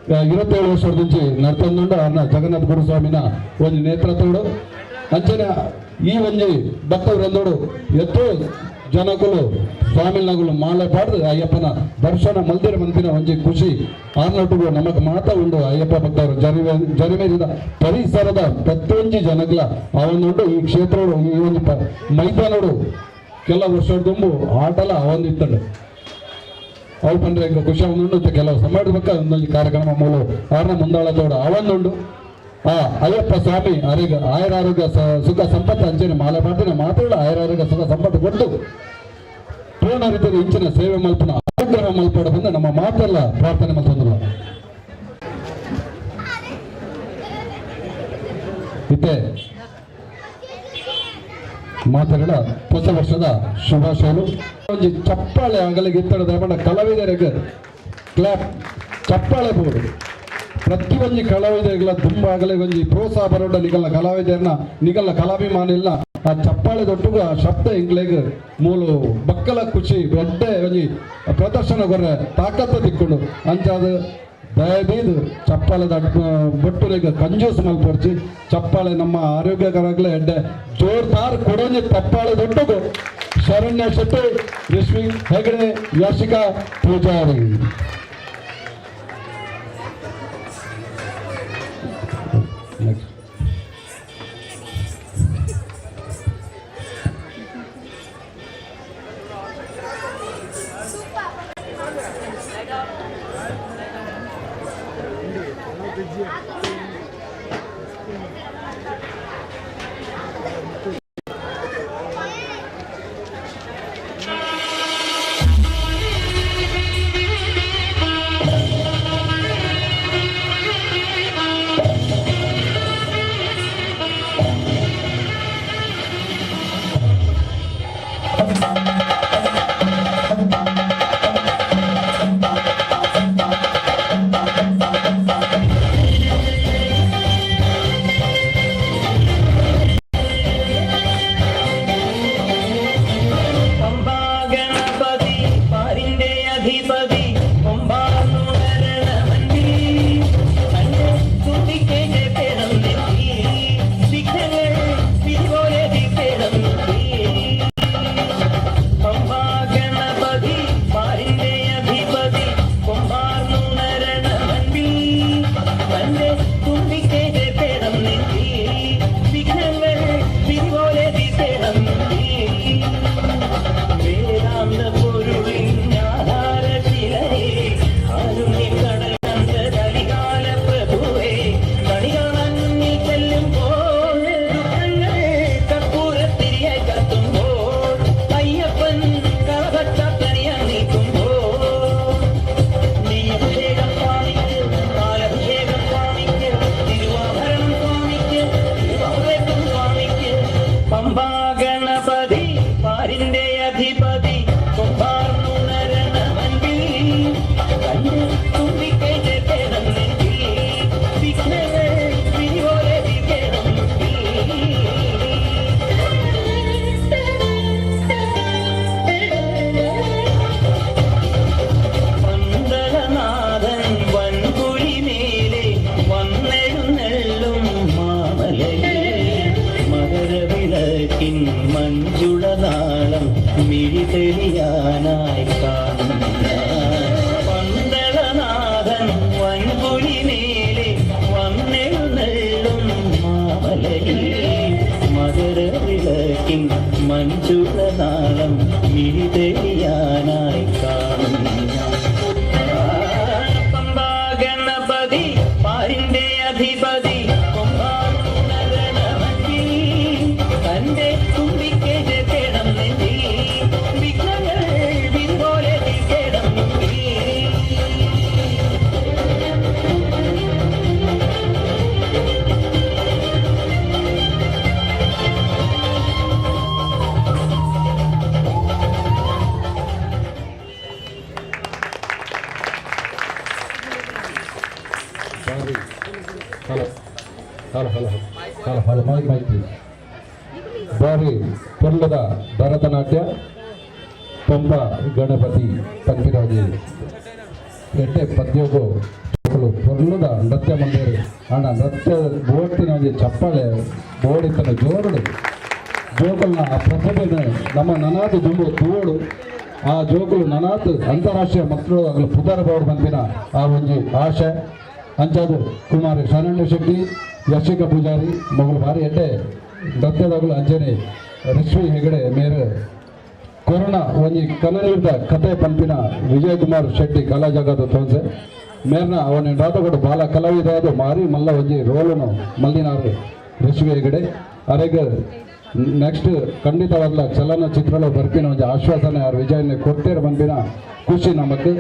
27 ವರ್ಷದ నుంచి ನಡ್ತೊಂದುಂಡು ಆರ್ನ ಜಗನ್ನಾಥ ಗುರುಸ್ವಾಮಿನ ಒಂಜಿ ನೇತೃತ್ವಡು. ಅಂಚನೆ ಈ ಒಂಜಿ ಭಕ್ತವೃಂದೋಡು ಎತ್ತೋ ಜನಕುಲು ಸ್ವಾಮಿನಗುಲು ಮಾಲೆ ಪಾಡ್ದು ಅಯ್ಯಪ್ಪನ ದರ್ಶನ ಮಲ್ದಿರ ಮಂತಿನ ಒಂಜಿ ಖುಷಿ ಆರ್ನೊಟ್ಟಿಗೆ ನಮಕ್ ಮಾತ ಉಂಡು. ಅಯ್ಯಪ್ಪ ಭಕ್ತವರು ಜರಿಮೇರಿದ ಪರಿಸರದ ಪ್ರತಿಯೊಂಜಿ ಜನಗ್ಲ ಅವನುಂಡು. ಈ ಕ್ಷೇತ್ರಡು, ಈ ಒಂದು ಮೈದಾನಡು ಕೆಲ ವರ್ಷದ ದುಂಬು ಆಟಲ ಅವೊಂದಿತ್ತಂಡು. ಅವು ಪಂಡ್ರೆ ಇಂಕ ಖುಷಿ ಅವನುಂಡು. ಕೆಲವು ಸಮಾಜ ಬಕ್ಕ ಒಂದೊಂದು ಕಾರ್ಯಕ್ರಮ ಮೂಲ ಆರ್ನ ಮುಂದಾಳತೋಡು ಅವೊಂದುಂಡು. ಆ ಅಯ್ಯಪ್ಪ ಸ್ವಾಮಿ ಅರಿಗ ಆಯುರಾರೋಗ್ಯ ಸುಖ ಸಂಪತ್ತು ಅಂಚನೆ ಮಾಲೆ ಮಾಡ್ತಿನ ಮಾತಾಡ ಆಯುರಾರೋಗ್ಯ ಸುಖ ಸಂಪತ್ತು ಕೊಟ್ಟು ಪೂರ್ಣ ರೀತಿಯ ಇಂಚಿನ ಸೇವೆ ಮಲ್ಪನ ಅನುಗ್ರಹ ಮಲ್ಪಡ ಬಂದು ನಮ್ಮ ಮಾತೆಲ್ಲ ಪ್ರಾರ್ಥನೆ ಮಲ್ತೊಂದಿಲ್ಲ. ಇತ್ತೆ ಮಾತುಗಳ ಹೊಸ ವರ್ಷದ ಶುಭಾಶಯಗಳು. ಒಂಜಿ ಚಪ್ಪಾಳೆ ಆಗಲಿಗೆ ಇತ್ತಡ ದಯಮಾಡ ಕಲಾವಿದರಿಗೆ ಕ್ಲಾಪ್ ಚಪ್ಪಾಳೆ ಬೋಡು. ಪ್ರತಿಯೊಂಜಿ ಕಲಾವಿದರಿಗೆಲ್ಲ ತುಂಬ ಆಗಲಿ ಒಂಜಿ ಪ್ರೋತ್ಸಾಹ ಬರೋಡ ನಿಗಲ್ಲ ಕಲಾವಿದರನ್ನ ನಿಗಲ್ಲ ಕಲಾಭಿಮಾನಿ ಇಲ್ಲ. ಆ ಚಪ್ಪಾಳೆ ದೊಡ್ಡಗು ಆ ಶಬ್ದ ಇಂಗ್ಲೇಗ್ ಮೂಲು ಬಕ್ಕಲ ಖುಷಿ ದೊಡ್ಡ ಒಂಜಿ ಪ್ರದರ್ಶನ ಕೊರ್ರೆ ತಾಕತ್ತ ತಿಕ್ಕೊಂಡು. ಅಂಚಾದ ದಯದೀದು ಚಪ್ಪಾಳೆ ಬೊಟ್ಟುಲಿಗೆ ಕಂಜೂಸ್ ಮಲ್ಪೊರ್ಚಿ. ಚಪ್ಪಾಳೆ ನಮ್ಮ ಆರೋಗ್ಯಕರಾಗ್ಲೇ ಎಡ್ಡೆ. ಜೋರ್ದಾರ್ ಕೊಡೊಂಜಿ ತಪ್ಪಾಳೆ ದೊಡ್ಡಗು ಶರಣ್ಯ ಶೆಟ್ಟಿ, ರಿಶ್ವಿ ಹೆಗಡೆ, ಯಾಶಿಕಾ ಪೂಜಾರಿ. Next. മിഴിതെളിയാനായി കാണുന്ന പന്തളനാഥൻ വൻപുലി മേലെ വന്നെഴുന്നള്ളും മാമലയിൽ മകരവിളക്കിൻ മഞ്ജുളനാളം മിഴിതെളിയാനായി കാണുന്ന പമ്പാ ഗണപതി പാരിന്റെ അധിപതി തന്റെ തുമ്പിക്കെ ചേർക്കണം നെഞ്ചിൽ വിഘ്നങ്ങൾ വിധി പോലെ തീർക്കണം മുമ്പിൽ. ಮೈತ್ರಿ ಬಾರಿ ಪೊರ್ಲದ ಭರತನಾಟ್ಯ ಪಂಪ ಗಣಪತಿ ಪನ್ಪಿನ ಎಡ್ಡೆ ಪದ್ಯೋಗು ಪೊರ್ಲುದ ನೃತ್ಯ ಮಂದಿರ. ಆಂಡ ನೃತ್ಯ ಬೋಟಿನ ಒಂಜಿ ಚಪ್ಪಾಳೆ ಬೋಡಿತ್ತನ ಜೋರುಡು ಜೋಕುಲ್ನ ಆ ಪ್ರತಿಭೆನ ನಮ್ಮ ನನಾತ್ ದುಂಬು ತೂವೊಡು. ಆ ಜೋಕುಲು ನನಾತ್ ಅಂತಾರಾಷ್ಟ್ರೀಯ ಮಕ್ಕಳು ಅಗಲು ಪುದರ್ ಬೋರ್ಡ್ ಬಂದಿನ ಆ ಒಂಜಿ ಆಶೆ. ಅಂಚಾದ್ ಕುಮಾರಿ ಶರಣ್ಯ ಶೆಟ್ಟಿ, ಯಶಿಕ ಪೂಜಾರಿ ಮೊಗಲು ಭಾರಿ ಎಡ್ಡೆ ನೃತ್ಯದಗಳು. ಅಂಚನೆ ರಿಶ್ವಿ ಹೆಗಡೆ ಮೇರು ಕೊರೋನಾ ಒಂಜಿ ಕನ್ನಡದ ಕತೆ ಪನ್ಪಿನ ವಿಜಯ್ ಕುಮಾರ್ ಶೆಟ್ಟಿ ಕಲಾ ಜಗದ ತೋನ್ಸೆ ಮೇರ್ನ ಅವನ ರಾತಗೋಡು ಬಾಲ ಕಲಾವಿದ ಅದು ಮಾರಿ ಮಲ್ಲ ಒಂಜಿ ರೋಲುನು ಮಲ್ಲಿನಾರು ರಿಶ್ವಿ ಹೆಗಡೆ. ಅರೆಗ್ ನೆಕ್ಸ್ಟ್ ಖಂಡಿತವಾಗ್ಲ ಚಲನಚಿತ್ರలో ಬರ್ಪಿನ ಒಂಜಿ ಆಶ್ವಾಸನೆ ಆರ್ ವಿಜಯ್ ಕೊಡ್ತೇರು ಬಂಪಿನ ಖುಷಿ ನಮಕ್.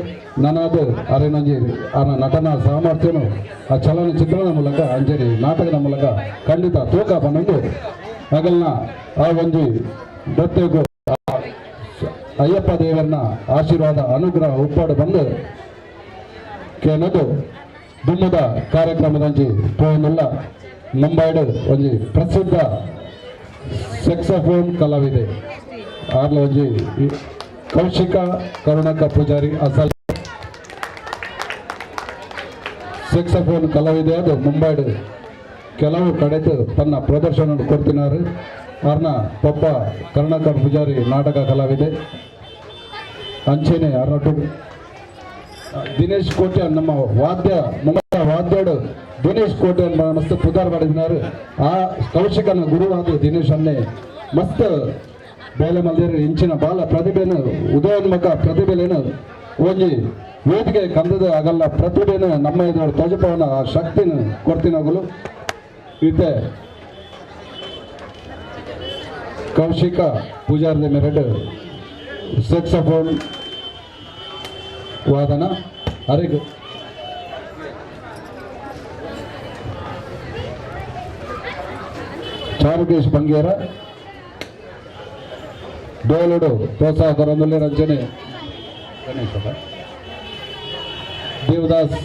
ನನಾದ್ ಅರೆನೊಂಜಿ ಆನ ನಟನಾ ಸಾಮರ್ಥ್ಯನು ಆ ಚಲನಚಿತ್ರದ ಮೂಲಕ ಅಂಚನೆ ನಾಟಕದ ಮೂಲಕ ಖಂಡಿತ ತೂಕ ಪನ್ನೊಂದು ಅಗಲ್ನ ಆ ಒಂಜಿ ನೃತ್ಯಕ್ಕೂ ಅಯ್ಯಪ್ಪ ದೇವರನ್ನ ಆಶೀರ್ವಾದ ಅನುಗ್ರಹ ಉಪ್ಪಾಡು ಬಂದು ಕೇನದು ದುಮ್ಮದ ಕಾರ್ಯಕ್ರಮದಂಚಿ ಪೋವೊಂದುಲ್ಲ. ಮುಂಬೈಡ್ ಒಂಜಿ ಪ್ರಸಿದ್ಧ ಸೆಕ್ಸಫೋನ್ ಕಲಾವಿದೆ ಆರ್ಲ ಒಂಜಿ ಕೌಶಿಕ ಕರುಣಕ ಪೂಜಾರಿ ಅಸಲ್ ಸೆಕ್ಸಫೋನ್ ಕಲಾವಿದೆ. ಅದು ಮುಂಬೈಡ್ ಕೆಲವು ಕಡೆತು ತನ್ನ ಪ್ರದರ್ಶನ ಕೊಡ್ತಿನಾರು. ಅರ್ನ ಪಪ್ಪ ಕರುಣಾಕರ್ ಪೂಜಾರಿ ನಾಟಕ ಕಲಾವಿದೆ. ಅಂಚೆನೆ ಅರ್ನೊಟ್ಟು ದಿನೇಶ್ ಕೋಟ್ಯಾನ್, ನಮ್ಮ ವಾದ್ಯ ಮುಂಬೈ ವಾದ್ಯಡು ದಿನೇಶ್ ಕೋಟ್ಯಾನ್ ಮಸ್ತ್ ಪುದಾರ್ ಮಾಡಿದಿನಾರು. ಆ ಕೌಶಿಕನ ಗುರುವಾದ ದಿನೇಶ್ ಅನ್ನೇ ಮಸ್ತ್ ಬೇಲೆ ಮಲ್ದಿರು. ಇಂಚಿನ ಬಾಲ ಪ್ರತಿಭೆನು, ಉದಯೋನ್ಮುಖ ಪ್ರತಿಭೆಲೇನು ಒಂಜಿ ವೇದಿಕೆ ಕಂದದ ಆಗಲ್ಲ ಪ್ರತಿಭೆನು ನಮ್ಮ ಎದುರು ತೋಜಪವನ ಆ ಶಕ್ತಿನ ಕೊಡ್ತಿನಗುಲು. ಇತ್ತೆ ಕೌಶಿಕ ಪೂಜಾರಿ ಮೆರಡು ಸೆಕ್ಸಫೋನ್ ವಾದನ ಅರೆಗ್ ಚಾರುಕೇಶ್ ಬಂಗೇರ ಡೋಲುಡು ಪ್ರೋತ್ಸಾಹ ಕೊರೊಂದುಲ್ಲೆ. ರಂಜನೆ ಗಣೇಶ ದೇವದಾಸ್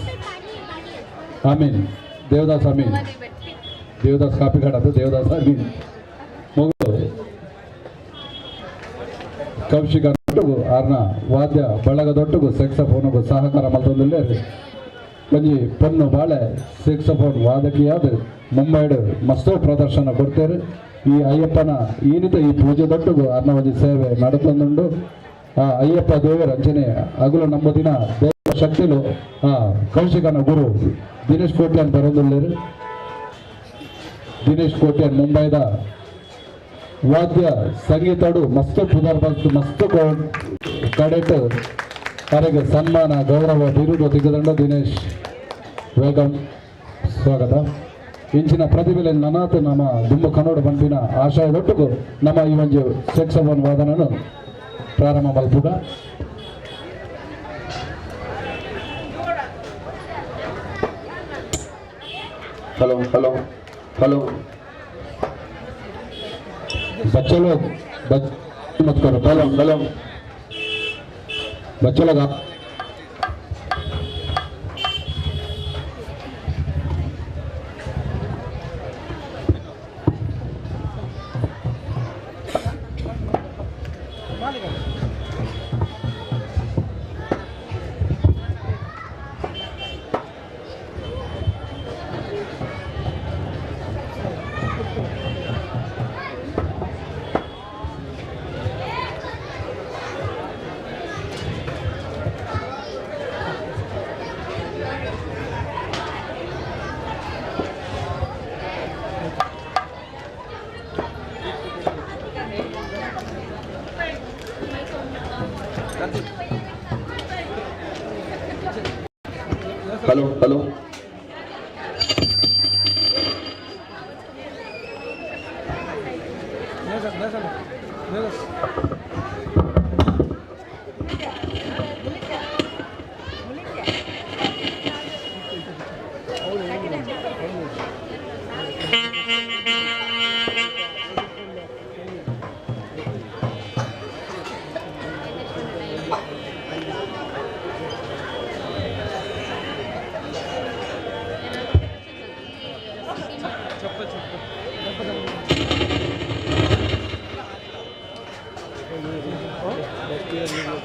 ಅಮೀನ್, ದೇವದಾಸ್ ಅಮೀನ್, ದೇವದಾಸ್ ಕಾಪಿಕಾಡ್ ಅದು ದೇವದಾಸ್ ಅಮೀನ್ ಮಗು ಕೌಶಿಕ ಆರ್ನ ವಾದ್ಯ ಬಳಗದೊಟ್ಟುಗು ಸೆಕ್ಸಫೋನ್ಗು ಸಹಕಾರ ಮಲ್ತೊಂದುಲ್ಲೆರ್. ಒಂಜಿ ಪೊನ್ನು ಬಾಳೆ ಸೆಕ್ಸಫೋನ್ ವಾದಕಿಯಾದ ಮುಂಬೈಡ್ ಮಸ್ತ್ ಪ್ರದರ್ಶನ ಕೊಡ್ತೇರು. ಈ ಅಯ್ಯಪ್ಪನ ಈನಿತ ಈ ಪೂಜೆ ದೊಟ್ಟುಗು ಆರ್ನ ಒಂಜಿ ಸೇವೆ ನಡತೊಂದುಂಡು. ಆ ಅಯ್ಯಪ್ಪ ದೇವರ ಅಂಚನೆ ಅಗುಲು ನಮ್ಮ ದಿನ ದೇವ ಶಕ್ತಿಲು ಆ ಕೌಶಿಕನ ಗುರು ದಿನೇಶ್ ಕೋಟ್ಯಾನ್ ಬರೋದುಲ್ಲೇರು. ದಿನೇಶ್ ಕೋಟ್ಯಾನ್ ಮುಂಬೈದ ವಾದ್ಯ ಸಂಗೀತಡು ಮಸ್ತ್ ಪುದರ್ ಬಂತು, ಮಸ್ತ್ ಕಡೆಟ್ ಅರೆಗೆ ಸನ್ಮಾನ ಗೌರವ ಬಿರುದು ತಿಗದಂಡ. ದಿನೇಶ್, welcome, ಸ್ವಾಗತ. ಇಂಚಿನ ಪ್ರತಿಭೆ ನನಾತ್ ನಮ್ಮ ದುಂಬು ಕನ್ನಡ ಬಂಪಿನ ಆಶಯದೊಟ್ಟುಗು ನಮ್ಮ ಈ ಒಂಜಿ ಸೆಕ್ಸಫೋನ್ ವಾದನನು ಪ್ರಾರಂಭ ಮಲ್ಪುಗ. Hello hello hello. बच्चे लोग मत करो। Hello hello. बच्चे लोग आप hello hello. आप लिखा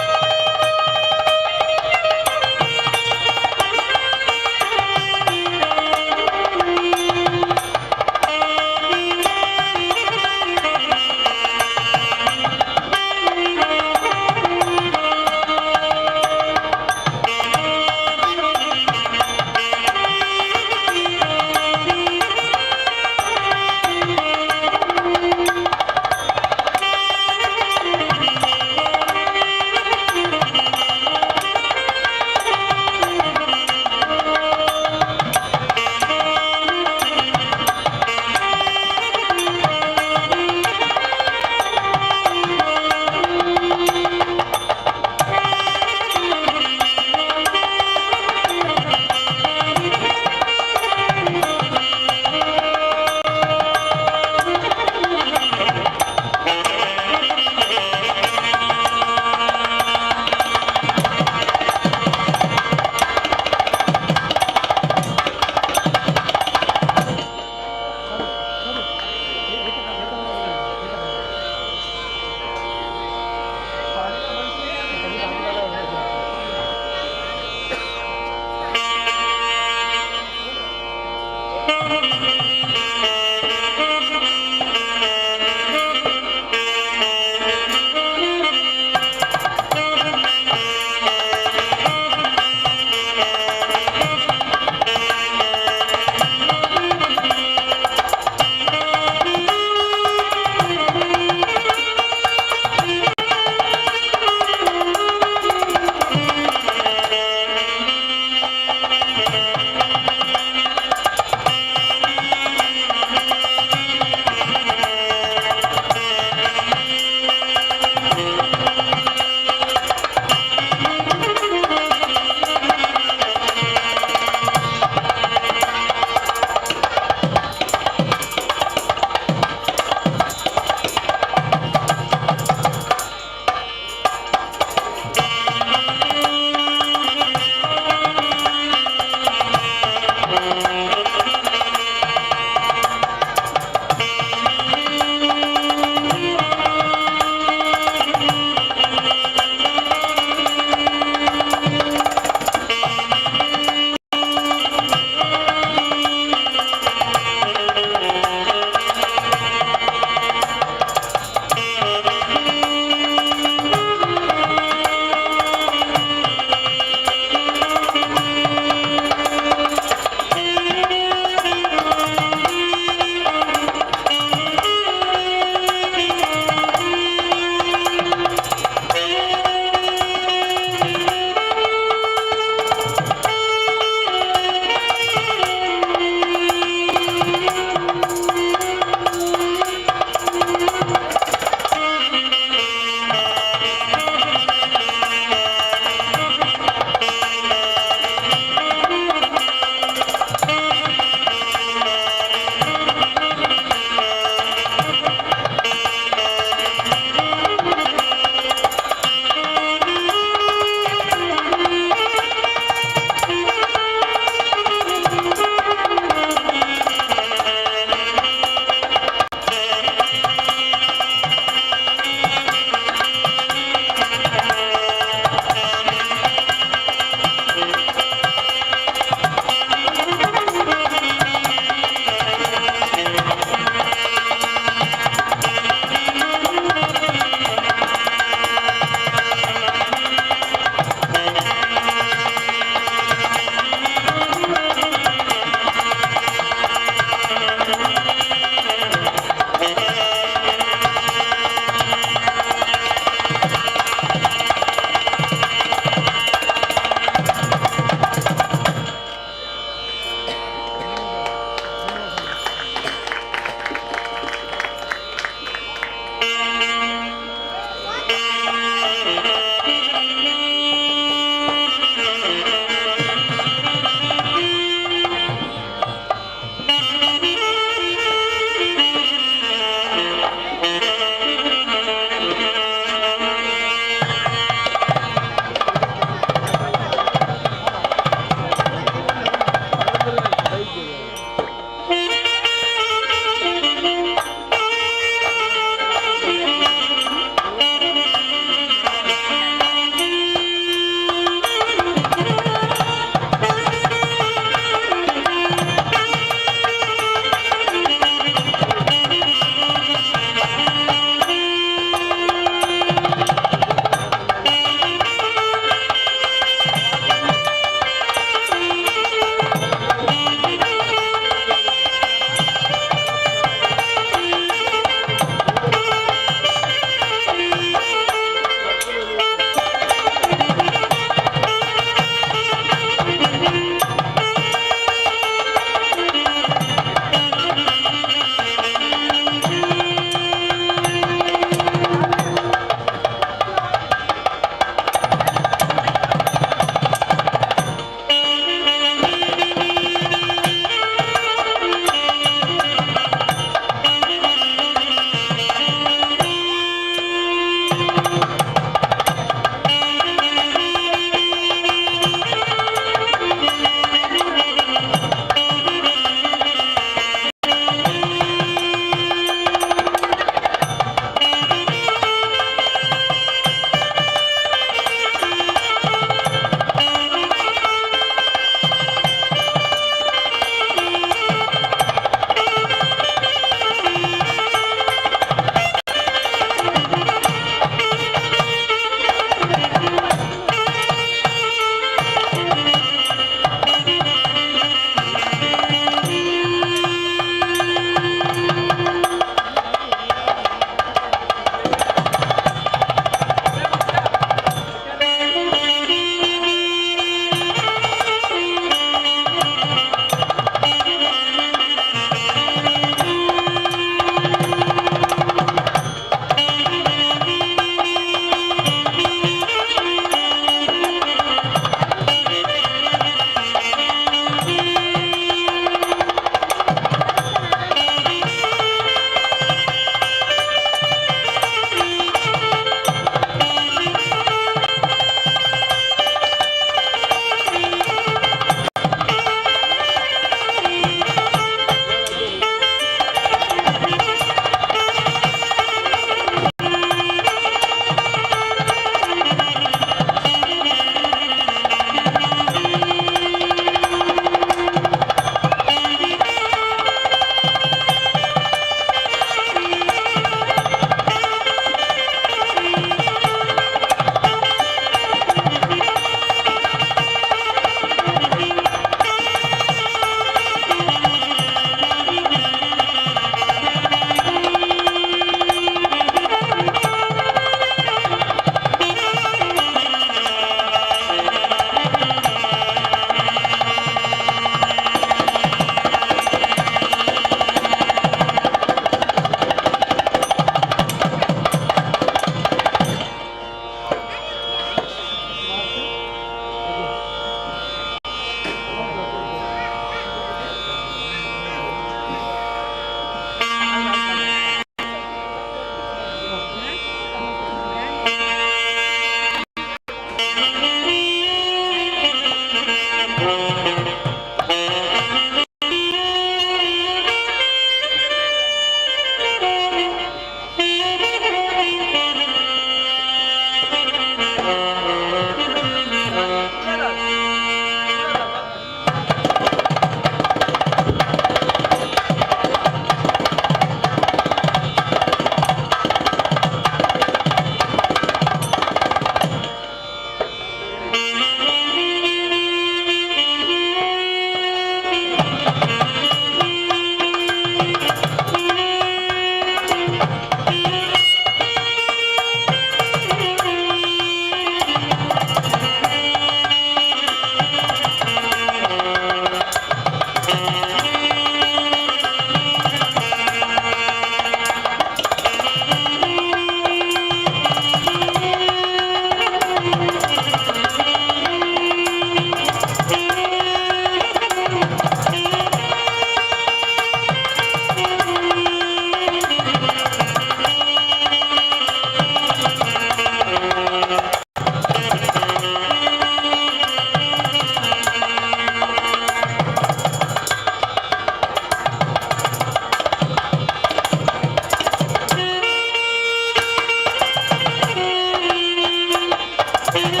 Thank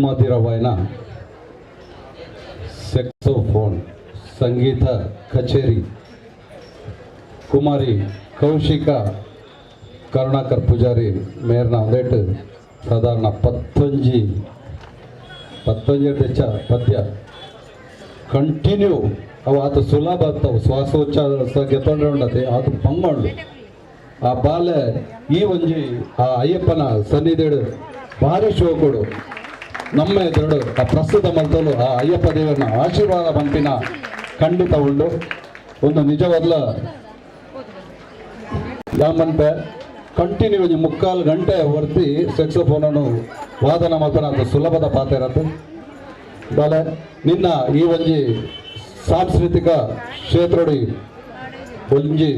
ಸುಮಧುರವಾಯಿನ ಸೆಕ್ಸೋಫೋನ್ ಸಂಗೀತ ಕಚೇರಿ ಕುಮಾರಿ ಕೌಶಿಕ ಕರುಣಾಕರ್ ಪೂಜಾರಿ ಮೇರ್ನ ಒಂದೇಟ್ ಸಾಧಾರಣ ಪತ್ತೊಂಜಿ ಪತ್ತೊಂಜಿ ಹೆಚ್ಚ ಪದ್ಯ ಕಂಟಿನ್ಯೂ ಅವು ಆತ ಸುಲಭ ಆಗ್ತಾವು. ಶ್ವಾಸೋಚ್ಛ್ವಾಸ ಗೆತ್ತೊಂಡ್ರೆ ಉಂಡತೆ ಆತ ಬಂಗೊಂಡು ಆ ಬಾಲೆ ಈ ಒಂಜಿ ಆ ಅಯ್ಯಪ್ಪನ ಸನ್ನಿಧಿಡು ಭಾರಿ ಶೋಕುಡು ನಮ್ಮ ಎದುರುಡು ಆ ಪ್ರಸ್ತುತ ಮಲ್ತಲು ಆ ಅಯ್ಯಪ್ಪ ದೇವರನ್ನ ಆಶೀರ್ವಾದ ಪನ್ಪಿನ ಖಂಡಿತ ಉಂಡು. ಒಂದು ನಿಜವಾದ್ಲ ಯಾಮನ್ಪೆ ಕಂಟಿನ್ಯೂ ಒಂಜಿ ಮುಕ್ಕಾಲು ಗಂಟೆ ವರ್ತಿ ಸೆಕ್ಸೋಫೋನನ್ನು ವಾದನ ಮಲ್ಪನ ಅದು ಸುಲಭದ ಪಾತ್ರ. ಬಾಲೆ, ನಿನ್ನ ಈ ಒಂಜಿ ಸಾಂಸ್ಕೃತಿಕ ಕ್ಷೇತ್ರಡಿ ಒಂಜಿ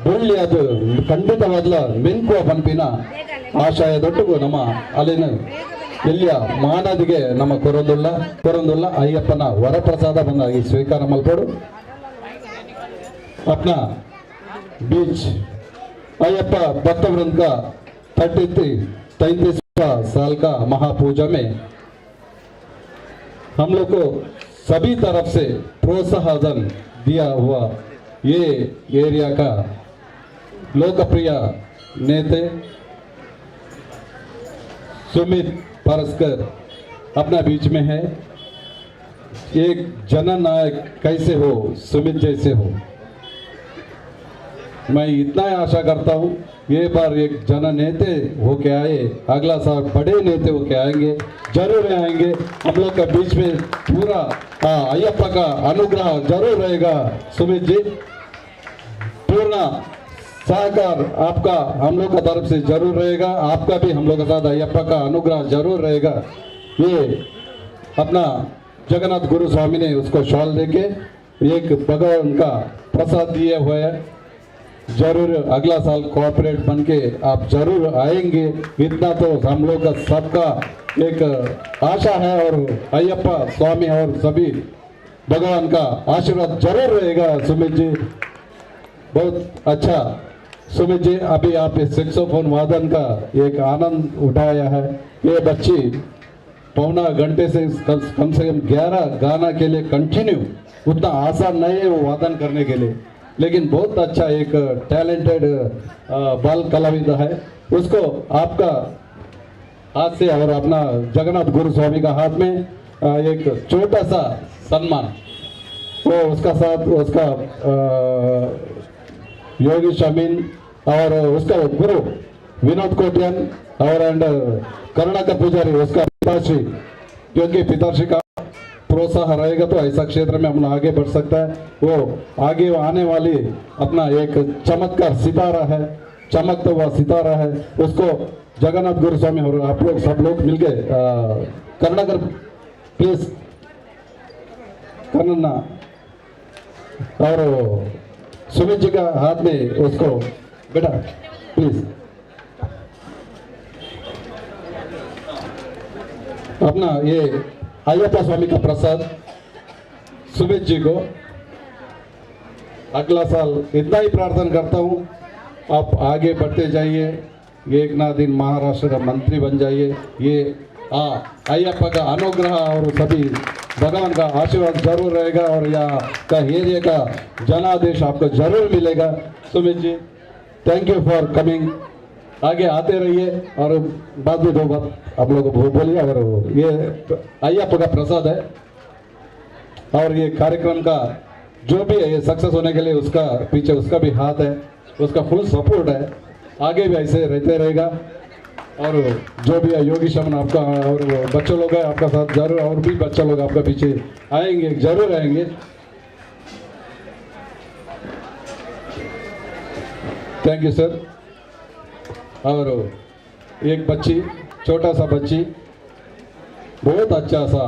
ಬೊಳ್ಳಿ ಅದು ಖಂಡಿತವಾದ್ಲ ಮೆನ್ಕುವ ಪನ್ಪಿನ ಆಶಯ ದೊಡ್ಡಗು ನಮ್ಮ ಅಲ್ಲಿನ ಎಲ್ಲಿಯ ಮಾನದಿಗೆ ನಮ್ಮ ಕೊರಂದುಳ್ಳ ಕೊರಂದುಳ್ಳ ಅಯ್ಯಪ್ಪನ ವರಪ್ರಸಾದ ಬಂದಾಗಿ ಸ್ವೀಕಾರ ಮಲ್ಪಡು. अपना बीच अय्यप्पा भक्त वृंद का 33 साल का महापूजा में हम लोग को सभी तरफ से प्रोत्साहन दिया हुआ ये एरिया का लोकप्रिय नेते सुमित पारस्कर अपना बीच में है। एक जननायक कैसे हो, सुमित जैसे हो। मैं इतना ही आशा करता हूँ, ये बार एक जन नेते होके आए, अगला साल बड़े नेते होके आएंगे, जरूर आएंगे। हम लोग का बीच में पूरा अय्यप्पा का अनुग्रह जरूर रहेगा। सुमित जी, पूर्ण सहकार आपका हम लोग का तरफ से जरूर रहेगा, आपका भी हम लोग के साथ अय्यप्पा का अनुग्रह जरूर रहेगा। ये अपना जगन्नाथ गुरु स्वामी ने उसको शॉल देके एक भगवान का प्रसाद दिए हुए है। जरूर अगला साल कोऑपरेट बन के आप जरूर आएंगे, इतना तो हम लोग का सबका एक आशा है और अय्यप्पा स्वामी और सभी भगवान का आशीर्वाद जरूर रहेगा। सुमित जी, बहुत अच्छा। सुमित जी, अभी आप इस सेक्सोफोन वादन का एक आनंद उठाया है। ये बच्ची पौना घंटे से कम से कम 11 गाना के लिए कंटिन्यू, उतना आसान नहीं है वो वादन करने के लिए, लेकिन बहुत अच्छा एक टैलेंटेड बाल कलाविद है। उसको आपका हाथ से और अपना जगन्नाथ गुरु स्वामी का हाथ में एक छोटा सा सम्मान, वो उसका साथ उसका योगेश अमीन और उसका गुरु विनोद कोटियन और एंड करुणाकर पुजारी उसका पिताश्री, क्योंकि पिताश्री का प्रोत्साहन रहेगा तो ऐसा क्षेत्र में हम आगे बढ़ सकता है। वो आगे आने वाली अपना एक चमत्कार सितारा है, चमकता हुआ सितारा है। उसको जगन्नाथ गुरु स्वामी और आप लोग सब लोग मिलके, करुणाकर प्लीज करुणा और सुमित जी का हाथ में उसको, बेटा प्लीज अपना ये अय्यप्पा स्वामी का प्रसाद सुमित जी को। अगला साल इतना ही प्रार्थना करता हूँ, आप आगे बढ़ते जाइए, एक ना दिन महाराष्ट्र का मंत्री बन जाइए। ये अय्यप्पा का अनुग्रह और सभी भगवान का आशीर्वाद जरूर रहेगा और यहाँ का एरिया का जनादेश आपको जरूर मिलेगा। Sumit ji, thank you for coming. आगे आते रहिए और बाद में दो बात आप लोगों को बोलिए। और ये अय्यप्पा का प्रसाद है और ये कार्यक्रम का जो भी है ये सक्सेस होने के लिए उसका पीछे उसका भी हाथ है, उसका फुल सपोर्ट है। आगे भी ऐसे रहते रहेगा और जो भी है योगी शमन आपका और बच्चों लोग हैं आपका साथ जरूर, और भी बच्चा लोग आपका पीछे आएंगे, जरूर आएंगे। Thank you sir. और एक बच्ची, छोटा सा बच्ची, बहुत अच्छा सा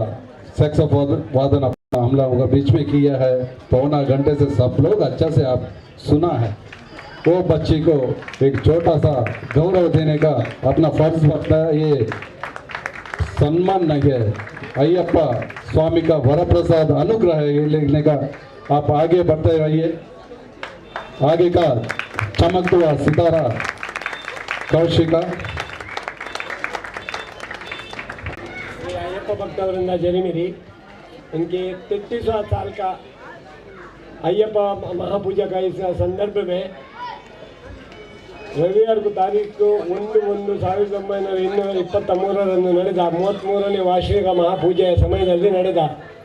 सैक्सोफोन वादन हम लोगों के बीच में किया है। पौना घंटे से सब लोग अच्छा से आप सुना है। वो बच्ची को एक छोटा सा गौरव देने का अपना फर्ज बनता है। ये सम्मान नहीं है, अय्यप्पा स्वामी का वरप्रसाद अनुग्रह है ये लेने का। आप आगे बढ़ते रहिए, आगे का चमकता हुआ सितारा कौशिका। ಶ್ರೀ ಅಯ್ಯಪ್ಪ भक्तवृंदा जरीमिरी इनके 33वां साल का अय्यप्पा महापूजा का इस संदर्भ में रविवार को तारीख 1-1-1923 ನಡೆದ 33ನೇ ವಾರ್ಷಿಕ ಮಹಾಪೂಜೆಯ ಸಮಯದಲ್ಲಿ ನಡೆದ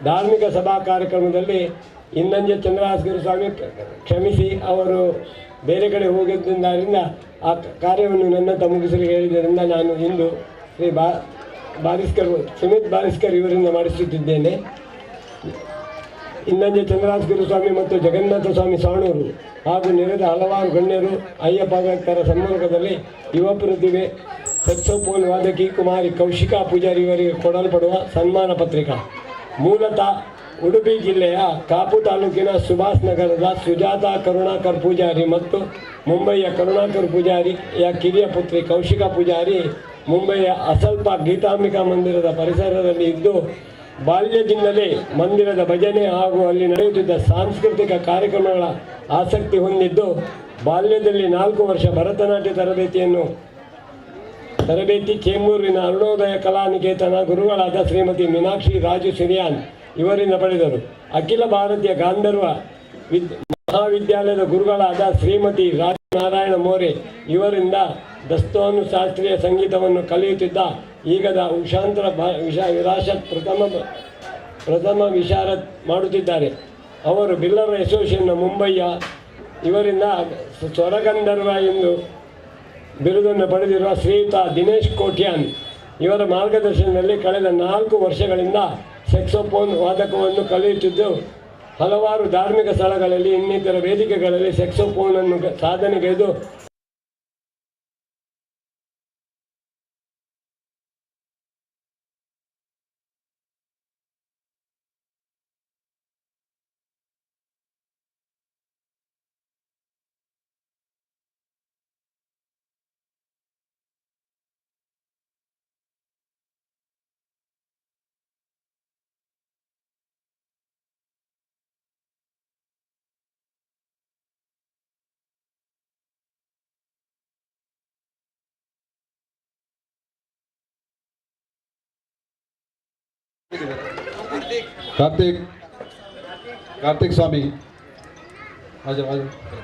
ಧಾರ್ಮಿಕ ಸಭಾ ಕಾರ್ಯಕ್ರಮದಲ್ಲಿ ಇನ್ನಂಜೆ ಚಂದ್ರಹಾಸಗಿರಿ ಸ್ವಾಮಿ ಕ್ಷಮಿಸಿ ಅವರು ಬೇರೆ ಕಡೆ ಹೋಗಿದ್ದರಿಂದ ಆ ಕಾರ್ಯವನ್ನು ನನ್ನಂತ ಮುಗಿಸಲು ಹೇಳಿದ್ದರಿಂದ ನಾನು ಇಂದು ಶ್ರೀ ಬಾರಿಸ್ಕರ್ ಸುಮಿತ್ ಬಾರಿಸ್ಕರ್ ಇವರಿಂದ ಮಾಡಿಸುತ್ತಿದ್ದೇನೆ. ಇನ್ನಂಜೆ ಚಂದ್ರಹಾಸಗಿರಿ ಸ್ವಾಮಿ ಮತ್ತು ಜಗನ್ನಾಥ ಸ್ವಾಮಿ ಸಾಣೂರು ಹಾಗೂ ನೆರೆದ ಹಲವಾರು ಗಣ್ಯರು ಅಯ್ಯಪ್ಪ ಭಕ್ತರ ಸಮ್ಮುಖದಲ್ಲಿ ಯುವ ಪ್ರತಿಭೆ ಸಕ್ಸೋಫೋನ್ ವಾದಕಿ ಕುಮಾರಿ ಕೌಶಿಕಾ ಪೂಜಾರಿ ಇವರಿಗೆ ಕೊಡಲ್ಪಡುವ ಸನ್ಮಾನ ಪತ್ರಿಕಾ. ಮೂಲತಃ ಉಡುಪಿ ಜಿಲ್ಲೆಯ ಕಾಪು ತಾಲೂಕಿನ ಸುಭಾಷ್ ನಗರದ ಸುಜಾತ ಕರುಣಾಕರ್ ಪೂಜಾರಿ ಮತ್ತು ಮುಂಬಯಿಯ ಕರುಣಾಕರ್ ಪೂಜಾರಿಯ ಕಿರಿಯ ಪುತ್ರಿ ಕೌಶಿಕಾ ಪೂಜಾರಿ ಮುಂಬಯಿಯ ಅಸಲ್ಪ ಗೀತಾಂಬಿಕಾ ಮಂದಿರದ ಪರಿಸರದಲ್ಲಿ ಇದ್ದು ಬಾಲ್ಯದಿಂದಲೇ ಮಂದಿರದ ಭಜನೆ ಹಾಗೂ ಅಲ್ಲಿ ನಡೆಯುತ್ತಿದ್ದ ಸಾಂಸ್ಕೃತಿಕ ಕಾರ್ಯಕ್ರಮಗಳ ಆಸಕ್ತಿ ಹೊಂದಿದ್ದು ಬಾಲ್ಯದಲ್ಲಿ 4 ವರ್ಷ ಭರತನಾಟ್ಯ ತರಬೇತಿ ಚೇಂಬೂರಿನ ಅರುಣೋದಯ ಕಲಾನಿಕೇತನ ಗುರುಗಳಾದ ಶ್ರೀಮತಿ ಮೀನಾಕ್ಷಿ ರಾಜು ಸಿರಿಯಾನ್ ಇವರಿಂದ ಪಡೆದರು. ಅಖಿಲ ಭಾರತೀಯ ಗಾಂಧರ್ವ ಮಹಾವಿದ್ಯಾಲಯದ ಗುರುಗಳಾದ ಶ್ರೀಮತಿ ರಾಜನಾರಾಯಣ ಮೋರೆ ಇವರಿಂದ ದಸ್ತೋನು ಶಾಸ್ತ್ರೀಯ ಸಂಗೀತವನ್ನು ಕಲಿಯುತ್ತಿದ್ದ ಈಗದ ಉಷಾಂತರ ವಿರಾಸತ್ ಪ್ರಥಮ ವಿಶಾರದ್ ಮಾಡುತ್ತಿದ್ದಾರೆ. ಅವರು ಬಿಲ್ಲರ ಅಸೋಸಿಯೇಷನ್ನ ಮುಂಬಯಿಯ ಇವರಿಂದ ಸ್ವರಗಂಧರ್ವ ಎಂದು ಬಿರುದನ್ನು ಪಡೆದಿರುವ ಶ್ರೀಯುತ ದಿನೇಶ್ ಕೋಟ್ಯಾನ್ ಇವರ ಮಾರ್ಗದರ್ಶನದಲ್ಲಿ ಕಳೆದ 4 ವರ್ಷಗಳಿಂದ ಸೆಕ್ಸೋಫೋನ್ ವಾದಕವನ್ನು ಕಲಿಯುತ್ತಿದ್ದು ಹಲವಾರು ಧಾರ್ಮಿಕ ಸ್ಥಳಗಳಲ್ಲಿ ಇನ್ನಿತರ ವೇದಿಕೆಗಳಲ್ಲಿ ಸೆಕ್ಸೋಫೋನನ್ನು ಸಾಧನೆಗೈದು कार्तिक कार्तिक स्वामी आ जाओ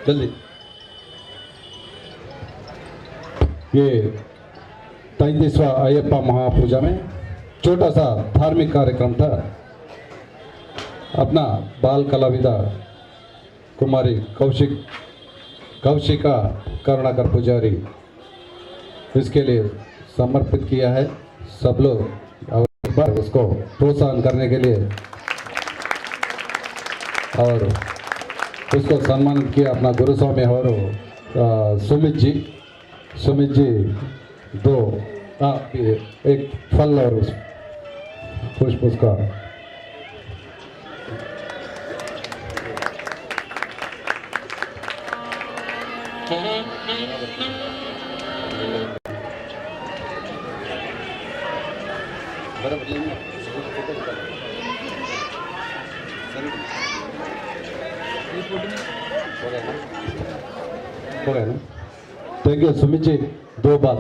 जल्दी। ये 33वां अय्यप्पा महापूजा में छोटा सा धार्मिक कार्यक्रम था। अपना बाल कलाविदा कुमारी कौशिका करुणाकर पुजारी इसके लिए समर्पित किया है। सब लोग और एक बार उसको प्रोत्साहन करने के लिए और उसको सम्मानित किया अपना गुरुस्वामी और सुमित जी दो एक फल और पुष्प उसका हो गया ना। Thank you Sumit ji. 2 बार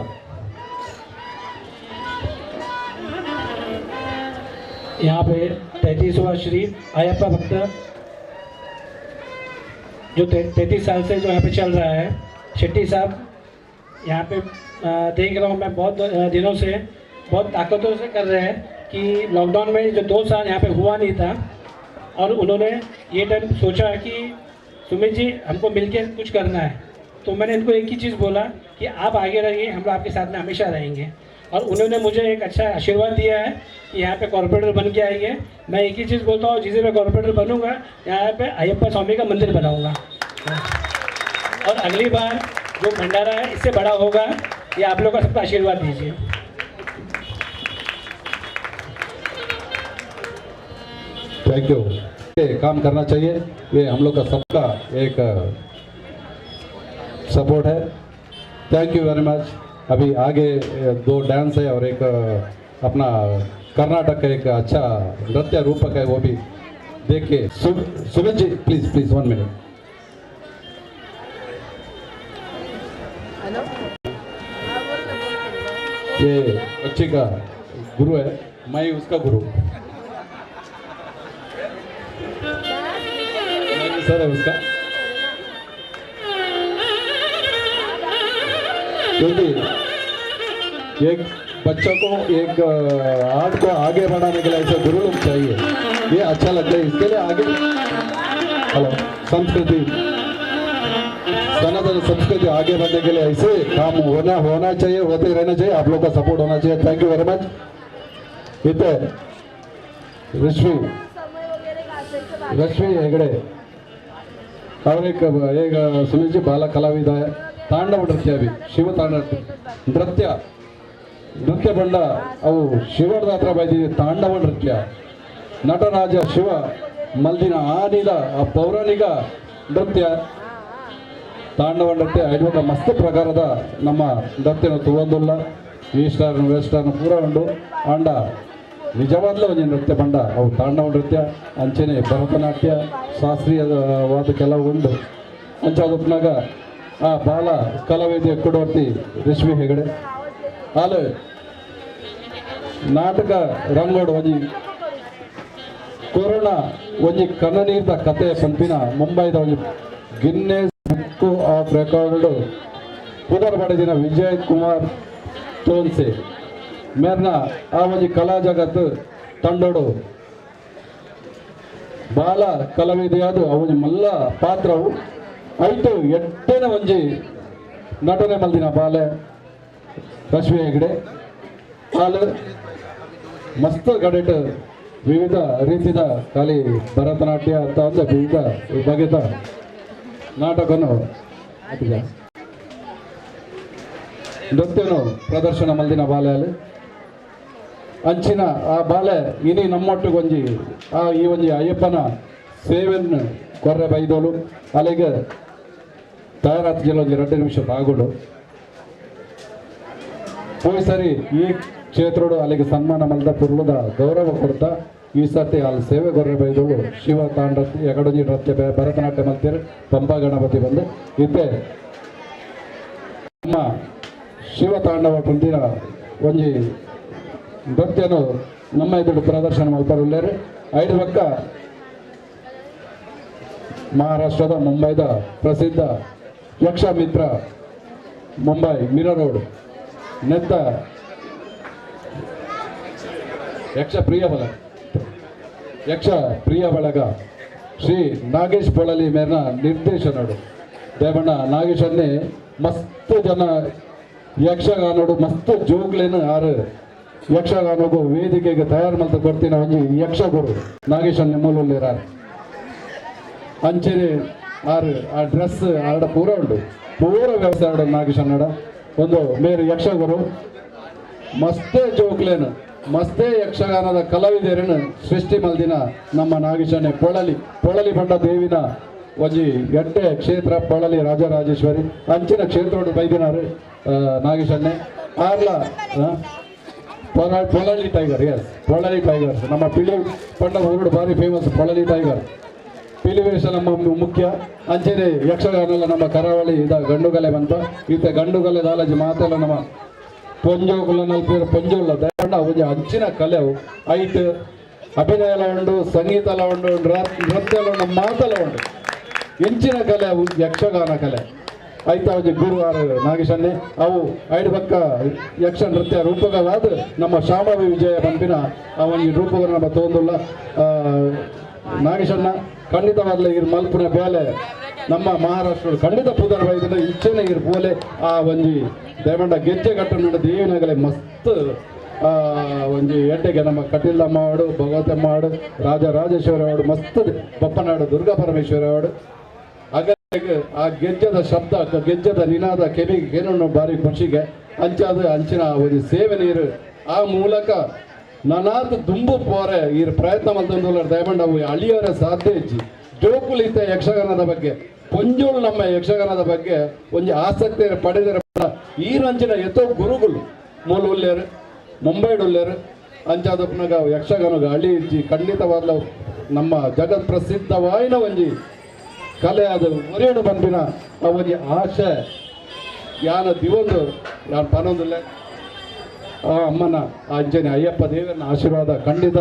यहाँ पे 33वां श्री अय्यप्पा भक्त जो 33 साल से जो यहाँ पे चल रहा है, शेट्टी साहब यहाँ पे देख रहा हूँ मैं बहुत दिनों से बहुत ताकतों से कर रहे हैं कि लॉकडाउन में जो 2 साल यहाँ पे हुआ नहीं था और उन्होंने ये टाइम सोचा कि सुमित जी हमको मिलके कुछ करना है, तो मैंने इनको एक ही चीज़ बोला कि आप आगे रहिए, हम लोग आपके साथ में हमेशा रहेंगे। और उन्होंने मुझे एक अच्छा आशीर्वाद दिया है कि यहाँ पे कॉर्पोरेटर बन के आएंगे। मैं एक ही चीज़ बोलता हूँ, जिसे मैं कॉर्पोरेटर बनूँगा यहाँ पे अय्यप्पा स्वामी का मंदिर बनाऊँगा और अगली बार जो भंडारा है इससे बड़ा होगा। ये आप लोग का सबका आशीर्वाद दीजिए। Thank you. ये काम करना चाहिए, ये हम लोग का सबका एक सपोर्ट है। Thank you very much. अभी आगे 2 डांस है और एक अपना कर्नाटक का एक अच्छा नृत्य रूपक है, वो भी देखिए। Sumit ji please please 1 minute. ये बच्चे का गुरु है। मैं उसका गुरु सर है उसका। क्योंकि एक बच्चों को एक आर्ट को आगे बढ़ाने के लिए ऐसा गुरु लोग चाहिए, ये अच्छा लगता है। इसके लिए आगे हेलो संस्कृति, सनातन संस्कृति आगे बढ़ने के लिए ऐसे काम होना होना चाहिए, होते रहना चाहिए। आप लोग का सपोर्ट होना चाहिए। Thank you very much. इथे रश्मि रश्मि हेगड़े और एक एक सुनील बाल कलाविद है, तांडव नृत्य भी शिव तांडव नृत्य ನೃತ್ಯ ಬಂಡ ಅವು ಶಿವದ ಹತ್ರ ಬೈದಿದೆ ತಾಂಡವ ನೃತ್ಯ. ನಟರಾಜ ಶಿವ ಮಲ್ದಿನ ಆನಿದ ಆ ಪೌರಾಣಿಕ ನೃತ್ಯ ತಾಂಡವ ನೃತ್ಯ. ಐದುವಂತ ಮಸ್ತ್ ಪ್ರಕಾರದ ನಮ್ಮ ನೃತ್ಯನ ತುವಂದುಲ್ಲ, ಈಸ್ಟರ್ನ್ ವೆಸ್ಟರ್ನ್ ಪೂರ ಉಂಡು. ಆಂಡ ನಿಜವಾದ್ಲೂ ಒಂಜಿ ನೃತ್ಯ ಬಂಡ ಅವು ತಾಂಡವ ನೃತ್ಯ. ಅಂಚನೆ ಭರತನಾಟ್ಯ ಶಾಸ್ತ್ರೀಯವಾದ ಕೆಲವು ಉಂಡು. ಅಂಚ ಅದಪ್ಪನಾಗ ಆ ಬಾಲ ಕಲಾವೇದಿಯ ಕೊಡೋರ್ತಿ ರಶ್ಮಿ ಹೆಗಡೆ ಆಲೆ ನಾಟಕ ರಂಗೋಡು ಒಂಜಿ ಕೊರೋನಾ ಒಂಜಿ ಕಣ್ಣನೀರ್ದ ಕತೆ ಪನ್ಪಿನ ಮುಂಬೈದ ಒಂಜಿ ಗಿನ್ನೆಸ್ ಬುಕ್ ಆಫ್ ರೆಕಾರ್ಡ್ ಪುದರ್ ಪಡೆದಿನ ವಿಜಯ್ ಕುಮಾರ್ ತೋನ್ಸೆ ಮೇರ್ನ ಆ ಒಂಜಿ ಕಲಾ ಜಗತ್ತು ತಂಡೋಡು ಬಾಲ ಕಲಾವಿದೆಯಾದ ಆ ಒಂಜಿ ಮಲ್ಲ ಪಾತ್ರವು ಐಟು ಎಟ್ಟೆನ ಒಂಜಿ ನಟನೆ ಮಲ್ದಿನ ಬಾಲೆ ರಶ್ಮಿ ಹೆಗಡೆ. ಆಲ್ ಮಸ್ತ್ ಗಡೆಟ್ ವಿವಿಧ ರೀತಿಯ ಖಾಲಿ ಭರತನಾಟ್ಯ ಅಂತ ಅಂದ್ರೆ ವಿವಿಧ ಬಗೆದ ನಾಟಕನು ನೃತ್ಯನು ಪ್ರದರ್ಶನ ಮಲ್ದಿನ ಬಾಲೆಯಲ್ಲಿ ಅಂಚಿನ ಆ ಬಾಲೆ ಇನಿ ನಮ್ಮೊಟ್ಟಿಗೊಂಜಿ ಆ ಈ ಒಂಜಿ ಅಯ್ಯಪ್ಪನ ಸೇವೆಯನ್ನು ಕೊರ್ರೆ ಬೈದೋಲು ಅಲ್ಲಿಗೆ ತಯಾರಾತ ಒಂಜಿ 2 ನಿಮಿಷ ಬಾಗುಡು ಪೋಯ್ ಸರಿ ಈ ಕ್ಷೇತ್ರಡು ಅಲ್ಲಿಗೆ ಸನ್ಮಾನ ಮಲ್ದ ಪುರ್ಲದ ಗೌರವ ಕೊಡ್ತಾ ಈ ಸರ್ತಿ ಅಲ್ಲಿ ಸೇವೆ ಗೊರ್ರೆ ಬೈದೋಳು ಶಿವ ತಾಂಡ ಎಗಡೊಂಜಿ ನೃತ್ಯ ಭರತನಾಟ್ಯ ಮಲ್ತೀರು ಪಂಪಾ ಗಣಪತಿ ಬಂದು ಇತ್ತೆ ನಮ್ಮ ಶಿವ ತಾಂಡವ ಪಂದಿನ ಒಂಜಿ ನೃತ್ಯನು ನಮ್ಮ ಎದುರು ಪ್ರದರ್ಶನ ಮಲ್ಪರುಲ್ಲೇರು. ಐದು ಪಕ್ಕ ಮಹಾರಾಷ್ಟ್ರದ ಮುಂಬೈದ ಪ್ರಸಿದ್ಧ ಯಕ್ಷಮಿತ್ರ ಮುಂಬೈ ಮೀರಾ ರೋಡ್ ನೆತ್ತ ಯಕ್ಷ ಪ್ರಿಯ ಬಳಗ ಯಕ್ಷ ಪ್ರಿಯ ಬಳಗ ಶ್ರೀ ನಾಗೇಶ್ ಪೊಳಲಿ ಮೇರ್ನ ನಿರ್ದೇಶನಡು ದೇವಣ್ಣ ನಾಗೇಶನ್ನೇ ಮಸ್ತ್ ಜನ ಯಕ್ಷಗಾನೋಡು ಮಸ್ತ್ ಜೋಗ್ಲೇನು ಆರು ಯಕ್ಷಗಾನೋಗು ವೇದಿಕೆಗೆ ತಯಾರು ಮಲ್ತ ಕೊಡ್ತೀನಿ ಒಂಜಿ ಯಕ್ಷಗುರು ನಾಗೇಶನ್ನೇ ಮೂಲುಲ್ಲೇರಾರು. ಅಂಚೆನೆ ಆರು ಆ ಡ್ರೆಸ್ ಆಡ ಪೂರ ಉಂಟು ಪೂರ ವ್ಯವಸ್ಥೆ ಆಡ ನಾಗೇಶನ್ನಡ ಒಂದು ಮೇರು ಯಕ್ಷಗುರು ಮಸ್ತೇ ಜೋಕ್ಲೇನು ಮಸ್ತೇ ಯಕ್ಷಗಾನದ ಕಲಾವಿದರನ್ನು ಸೃಷ್ಟಿ ಮಲ್ದಿನ ನಮ್ಮ ನಾಗೇಶನೇ ಪೊಳಲಿ ಪೊಳಲಿ ಬಂಡ ದೇವಿನ ಒಂಜಿ ಎಡ್ಡೆ ಕ್ಷೇತ್ರ ಪೊಳಲಿ ರಾಜರಾಜೇಶ್ವರಿ ಅಂಚಿನ ಕ್ಷೇತ್ರೋಡು ಬೈದಿನಾರು ನಾಗೇಶನ್ನೇ ಆರ್ಲ Polali tiger. Yes Polali tigers ನಮ್ಮ ಪಿಳಿ ಪಂಡ ಊರುಡು ಭಾರಿ ಫೇಮಸ್ ಪೊಳಲಿ ಟೈಗರ್. ಪಿಲಿವೇಶ ನಮ್ಮ ಮುಖ್ಯ ಅಂಚೆನೆ ಯಕ್ಷಗಾನ ನಮ್ಮ ಕರಾವಳಿ ಇದ ಗಂಡುಗಲೆ ಬಂತ ಈತ ಗಂಡುಗಲೆ ದಾಲಜಿ ಮಾತೆಲ್ಲ ನಮ್ಮ ಪೊಂಜೋಕುಲ ನಲ್ಪೇರು ಪೊಂಜೋಲ್ಲ ದಯಂಡ ಒಂಜಿ ಅಂಚಿನ ಕಲೆವು ಐಟ್ ಅಭಿನಯಲ ಉಂಡು, ಸಂಗೀತಲ ಉಂಡು, ನೃತ್ಯಲ ಉಂಡು, ಮಾತಲ ಉಂಡು. ಎಂಚಿನ ಕಲೆ ಅವು ಯಕ್ಷಗಾನ ಕಲೆ. ಐತ ಒಂಜಿ ಗುರು ಆರು ನಾಗೇಶನ್ನೇ ಅವು ಐಡು ಪಕ್ಕ ಯಕ್ಷ ನೃತ್ಯ ರೂಪಕವಾದ ನಮ್ಮ ಶಾಮವಿ ವಿಜಯ ಪಂಪಿನ ಆ ಒಂಜಿ ರೂಪಕ ನಮ್ಮ ತೋಂದುಲ್ಲ ನಾಗೇಶಣ್ಣ ಖಂಡಿತವಾಗ್ಲೂ ಇರ್ ಮಲ್ಪುನ ಬೇಲೆ ನಮ್ಮ ಮಹಾರಾಷ್ಟ್ರ ಖಂಡಿತ ಪುದರ್ ಬೈದ ಇಚ್ಛೆನೆ ಇರ್ ಪೋಲೆ ಆ ಒಂಜಿ ದೇವಂಡ ಗೆಜ್ಜೆ ಕಟ್ಟನುಂಡ ದೇವಿನಗಲೆ ಮಸ್ತ್ ಒಂಜಿ ಎಡ್ಡೆಗೆ ನಮ್ಮ ಕಟೀಲಮ್ಮ ಅವಡು, ಭಗವತಮ್ಮ ಅವಡು, ರಾಜ ರಾಜೇಶ್ವರ ಅವಡು, ಮಸ್ತ್ ಬಪ್ಪನಾಡು ದುರ್ಗಾ ಪರಮೇಶ್ವರ ಅವಡು. ಹಾಗಾಗಿ ಆ ಗೆಜ್ಜದ ಶಬ್ದ ಗೆಜ್ಜದ ನಿನಾದ ಕೆವಿಗೆ ಏನನ್ನು ಭಾರಿ ಖುಷಿಗೆ ಅಂಚಾದ ಅಂಚಿನ ಒಂಜಿ ಸೇವೆ ನೀರು ಆ ಮೂಲಕ ನನಾತ್ ದುಂಬು ಪೋರೆ ಈ ಪ್ರಯತ್ನ ಮಲ್ತೊಂದುಲ್ಲ ದಯಮಂಡ ಅವು ಅಳಿಯೋರೆ ಸಾಧ್ಯ ಇಜ್ಜಿ. ಜೋಕುಲಿತ ಯಕ್ಷಗಾನದ ಬಗ್ಗೆ ಪೊಂಜೋಳು ನಮ್ಮ ಯಕ್ಷಗಾನದ ಬಗ್ಗೆ ಒಂಜಿ ಆಸಕ್ತಿ ಪಡೆದರೆ ಈ ರಂಚಿನ ಎತ್ತೋ ಗುರುಗಳು ಮೂಲ ಉಲ್ಲೇರು ಮುಂಬೈಡ್ ಉಲ್ಲೇರು ಅಂಚಾದಪ್ಪನಾಗ ಯಕ್ಷಗಾನಗ ಅಳಿ ಇಜ್ಜಿ. ಖಂಡಿತವಾದ ನಮ್ಮ ಜಗತ್ ಪ್ರಸಿದ್ಧವಾಯಿನ ಒಂಜಿ ಕಲೆ ಅದು ಒರಿಯಡು ಬಂದಿನ ಆ ಒಂಜಿ ಆಶೆ ಯಾನ ದಿವೊಂದು ಯಾನ್ ಪನೊಂದುಲ್ಲೆ. ಆ ಅಮ್ಮನ ಅಂಚನೆ ಅಯ್ಯಪ್ಪ ದೇವರನ ಆಶೀರ್ವಾದ ಖಂಡಿತ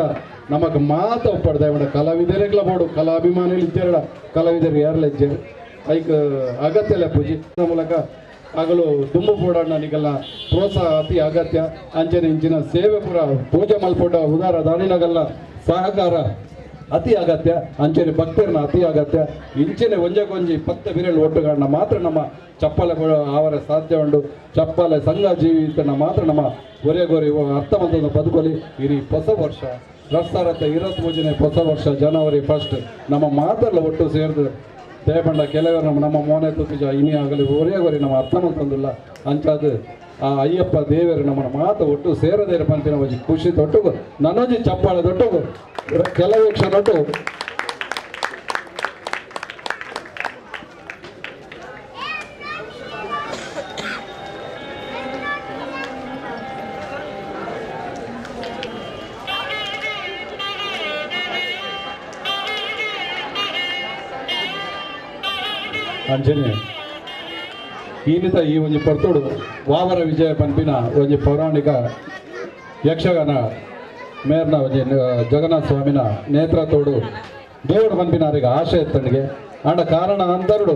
ನಮಕ್ ಮಾತ ಒಪ್ಪಡ್ದ ಇವಡ ಕಲಾವಿದರೆಗ್ಲ ಬೋಡು ಕಲಾಭಿಮಾನಿಲು ಇಜ್ಜೆರಡ ಕಲಾವಿದರು ಯಾರಲ್ಲ ಇಜ್ಜೆರು ಐಕ್ ಅಗತ್ಯ ಪೂಜೆ ಮೂಲಕ ಆಗಲು ದುಂಬು ಪೋಡಣ್ಣ ನಿಗಲ್ಲ ಪ್ರೋತ್ಸಾಹ ಅತಿ ಅಗತ್ಯ. ಅಂಚನೆ ಇಂಚಿನ ಸೇವೆ ಪೂರ ಪೂಜೆ ಮಲ್ಪೊಡ ಉದಾರ ದಾನಿನಗಲ್ಲ ಸಹಕಾರ ಅತಿ ಅಗತ್ಯ. ಅಂಚನೆ ಭಕ್ತರನ್ನ ಅತಿ ಅಗತ್ಯ. ಇಂಚನೆ ಒಂಜಕ್ಕೊಂಜಿ ಪತ್ತ ಬಿರಳು ಒಟ್ಟುಗಾಡನ ಮಾತ್ರ ನಮ್ಮ ಚಪ್ಪಾಲೆ ಆವರ ಸಾಧ್ಯ ಉಂಡು. ಚಪ್ಪಾಲೆ ಸಂಘ ಜೀವಿತನ ಮಾತ್ರ ನಮ್ಮ ಒರೆ ಗೊರೆ ಅರ್ಥ ಮಂತದ ಬದುಕೊಲಿ. ಇರಿ ಹೊಸ ವರ್ಷ 2023 ಹೊಸ ವರ್ಷ ಜನವರಿ 1 ನಮ್ಮ ಮಾತೆಲ್ಲ ಒಟ್ಟು ಸೇರಿದು ದೇಪಂಡ ಕೆಲವರು ನಮ್ಮ ಮೋನೆ ತುತ್ತಿಜ ಇನಿ ಆಗಲಿ ಒರೇ ಗೊರೆ ನಮ್ಮ ಅರ್ಥ ಮಂತಂದಿಲ್ಲ. ಅಂಚಾದ ಆ ಅಯ್ಯಪ್ಪ ದೇವರು ನಮ್ಮನ್ನ ಮಾತು ಒಟ್ಟು ಸೇರದೇರ ಪಂಪಿನ ಒಂಜಿ ಖುಷಿ ತೊಟ್ಟುಗು ನನೊಂಜಿ ಚಪ್ಪಾಳೆ ತೊಟ್ಟುಗು ಕೆಲವೇ ಕ್ಷಣೊಟ್ಟು ಅಂಜನೆ ಈನಿತ ಈ ಒಂಜಿ ಪೊರ್ತುಡು ವಾವರ ವಿಜಯ ಪನ್ಪಿನ ಒಂಜಿ ಪೌರಾಣಿಕ ಯಕ್ಷಗಾನ ಮೇರ್ನ ಒಂಜಿ ಜಗನ್ನಾಥ ಸ್ವಾಮಿನ ನೇತೃತ್ವಡು ದೇವಡು ಪನ್ಪಿನಾರಿಗೆ ಆಶೆ ಇತ್ತನಿಗೆ ಆಂಡ ಕಾರಣ ಅಂತರುಡು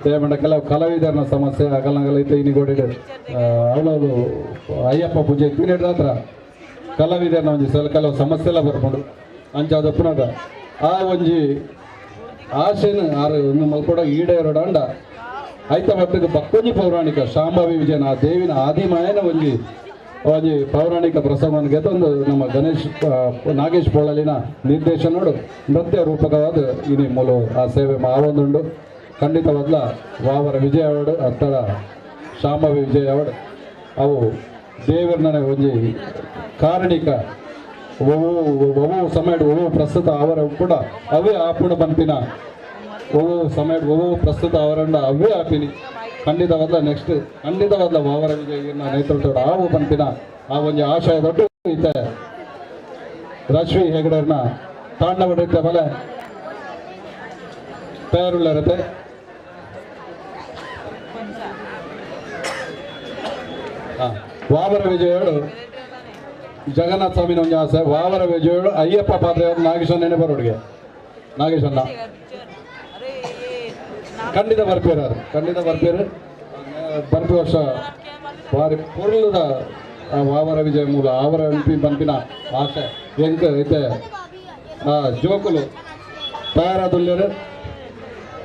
ದೇವಂಡ ಕೆಲವು ಕಲಾವಿದರನ ಸಮಸ್ಯೆ ಅಗಲನಗಲ ಇತ್ತು ಇನ್ನಿಗೋಡಿ ಅವಳವರು ಅಯ್ಯಪ್ಪ ಪೂಜೆ ಹತ್ರ ಕಲಾವಿದರನ ಒಂಜಿ ಸಲ ಕೆಲವು ಸಮಸ್ಯೆ ಎಲ್ಲ ಬರ್ಕೊಂಡು ಅಂಚಾದ ಪುನಃ ಆ ಒಂಜಿ ಆಶೆನ ಆರು ಒಂದು ಮಲ್ಕೊಡ ಈಡೇರೋಡ ಅಂಡ ಐತ ಮಟ್ಟಿಗೆ ಬಕ್ಕೊಂಜಿ ಪೌರಾಣಿಕ ಶಾಂಭವಿ ವಿಜಯನ ಆ ದೇವಿನ ಆದಿಮಾಯನ ಒಂಜಿ ಒಂಜಿ ಪೌರಾಣಿಕ ಪ್ರಸಂಗವನ್ನು ಗೆತ್ತೊಂದು ನಮ್ಮ ಗಣೇಶ್ ನಾಗೇಶ್ ಪೋಳಲಿನ ನಿರ್ದೇಶನೋಡು ನೃತ್ಯ ರೂಪಕವಾದ ಇನಿ ಮೂಲ ಆ ಸೇವೆ ಆವೊಂದುಂಡು. ಖಂಡಿತವಾದ್ಲ ವಾವರ ವಿಜಯ ಅವಾರ್ಡ್ ಅತ್ತಡ ಶಾಂಭವಿ ವಿಜಯ ಅವಾರ್ಡ್ ಅವು ದೇವರನ ಒಂಜಿ ಕಾರಣಿಕ ಒವು ಸಮಯ ಒವು ಪ್ರಸ್ತುತ ಅವರ ಕೂಡ ಅವೇ ಆಪುಣ ಬಂಪಿನ ಒವು ಸಮಯ ಒವು ಪ್ರಸ್ತುತ ಅವರಂಡ ಅವೇ ಆಪಿನಿ ಖಂಡಿತವಾದ ನೆಕ್ಸ್ಟ್ ಖಂಡಿತವಾದ ವಾವರ ವಿಜಯನ ನೇತೃತ್ವದ ಆವು ಬಂಪಿನ ಆ ಒಂಜಿ ಆಶಯ ದೊಡ್ಡ ಐತೆ. ರಶ್ಮಿ ಹೆಗಡರ್ನ ತಾಂಡವ ನೃತ್ಯ ಬಲೆ ತಯಾರುಳ್ಳರತೆ. ವಾವರ ವಿಜಯಡು ಜಗನ್ನಾಥ ಸ್ವಾಮಿನ ಒಂಜಿ ಆಸೆ ವಾವರ ವಿಜಯಡು ಅಯ್ಯಪ್ಪ ಪಾತ್ರೆ ನಾಗೇಶಣ್ಣನೇ ಬರೋಡಿಗೆ ನಾಗೇಶಣ್ಣ ಖಂಡಿತ ಬರ್ಪೇರು ಅದು ಖಂಡಿತ ಬರ್ಪೇರು ಬರ್ಪಿ ವರ್ಷ ಬಾರಿ ಪೊರ್ಲುದ ಆ ವಾವರ ವಿಜಯ ಮೂಲ ಆವರ ಪನ್ಪಿನ ಆಸೆ ಎಂಕ್ ಐತೆ. ಆ ಜೋಕುಲು ತಯಾರಾದುಲ್ಲೇರು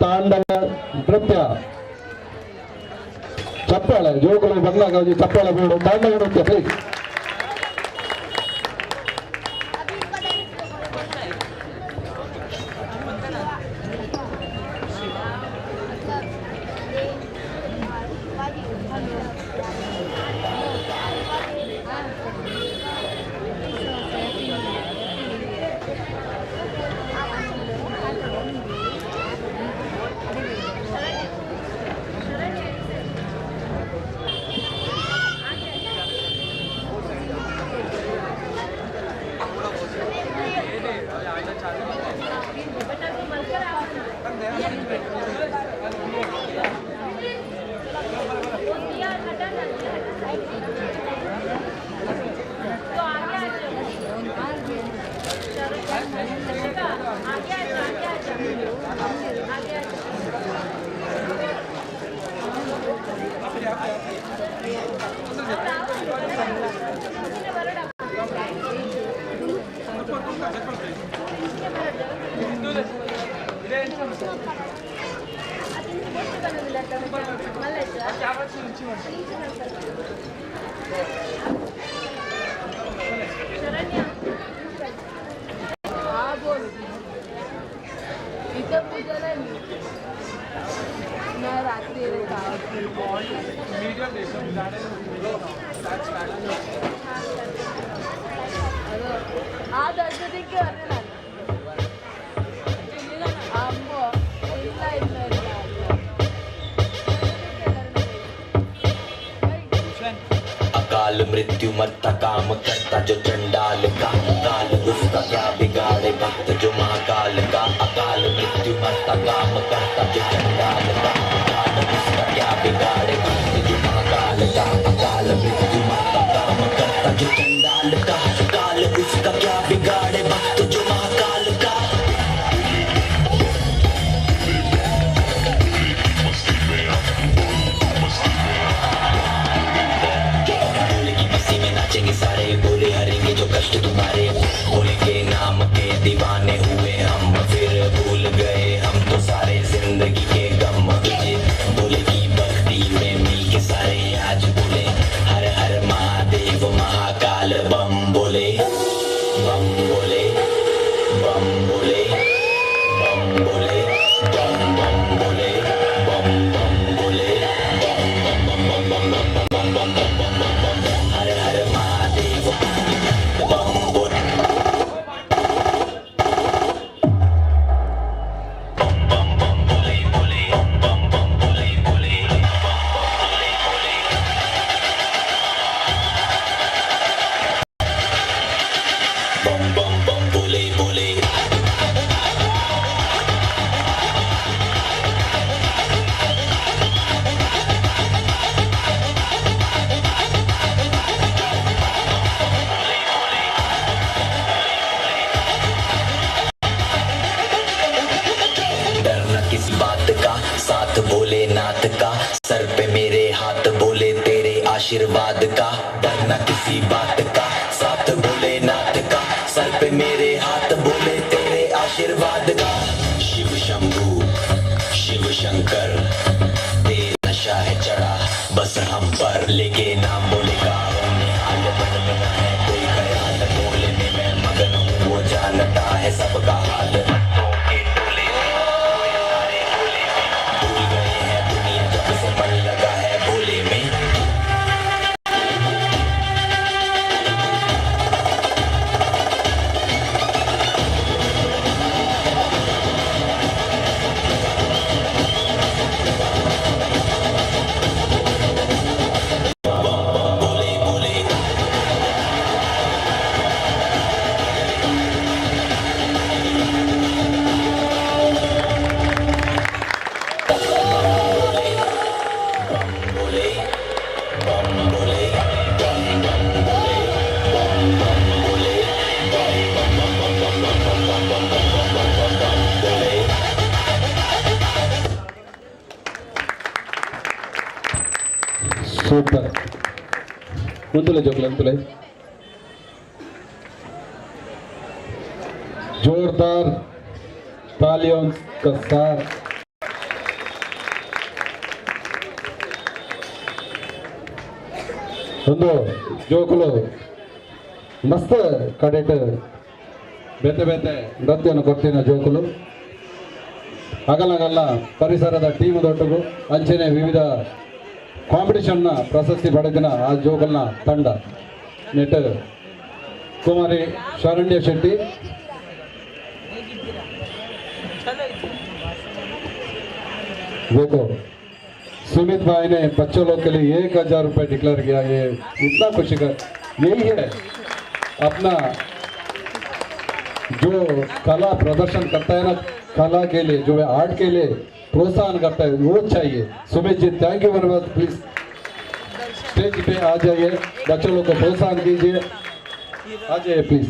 ತಾಂಡವ ನೃತ್ಯ ಚಪ್ಪಾಳೆ ಜೋಕುಲು ಬಂದಾಗ ಚಪ್ಪಾಳೆ ಬೇಡು ತಾಂಡವ ನೃತ್ಯ ಪ್ಲೀಸ್. अकाल मृत्यु मरता काम करता जो चंडाल का काल उसका क्या बिगाड़े भक्त जो महाकाल का। अकाल मृत्यु मरता काम करता जो चंडाल का काल उसका क्या बिगाड़े भक्त जो महाकाल का। अकाल मृत्यु मरता काम करता किसी बात का, साथ भोलेनाथ का, सर पे मेरे हाथ भोले तेरे आशीर्वाद का, डरना किसी बात का, साथ भोलेनाथ का, सर पे मेरे हाथ भोले तेरे आशीर्वाद का। शिव शंभू शिव शंकर, तेरा नशा है चढ़ा बस हम पर, लेके नाम भोले का निहाल, मन में न है कोई ख्याल, भोले में मैं मगन हूँ वो जानता है सबका हाल। मत्तों के टोले में खोए सारे भोले में, भूल गए हैं दुनिया जब से मन लगा है भोले में। भोले बम भोले बम बम भोले बम बम भोले बम बम बम बम बम बम बम बम बम बम बम बम बम भोले। ಸೂಪರ್. ಉಂತುಲೆ ಜೋಕುಲೆ, ಉಂತುಲೆ. जोरदार तालियों का साथ. ಒಂದು ಜೋಕುಲು ಮಸ್ತ್ ಕಡೆಟ್ ಬೇತೆ ಬೇತೆ ನೃತ್ಯವನ್ನು ಕೊಡ್ತೀನ ಜೋಕುಲು. ಅಗಲಗಲ್ಲ ಪರಿಸರದ ಟೀಮ್ ದೊಡ್ಡಗು ಅಂಚನೆ ವಿವಿಧ ಕಾಂಪಿಟಿಷನ್ನ ಪ್ರಶಸ್ತಿ ಪಡೆದಿನ ಆ ಜೋಕಲ್ನ ತಂಡ ನೆಟ್ ಕುಮಾರಿ ಶರಣ್ಯ ಶೆಟ್ಟಿ. देखो, सुमित भाई ने बच्चों लोग के लिए 1000 रुपये डिक्लेयर किया. ये इतना खुशी का यही है, अपना जो कला प्रदर्शन करता है ना, कला के लिए जो है, आर्ट के लिए प्रोत्साहन करता है, वो चाहिए. Sumit ji, thank you very much. Please stage पे आ जाइए, बच्चों लोग को प्रोत्साहन कीजिए. आ जाइए प्लीज.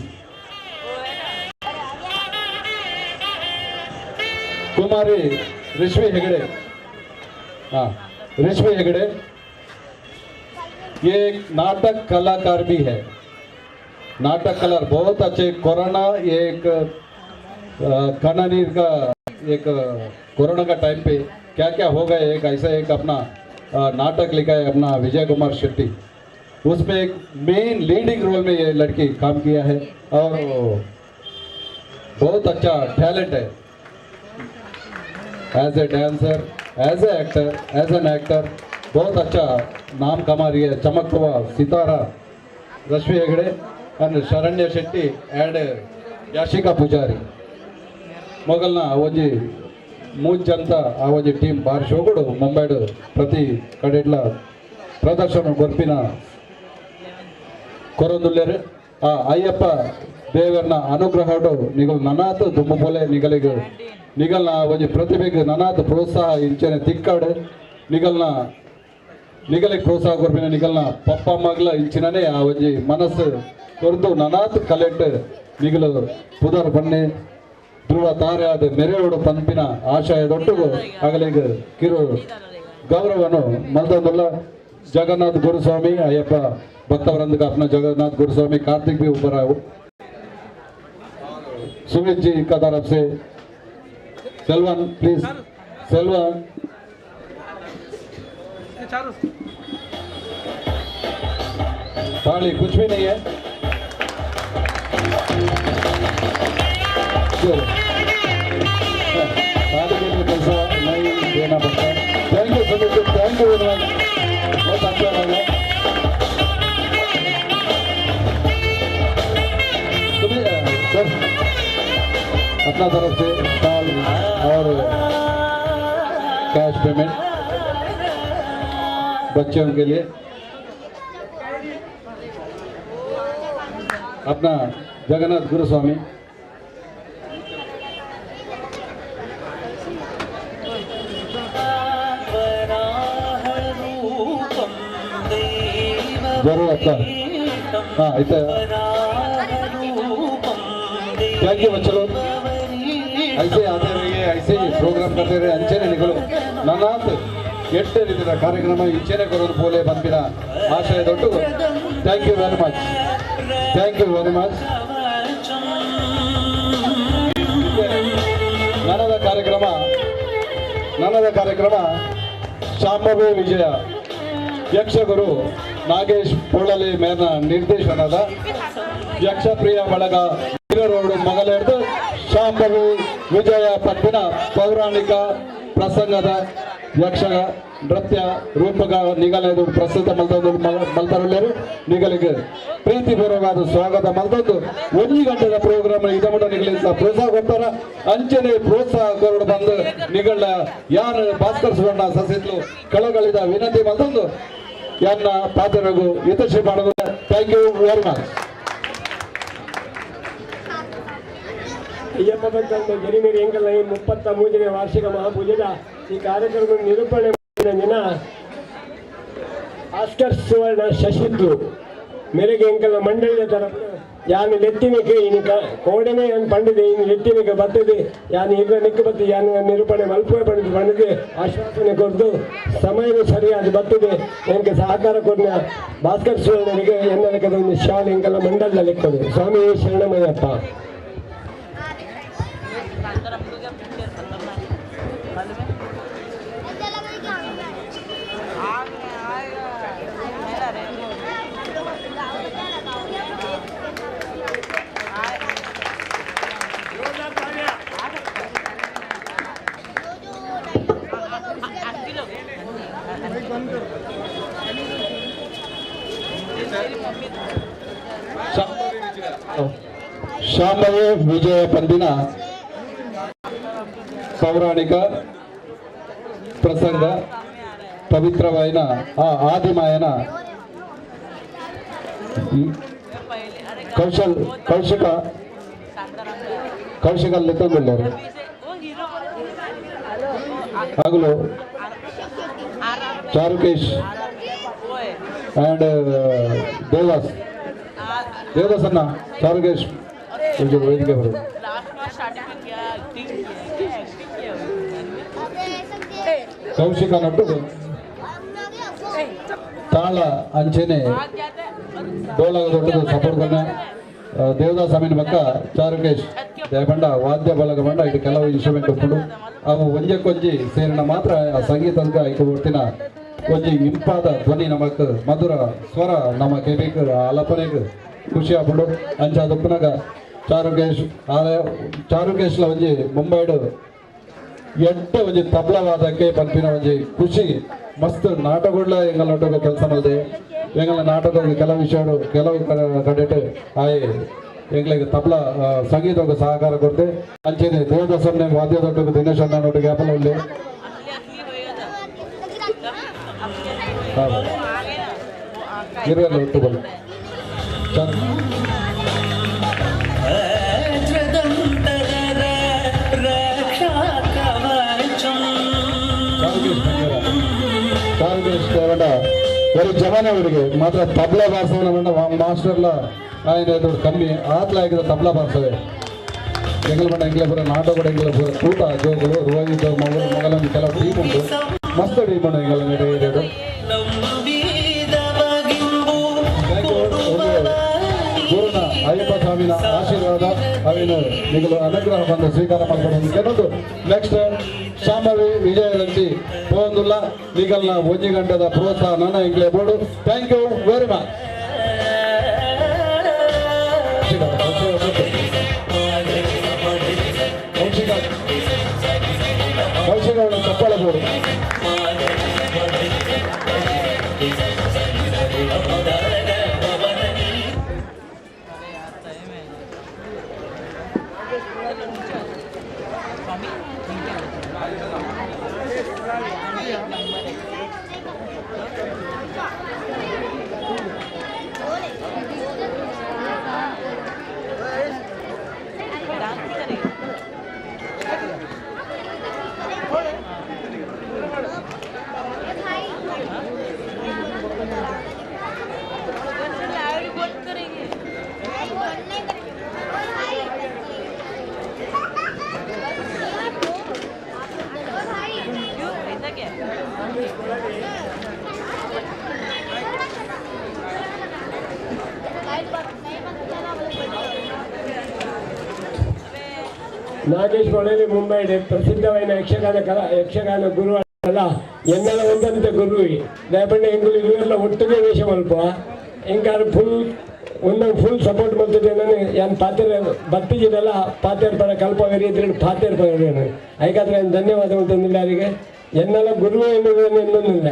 कुमारी ऋषि हेगड़े. हाँ, ऋषि हेगड़े, ये एक नाटक कलाकार भी है. नाटक कलाकार बहुत अच्छे. कोरोना एक कनानीर का एक कोरोना का टाइम पे क्या क्या हो गया, एक ऐसा एक अपना नाटक लिखा है अपना विजय कुमार शेट्टी. उसमें एक मेन लीडिंग रोल में ये लड़की काम किया है और बहुत अच्छा टैलेंट है. As a dancer, as a actor, as an actor बहुत अच्छा नाम कमा रही है. चमकता हुआ सितारा रश्मि हेगड़े एंड शरण्य शेट्टी एंड याशिका ಪೂಜಾರಿ. ಮೊಗಲ್ನ ಒಂಜಿ ಮೂಜ್ ಜಂತ ಆ ಒಂಜಿ ಟೀಮ್ ಬಾರಿ ಶೋಕುಡು ಮುಂಬೈಡ್ ಪ್ರತಿ ಕಡೆಡ್ಲ ಪ್ರದರ್ಶನ ಕೊರ್ಪಿನ ಕೊರೊಂದುಲ್ಲೆರ್. ಆ ಅಯ್ಯಪ್ಪ ದೇವರನ ಅನುಗ್ರಹಡು ನಿಗಲ್ ನನಾತ್ ದುಂಬು ಪೋಲೆ. ನಿಗಲಿಗ್ ನಿಗಲ್ನ ಒಂಜಿ ಪ್ರತಿಭೆಗೆ ನನಾತ್ ಪ್ರೋತ್ಸಾಹ ಇಂಚನೆ ತಿಕ್ಕಾಡು. ನಿಗಲ್ನ ನಿಗಲಿಗೆ ಪ್ರೋತ್ಸಾಹ ಕೊರ್ಪಿನ ನಿಗಲ್ನ ಪಪ್ಪ ಮಗ್ಲ ಇಂಚಿನನೇ ಆ ಒಂಜಿ ಮನಸ್ಸು ಕೊರ್ದು ನನಾತ್ ಕಲೆಟ್ ನಿಗಲು ಪುದರ್ ಬನ್ನಿ, ಧ್ರುವ ತಾರೆ ಆದ ಮೆರೆಯೋಡು ಪನ್ಪಿನ ಆಶಯದೊಟ್ಟಿಗೂ ಅಗಲಿಗೆ ಕಿರು ಗೌರವನು ಮಲ್ದೊಂದುಲ್ಲ. जगन्नाथ गुरुस्वामी, अय्यप्पा भक्तवृंद का अपना जगन्नाथ गुरुस्वामी कार्तिक भी ऊपर आए. सुमित जी का तरफ से सेल्वन, प्लीज सेल्वन. ताली कुछ भी नहीं है. चलो. हाँ, ताली के लिए पैसा नहीं देना पड़ता. Thank you Sumit ji, thank you very much. बहुत अच्छा लगा. सुमित सर, अपना तरफ से शाल और कैश पेमेंट बच्चों के लिए. अपना जगन्नाथ गुरुस्वामी. जरूर. अच्छा, हाँ, इतना. Thank you बच्चों लोग, ऐसे आते रहिए. ऐसे ही प्रोग्राम करते रहे ಅಂಚನೆ ನಿಗಳು ನನಾತ್ ಎಟ್ಟೆ ರೀತಿಯ ಕಾರ್ಯಕ್ರಮ ಇಂಚನೆ ಕೊರೋದು ಪೋಲೆ ಬಂದಿನ ಆಶಯ ದೊಡ್ಡ. Thank you very much, thank you very much. ನನದ ಕಾರ್ಯಕ್ರಮ, ನನದ ಕಾರ್ಯಕ್ರಮ ಶಾಂಭವಿ ವಿಜಯ ಯಕ್ಷಗುರು ನಾಗೇಶ್ ಪೊಳ್ಳಲಿ ಮೇರ್ನ ನಿರ್ದೇಶನದ ಯಕ್ಷಪ್ರಿಯ ಬಳಗ ರೋಡ್ ಮೊಗಲೆರ್ದು ಶಾಂಭವಿ ವಿಜಯ ಪದ್ಮಿನ ಪೌರಾಣಿಕ ಪ್ರಸಂಗದ ಯಕ್ಷ ನೃತ್ಯ ರೂಪಕ ನಿಗಲೆದು ಪ್ರಸ್ತುತ ಮಲ್ತೊಂದು ಮಲ್ತರುಳ್ಳೇರು. ನಿಗಲಿಗೆ ಪ್ರೀತಿಪೂರ್ವಕವಾದ ಸ್ವಾಗತ ಮಲ್ತೊಂದು ಒಂದು ಗಂಟೆದ ಪ್ರೋಗ್ರಾಮ್ ಇದಮುಟ ನಿಗಲಿಂದ ಪ್ರೋತ್ಸಾಹ ಕೊಡ್ತಾರ. ಅಂಚನೆ ಪ್ರೋತ್ಸಾಹ ಕೊರಡು ಬಂದು ನಿಗಳ ಯಾರು ಭಾಸ್ಕರ್ ಸುವರ್ಣ ಸಸಿತ್ಲು ಕಳಗಳಿದ ವಿನಂತಿ ಮಲ್ತೊಂದು ಯಾನ್ನ ಪಾತ್ರಗೂ ಯಥೇಚ್ಛ ಮಾಡೋದು. Thank you very much. Ayyappa ಭಕ್ತನ ಜರಿಮೇರಿ ಎಂಕಲ್ನ ಈ 33ನೇ ವಾರ್ಷಿಕ ಮಹಾಪೂಜೆದ ಈ ಕಾರ್ಯಕ್ರಮ ನಿರೂಪಣೆ ಮಾಡಿದ ದಿನ ಭಾಸ್ಕರ್ ಸುವರ್ಣ ಶಶಿದ್ಲು ಮೇರೆಗೆ ಎಂಕಲ್ನ ಮಂಡಳಿಯ ತರಫು ಯಾನು ಲೆತ್ತಿನಿಕೆ ಇನಿ ಕೋಡನೆ ಯಾನ್ ಪಂಡಿದೆ ಇನಿ ಲೆತ್ತಿನಿಕೆ ಬರ್ತದೆ ಯಾನು ಈಗ ನಿಕ್ಕ ಬರ್ತದೆ ಯಾನು ನಿರೂಪಣೆ ಮಲ್ಪುವೆ ಪಂಡಿತು ಪಂಡಿದೆ ಆಶ್ವಾಸನೆ ಕೊಡ್ದು ಸಮಯ ಸರಿಯಾದ ಬರ್ತದೆ ಎಂಕೆ ಸಹಕಾರ ಕೊಡ್ನ ಭಾಸ್ಕರ್ ಸುವರ್ಣನಿಗೆ ಎನ್ನ ಲೆಕ್ಕದ ಒಂದು ಶಾಲೆ ಎಂಕಲ್ನ ಮಂಡಲದ ಲೆಕ್ಕದು. ಸ್ವಾಮಿ ಶರಣಮಯ್ಯಪ್ಪ. ಶಾಂಭವಿ ವಿಜಯ ಪಂದಿನ ಪೌರಾಣಿಕ ಪ್ರಸಂಗ ಪವಿತ್ರವಾಯಿನ ಆ ಆದಿಮಾಯನ ಕೌಶಲ್ ಕೌಶಿಕ ಕೌಶಿಕ ಲೆತ್ತೊಂದುಳ್ಳರು ಆಗಲು ಚಾರುಕೇಶ್ ಆ್ಯಂಡ್ ದೇವದಾಸ್ ದೇವದಾಸ್ ಅನ್ನ ಚಾರುಕೇಶ್ ವೇದಿಕೆ ಬರೋದು. ಕೌಶಿಕ ನಟ್ಟು ತಾಳ ಅಂಚೆನೆ ಡೋಲಾಗ ದೊಡ್ಡದು ಸಪೋರ್ಟ್ ಕೊನ್ನ ದೇವದಾಸ್ ಅಮೀನ್ ಬಕ್ಕ ಚಾರುಕೇಶ್ ದೇಪಂಡ ವಾದ್ಯ ಬಳಗ ಬಂಡ ಇದು ಕೆಲವು ಇನ್ಸ್ಟ್ರೂಮೆಂಟ್ ಉಪ್ಪುಂಡು ಅವು ಒಂಜಕ್ಕೊಂಜಿ ಸೇರಿನ ಮಾತ್ರ ಆ ಸಂಗೀತದ ಐಕ ಒಟ್ಟಿನ ಒಂಜಿ ಇಂಪಾದ ಧ್ವನಿ ನಮಕ್ ಮಧುರ ಸ್ವರ ನಮ್ಮ ಕೆಬಿಕ್ ಆಲಪನೆಗ್ ಖುಷಿ ಆಪುಂಡು. ಅಂಚಾದ ಉಪ್ಪುನಗ ಚಾರುಕೇಶ್ ಆಲಯ ಚಾರುಕೇಶ್ಲ ಒಂಜಿ ಮುಂಬೈಡ್ ಎಡ್ಡೆ ಒಂಜಿ ತಬ್ಲವಾದಕ್ಕೆ ಪನ್ಪಿನ ಒಂಜಿ ಖುಷಿ ಮಸ್ತ್ ನಾಟಕಗಳ ಎಂಗಲ್ ನಾಟಕ ಕೆಲಸ ಮಲ್ದೆ ಎಂಗಲ ನಾಟಕ ಕೆಲವು ವಿಷಯಗಳು ಕೆಲವು ಕಡೆಟ್ ಆಯ್ ಎಂಗ್ಲಿಗೆ ತಬ್ಲ ಸಂಗೀತಕ್ಕೆ ಸಹಕಾರ ಕೊಡ್ತೆ. ಅಂಚೆನೆ ದೇವದಾಸನ್ನೇ ವಾದ್ಯದೊಟ್ಟಿಗೆ ದಿನೇಶ್ ಅಣ್ಣನೊಟ್ಟಿಗೆ ಆಪಲ ಉಲ್ಲೆ ಇರುವಲ್ಲ ಒಟ್ಟು ಬಲ್ಲ ಚಾರುಕೇಶ್ ಜಮಾನೆ ಅವರಿಗೆ ಮಾತ್ರ ತಬ್ಲಾ ಬಾರಿಸೋನ ಮಾಸ್ಟರ್ಲ ఆయన ಕಮ್ಮಿ ಆತ್ಲ ಆಗಿದ ತಬ್ಲಾ ಬಾರಿಸವೆ ಎಂಗಲ ಬಂಡ ಎಂಗ್ಲ ಪೂರ ನಾಟಕ ಎಂಗ್ಲ ಪೂರ ತೂಟ ಜೋಗುಲು ರೋಹಿತ್ ಮಗಲು ಮಗಲೊಂದು ಕೆಲವು ಟೀಮ್ ಉಂಟು ಮಸ್ತ್ ಟೀಮ್ ಉಂಟು ಎಂಗಲ ಏರಿಯಾಡು. ಗುರುನ ಅಯ್ಯಪ್ಪ ಸ್ವಾಮಿನ ಆಶೀರ್ವಾದ ಅವಿನ ನಿಗಲು ಅನುಗ್ರಹ ಬಂದು ಸ್ವೀಕಾರ ಮಾಡ್ಕೊಂಡು ಕೆಲವೊಂದು ನೆಕ್ಸ್ಟ್ ಶಾಂಭವಿ ವಿಜಯದಂತಿ ಪೋಂದುಲ್ಲ ನಿಗಲ್ನ ಒಂಜಿ ಗಂಟೆದ ಪ್ರೋತ್ಸಾಹ ನನ್ನ ಇಂಗ್ಲೆ board. Thank you very much. Kaushika Kaushika ಅವಳ ಚಪ್ಪಾಳೆ ಬೋರ್ಡು. ನಾಗೇಶ್ ಮೊಳಲಿ ಮುಂಬೈ ಪ್ರಸಿದ್ಧವಾದ ಯಕ್ಷಗಾನ ಕಲಾ ಯಕ್ಷಗಾನ ಗುರು ಅಲ್ಲ ಎನ್ನೆಲ್ಲ ಒಂದಂತೆ ಗುರುವಿ ದಯಪಂಡ ಎಂಗುಲು ಇರುವೆಲ್ಲ ಒಟ್ಟಿಗೆ ವೇಷ ಮಲ್ಪ ಎಂಕಾರು ಫುಲ್ ಒಂದೊಂದು ಫುಲ್ ಸಪೋರ್ಟ್ ಮಲ್ತಿದ್ದೆ ನಾನು. ಯಾನ್ ಪಾತೆರ ಬತ್ತಿಜಿದೆಲ್ಲ ಪಾತೆರ್ ಪರ ಕಲ್ಪ ಇದ್ರೆ ಪಾತೆರ್ ಪರ ಐಕಾದ್ರೆ ಧನ್ಯವಾದ ಅಂತಂದಿಲ್ಲ ಅವರಿಗೆ. ಎನ್ನೆಲ್ಲ ಗುರು ಎನ್ನುವುದನ್ನು ಎನ್ನೊಂದಿಲ್ಲ.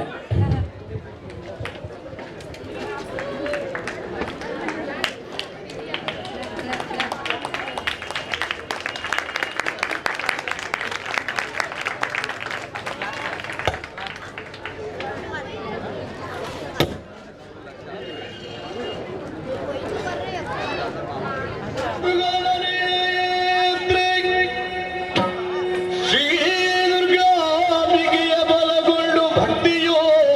ಶ್ರೀ ದುರ್ಗಾಂಬಿಕೆಯ ಬಲಗೊಂಡು ಭಕ್ತಿಯೋಳ್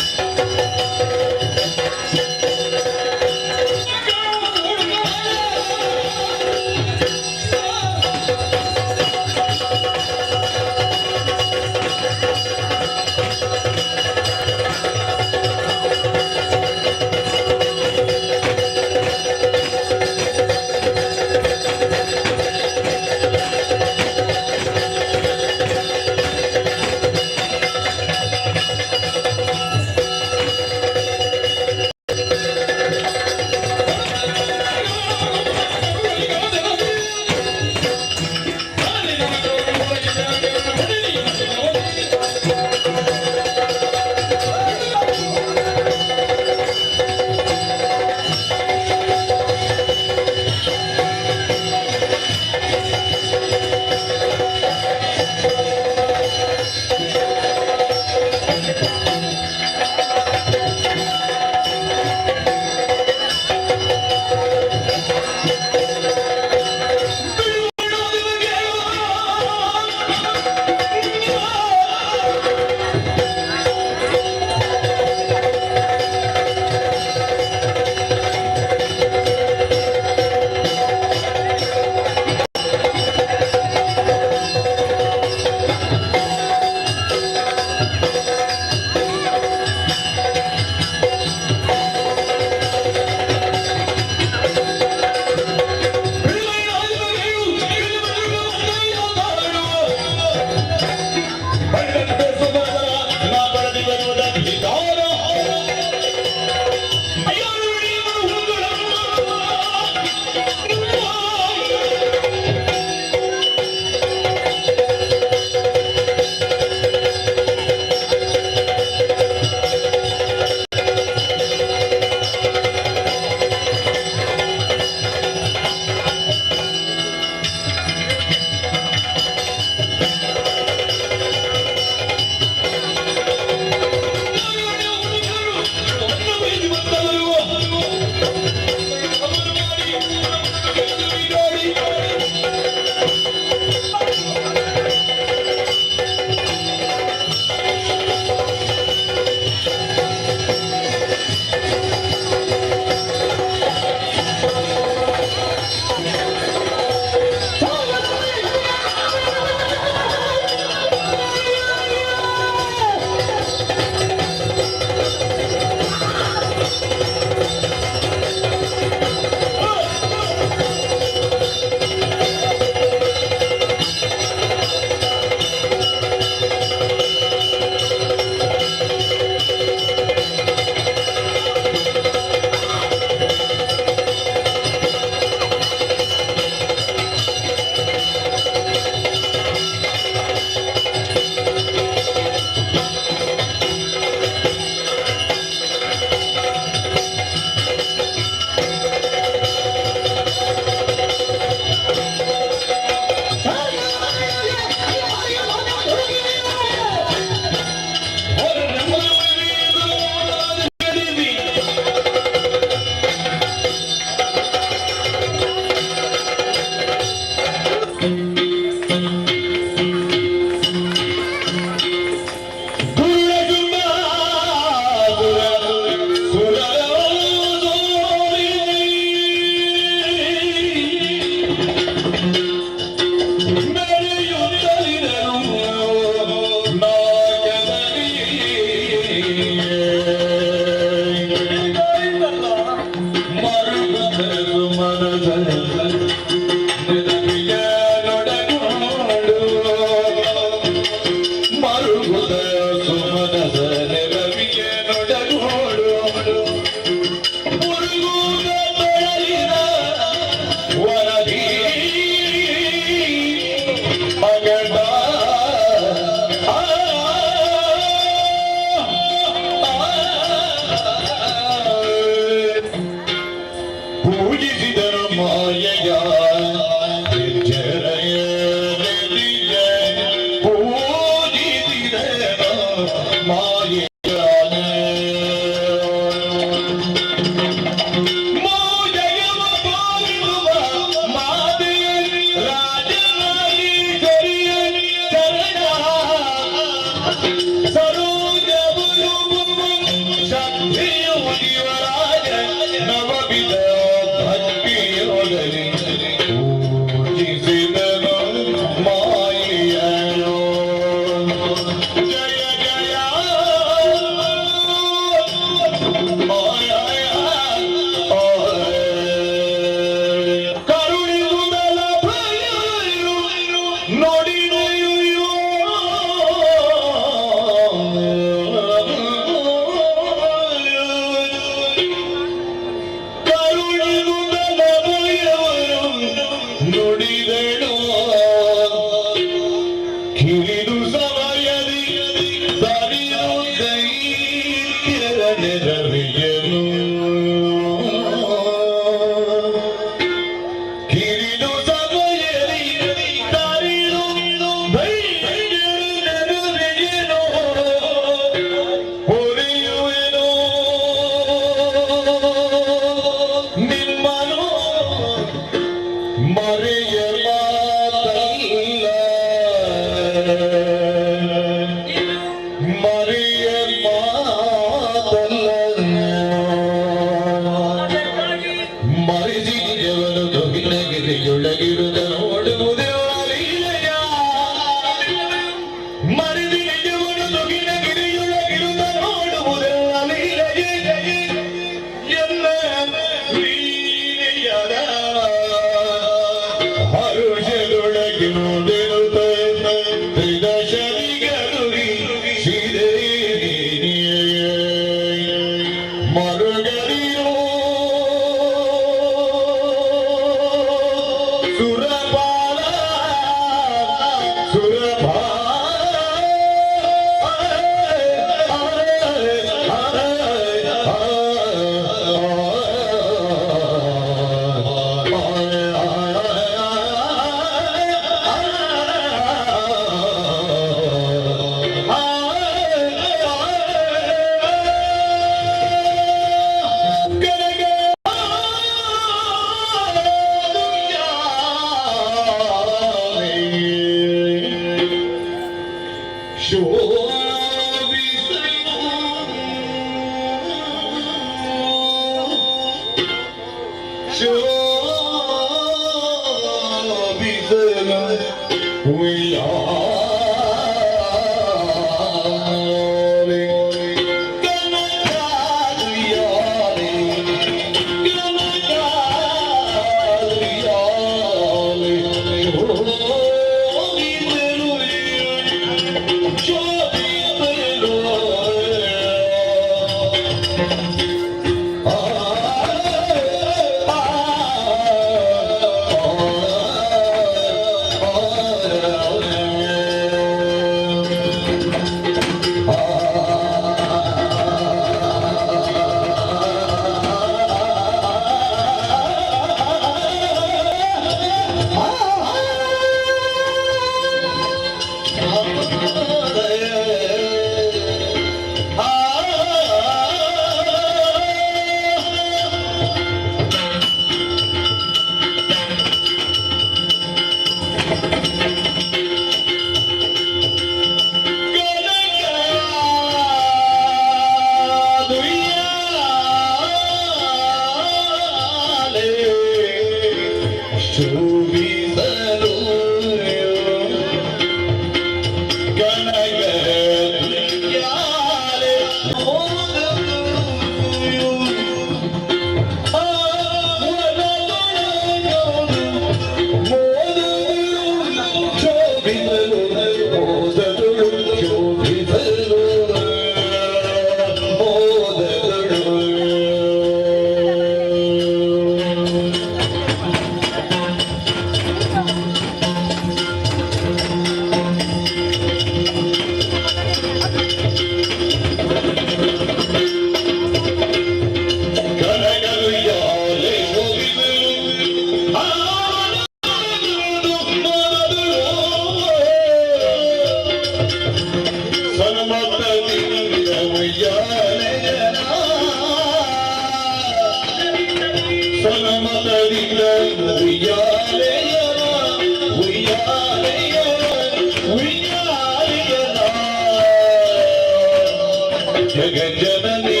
ಜಗಜ್ಜನನಿ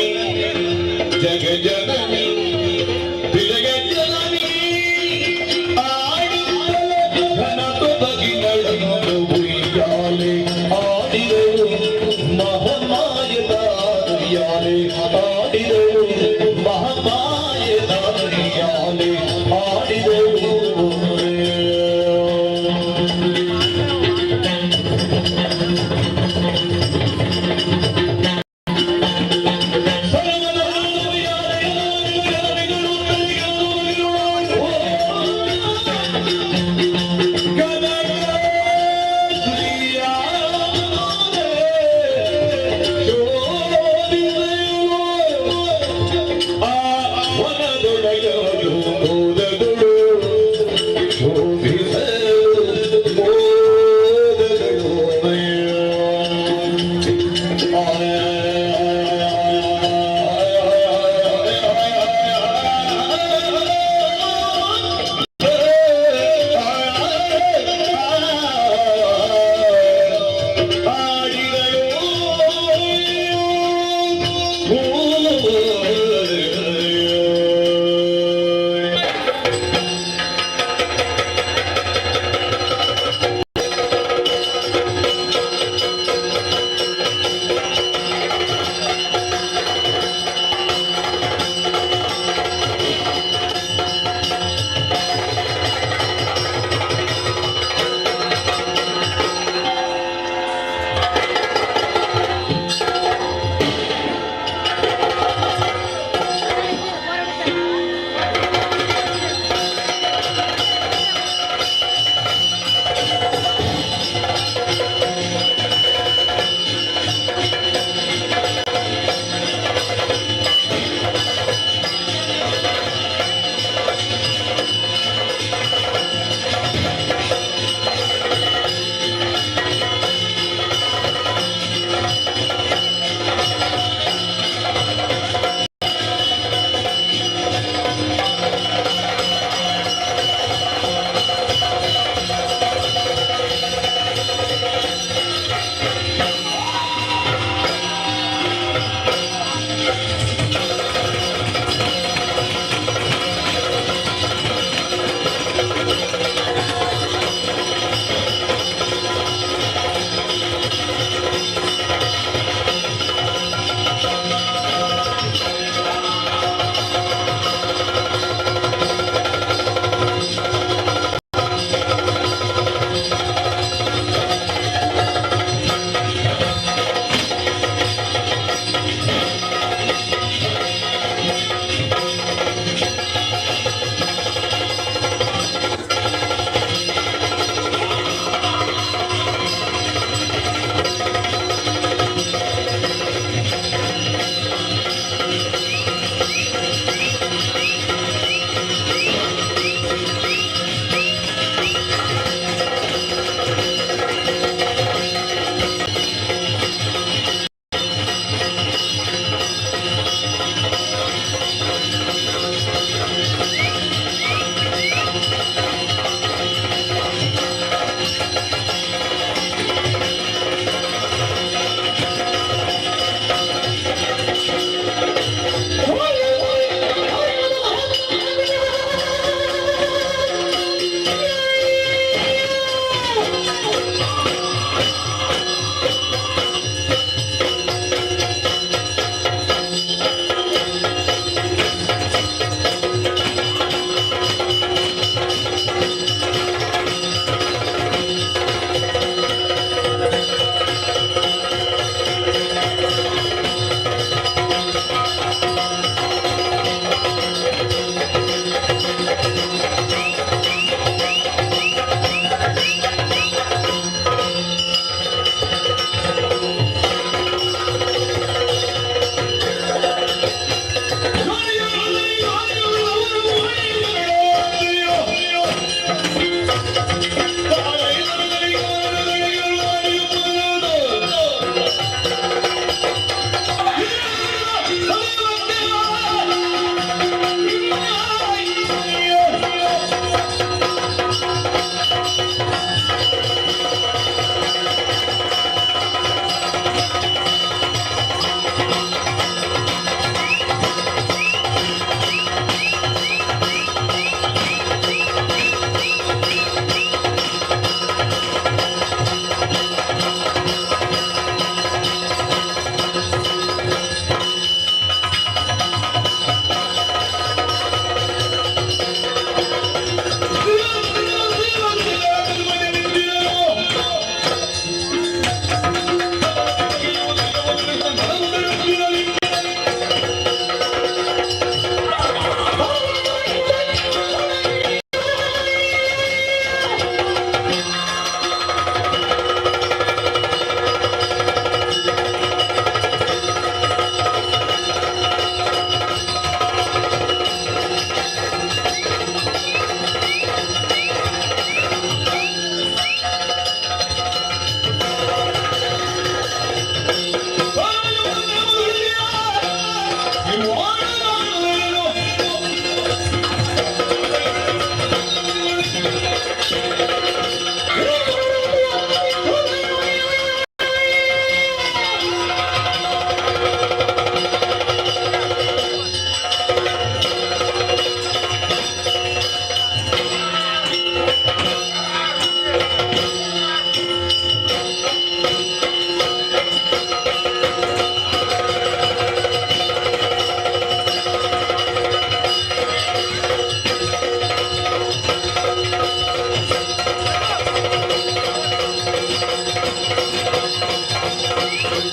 ಜಗಜ್ಜನನಿ ಜಗಜ್ಜನನಿ ಉಯ್ಯಾಲೆ ಆಡಿದೆವು ಮಹಮಾಯದಾರಿಯಾಲೆ ಆಡಿದೆವು ಮಹಮಾಯದಾರಿಯಾಲೆ ಆಡಿದೆವು.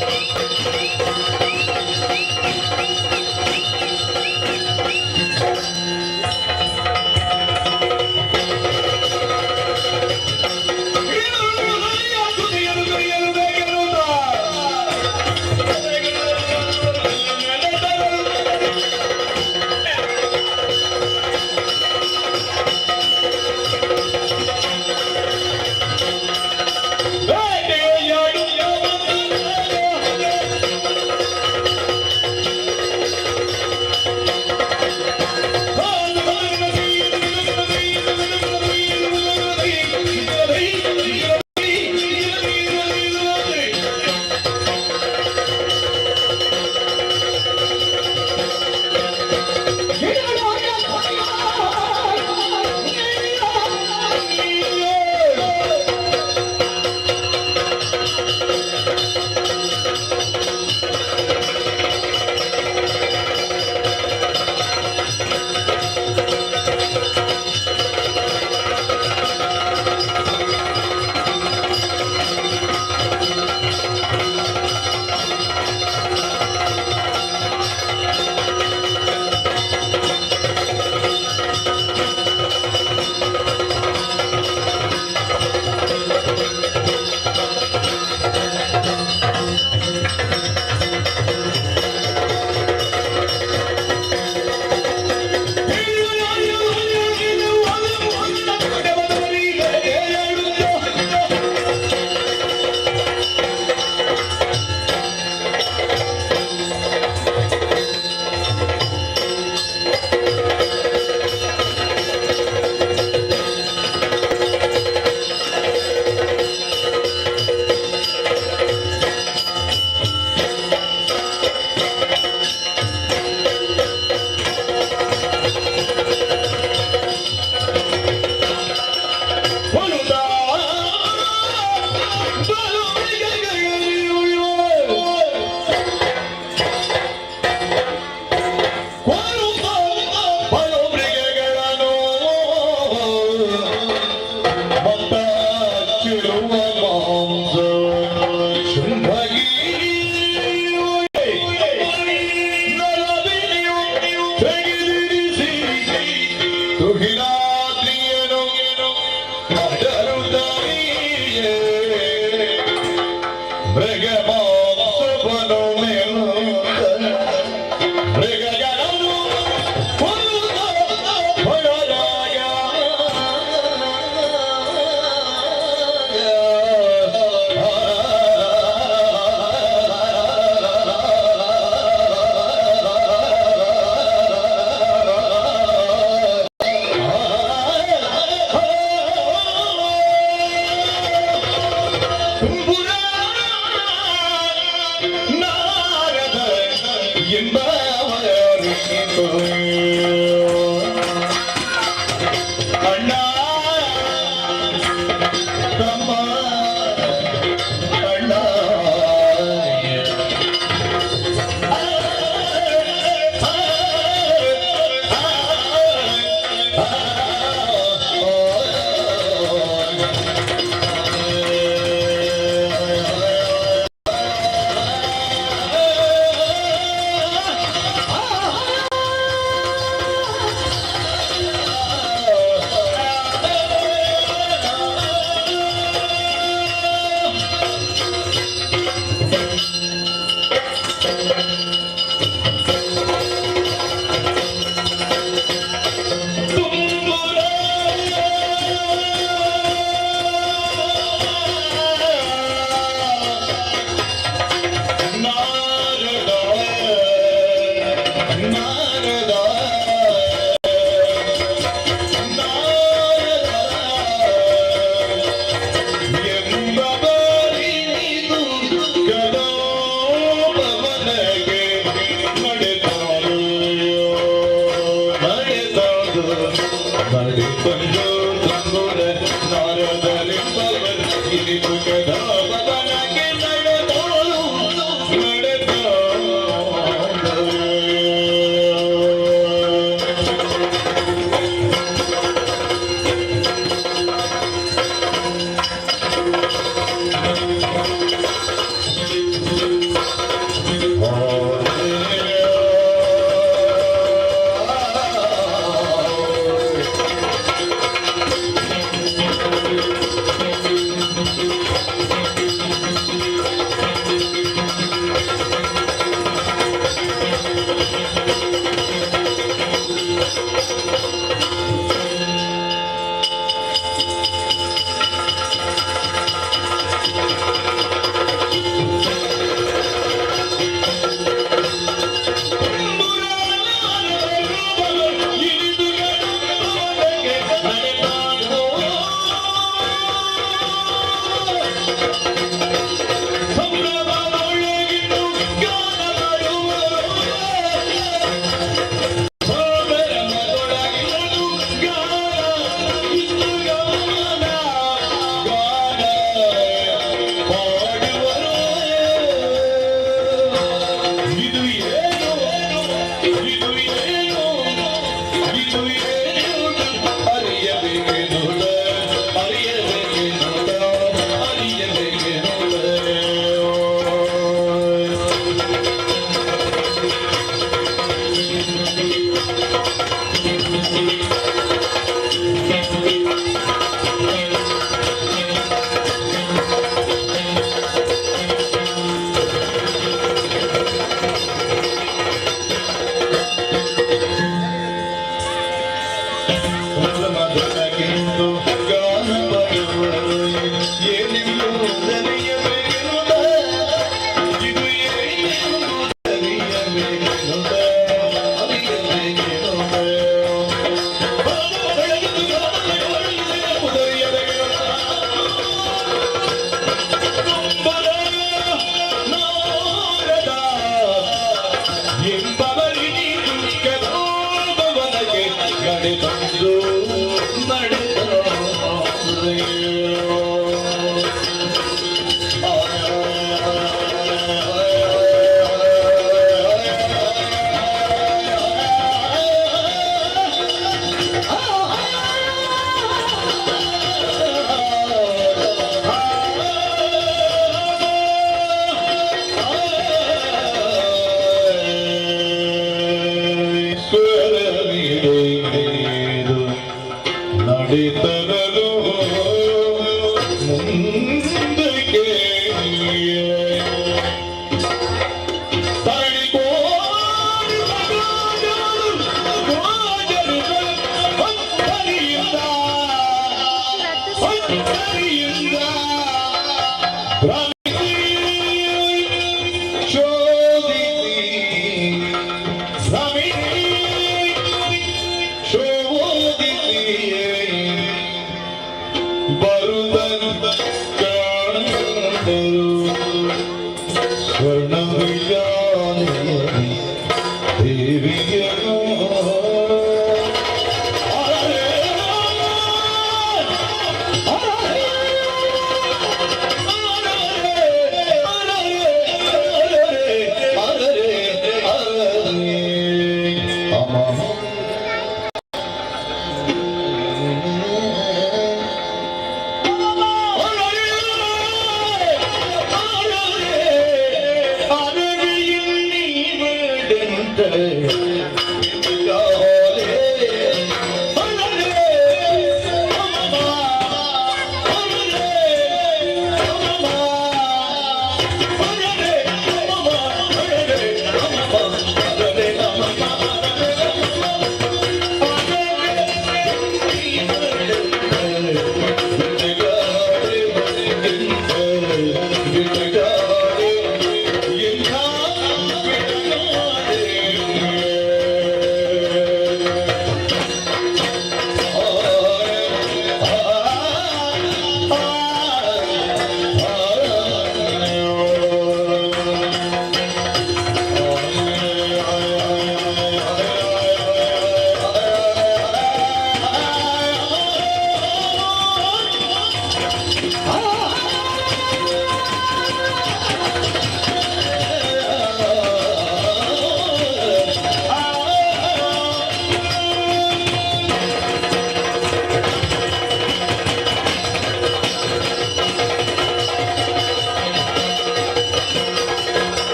Thank you.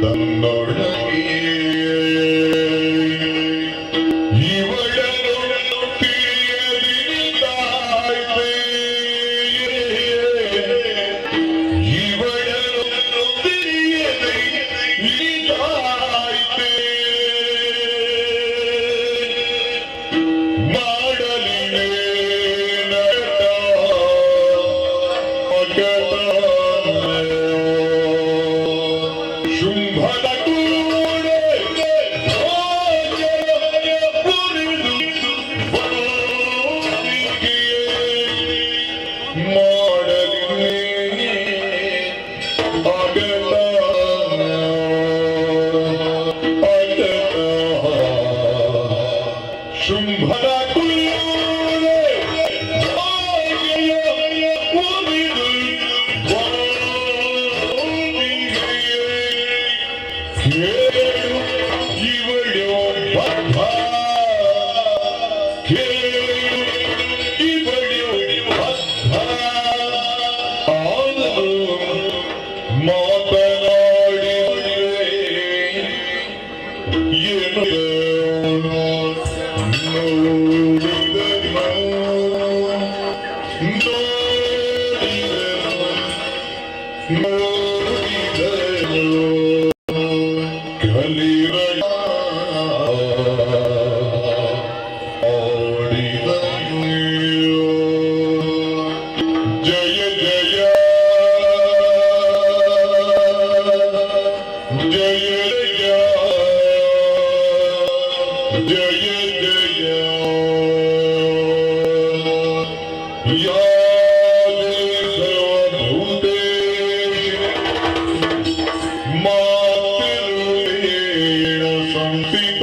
ತನ್ನೊಳಗೆ ಇವಳನು ತಿಳಿಯದಿದ್ದಾಯ್ತೆ ಇವಳನು ತಿಳಿಯದೆ ಇದಾಯ್ತೆ ಮಾಡಲಿನೇ ಶುಂಭದ ಕೂಡೆ ಮಾಡಲಿ ಅಗಲ ಶುಂಭದ ಕೂಡೆ ಕೇಳು ಇವಳು ಬದ್ಧ ಕೇಳು ಇವಳು ಬದ್ಧ ಆದರೂ ಮಾತನಾಡಿದರೆ ಏನು ಜಯ ಜಯ ಜಯ ಜಯ ಜಯ ಜಯ ಯಾ ಸರ್ವಭೂತೇಷು ಮಾತೃವೇಣ ಸಂಸ್ಥಿತ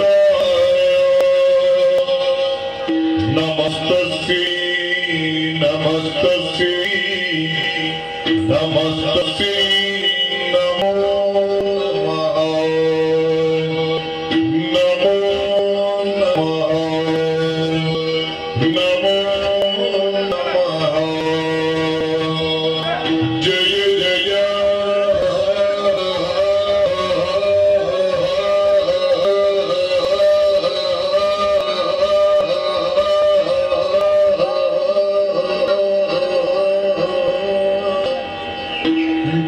ನಮಸ್ತಸ್ಯೈ ನಮಸ್ತಸ್ಯೈ ನಮಸ್ತಸ್ಯೈ ನಮೋ ನಮಃ ನಮೋ ನಮಃ ನಮೋ ನಮಃ ಜಯ ಜಯ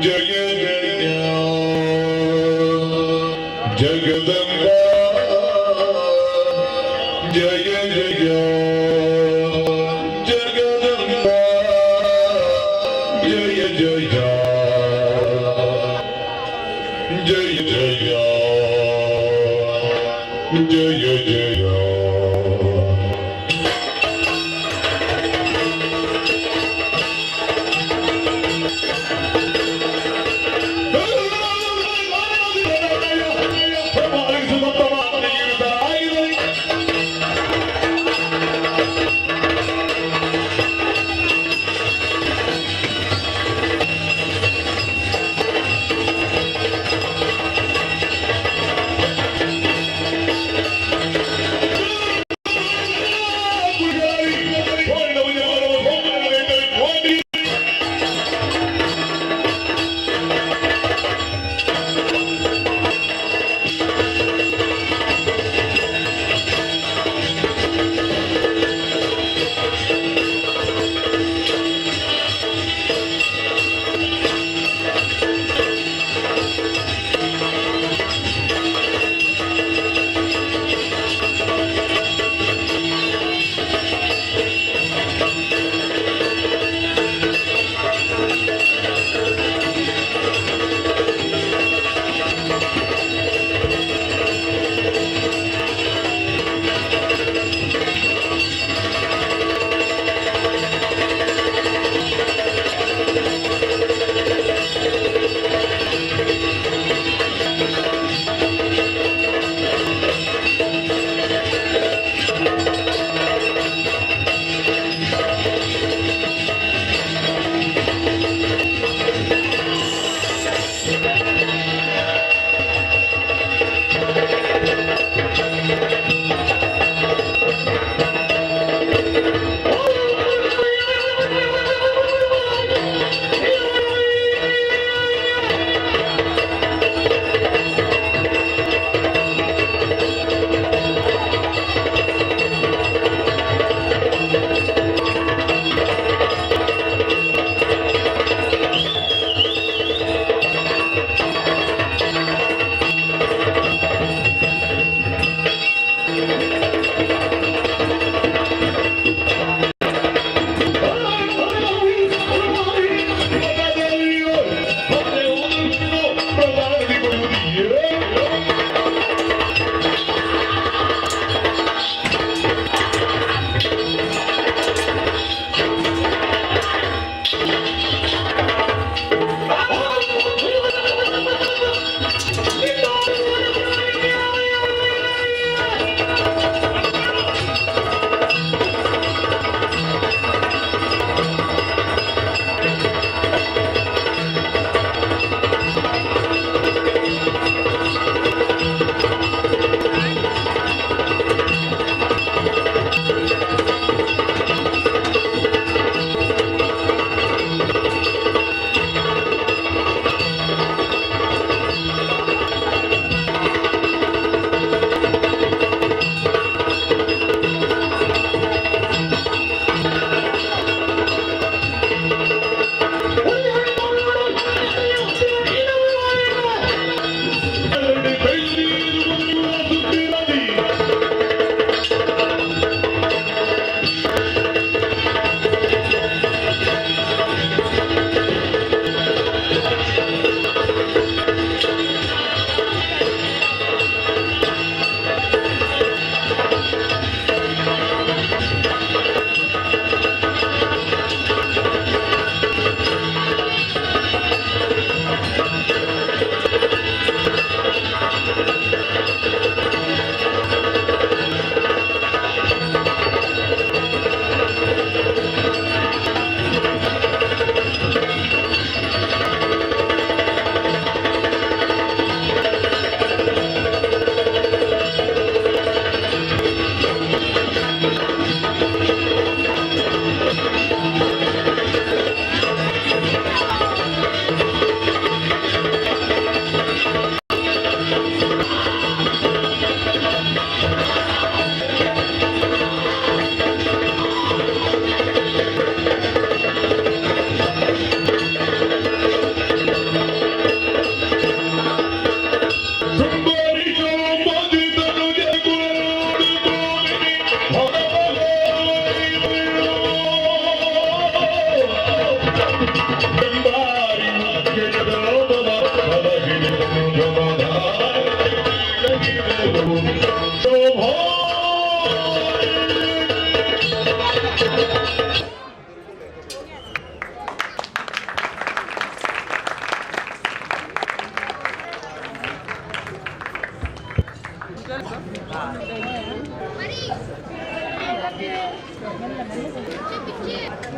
ಜಯ ಜಯ ಜಗದಂಬಾ ಜಯ ಜಯ ಜಗದಂಬಾ ಜಯ ಜಯ ಜಯ ಜಯ ಜಯ ಜಯ ಿ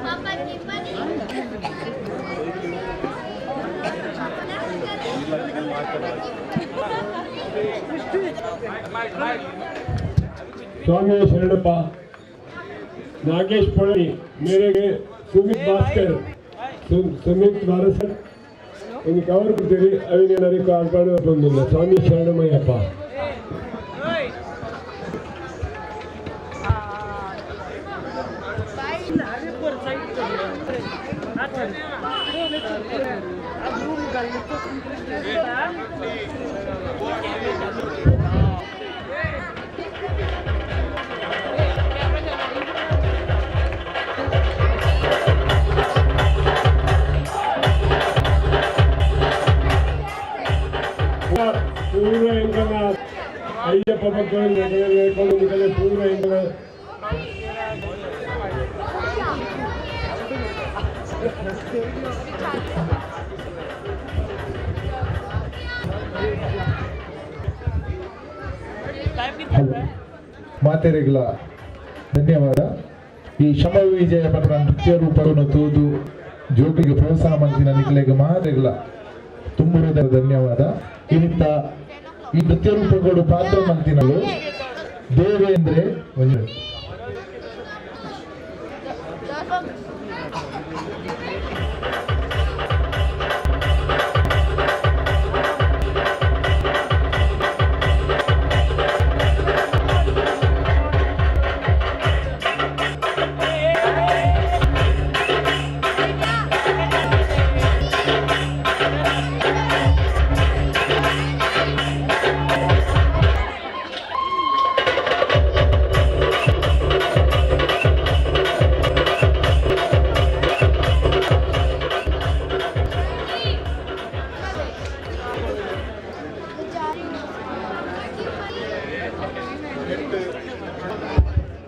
पापा की परी. ಸ್ವಾಮಿ ಶರಣಪ್ಪ. ನಾಗೇಶ್ ಪೊಳ್ಳಿ ಮೇರೆಗೆ ಸುಮಿತ್ ಭಾಸ್ಕರ್, ಸುಮಿತ್ ಭಾರಸರ್ ಒಂದು ಕವರ್ ಕೊಡ್ತೀರಿ. ಅವಿನ ಅರ್ಪಣೆ ಬಂದಿಲ್ಲ. ಸ್ವಾಮಿ ಶರಣಮಯ್ಯಪ್ಪ. ಪೂರ್ವ ಎಂಕನ ಅಯ್ಯಪ್ಪ ಭಕ್ತರು ಪೂರ್ವ ಎಂಕನ ಮಾತೆರೆಗಳ ಧನ್ಯವಾದ. ಈ ಶಮ ವಿಜಯ ಪತ್ರ ನೃತ್ಯ ರೂಪವನ್ನು ತೂದು ಜೋಗಿಗೆ ಪ್ರೋತ್ಸಾಹ ಮಂತಿನ ನಿಕ್ಲೆಗ್ ಮಾತೆಗಳ ತುಂಬುರದ ಧನ್ಯವಾದ. ಇನ್ನಿತ್ತ ಈ ನೃತ್ಯ ರೂಪಗಳು ಪಾತ್ರ ಮಂತಿನಲು ದೇವೇಂದ್ರೆ ಒಂಜಿ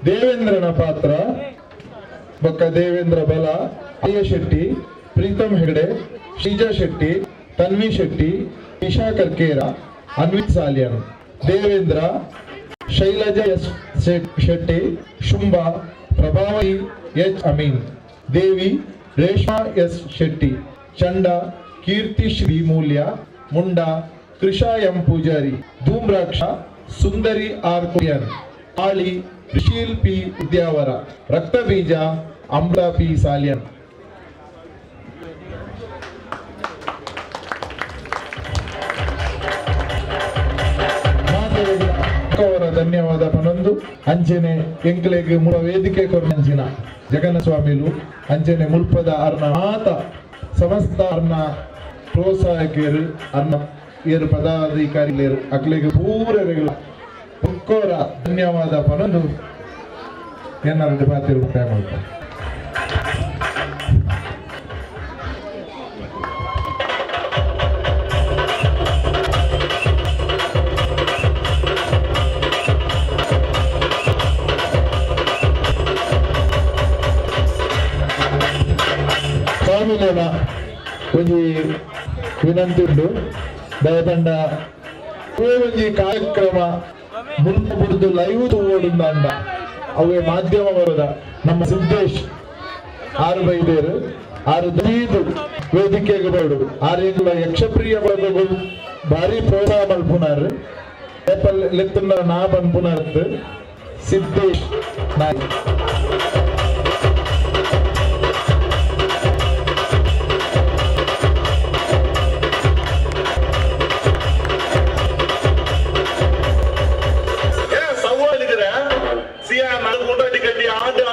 ದೇವೇಂದ್ರನ ಪಾತ್ರ ಬೊಕ್ಕ ದೇವೇಂದ್ರ ಬಲ, ಅಯ್ಯ ಶೆಟ್ಟಿ, ಪ್ರೀತಮ್ ಹೆಗಡೆ, ಶ್ರೀಜಾ ಶೆಟ್ಟಿ, ತನ್ವಿ ಶೆಟ್ಟಿ, ಇಶಾ ಕರ್ಕೇರ, ಅನ್ವಿತ್ ಸಾಲಿಯನ್. ದೇವೇಂದ್ರ, ಶೈಲಜಾ ಎಸ್ ಶೆಟ್ಟಿ, ಶುಂಭ, ಪ್ರಭಾವತಿ ಎಚ್ ಅಮೀನ್, ದೇವಿ, ರೇಷ್ಮಾ ಎಸ್ ಶೆಟ್ಟಿ, ಚಂಡ, ಕೀರ್ತಿ ಶ್ರೀ ಮೂಲ್ಯ, ಮುಂಡ, ಕೃಷಾ ಎಂ ಪೂಜಾರಿ, ಧೂಮ್ರಾಕ್ಷ, ಸುಂದರಿ ಆರ್ ಕುರಿಯನ್, ಆಳಿ, ರಿಶೀಲ್ ಪಿ ಉದ್ಯಾವರ, ರಕ್ತಬೀಜ, ಅಮ್ರಾ ಪಿ ಸಾಲಿಯನ್. ಅವರ ಧನ್ಯವಾದ ಪನೊಂದು. ಅಂಚನೆ ಎಂಕ್ಲೆಗ್ ಮುಳ ವೇದಿಕೆ ಕೊರ್ನಂಚಿನ ಜಗನ್ನ ಸ್ವಾಮಿಲು, ಅಂಚನೆ ಮುಲ್ಪದ ಅರ್ನ ಮಾತ ಸಮಸ್ತ ಅರ್ನ ಪ್ರೋತ್ಸಾಹಕರು, ಅರ್ನ ಏರು ಪದಾಧಿಕಾರಿಲೇರು ಅಕ್ಲೆಗ್ ಪೂರರೆಗಳ ಒಕ್ಕೋರ ಧನ್ಯವಾದ ಪನೊಂದು. ಎನ್ನ ಪಾತಿರು ಮುಕ್ತಾಯ ಮಾಡ್ತಾರೆ. ಸ್ವಾಮಿಲೇನ ಒಂಜಿ ವಿನಂತಿ ಉಂಡು. ದಯದಂಡ ಒಂಜಿ ಕಾರ್ಯಕ್ರಮ ಮುಲ್ಪ ಬುಡ್ದು ಲೈವ್ ತೂವೊಡುಂದಾಂಡ ಅವೇ ಮಾಧ್ಯಮ ಬರದ ನಮ್ಮ ಸಿದ್ದೇಶ್ ಆರು ಬೈದೇರು ಆರು ದೀದು ವೇದಿಕೆಗೆ ಬರಡು ಆರೆಂಗುಲ ಯಕ್ಷಪ್ರಿಯ ಬರದಗಳು ಭಾರಿ ಪ್ರೋತ್ಸಾಹ ಮಲ್ಪುನಾರ್ ಲೆತ್ತುನ ನಾ ಪನ್ಪುನಾರ್ ಸಿದ್ದೇಶ್ ನಾಯಕ್.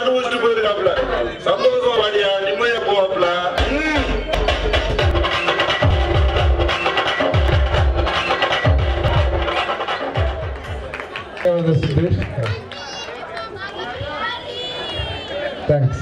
அனுபவிச்சுட்டு போயிருக்காப்ல. சந்தோஷமா பாடியா, நிம்மதியா போவாப்ல. Thanks.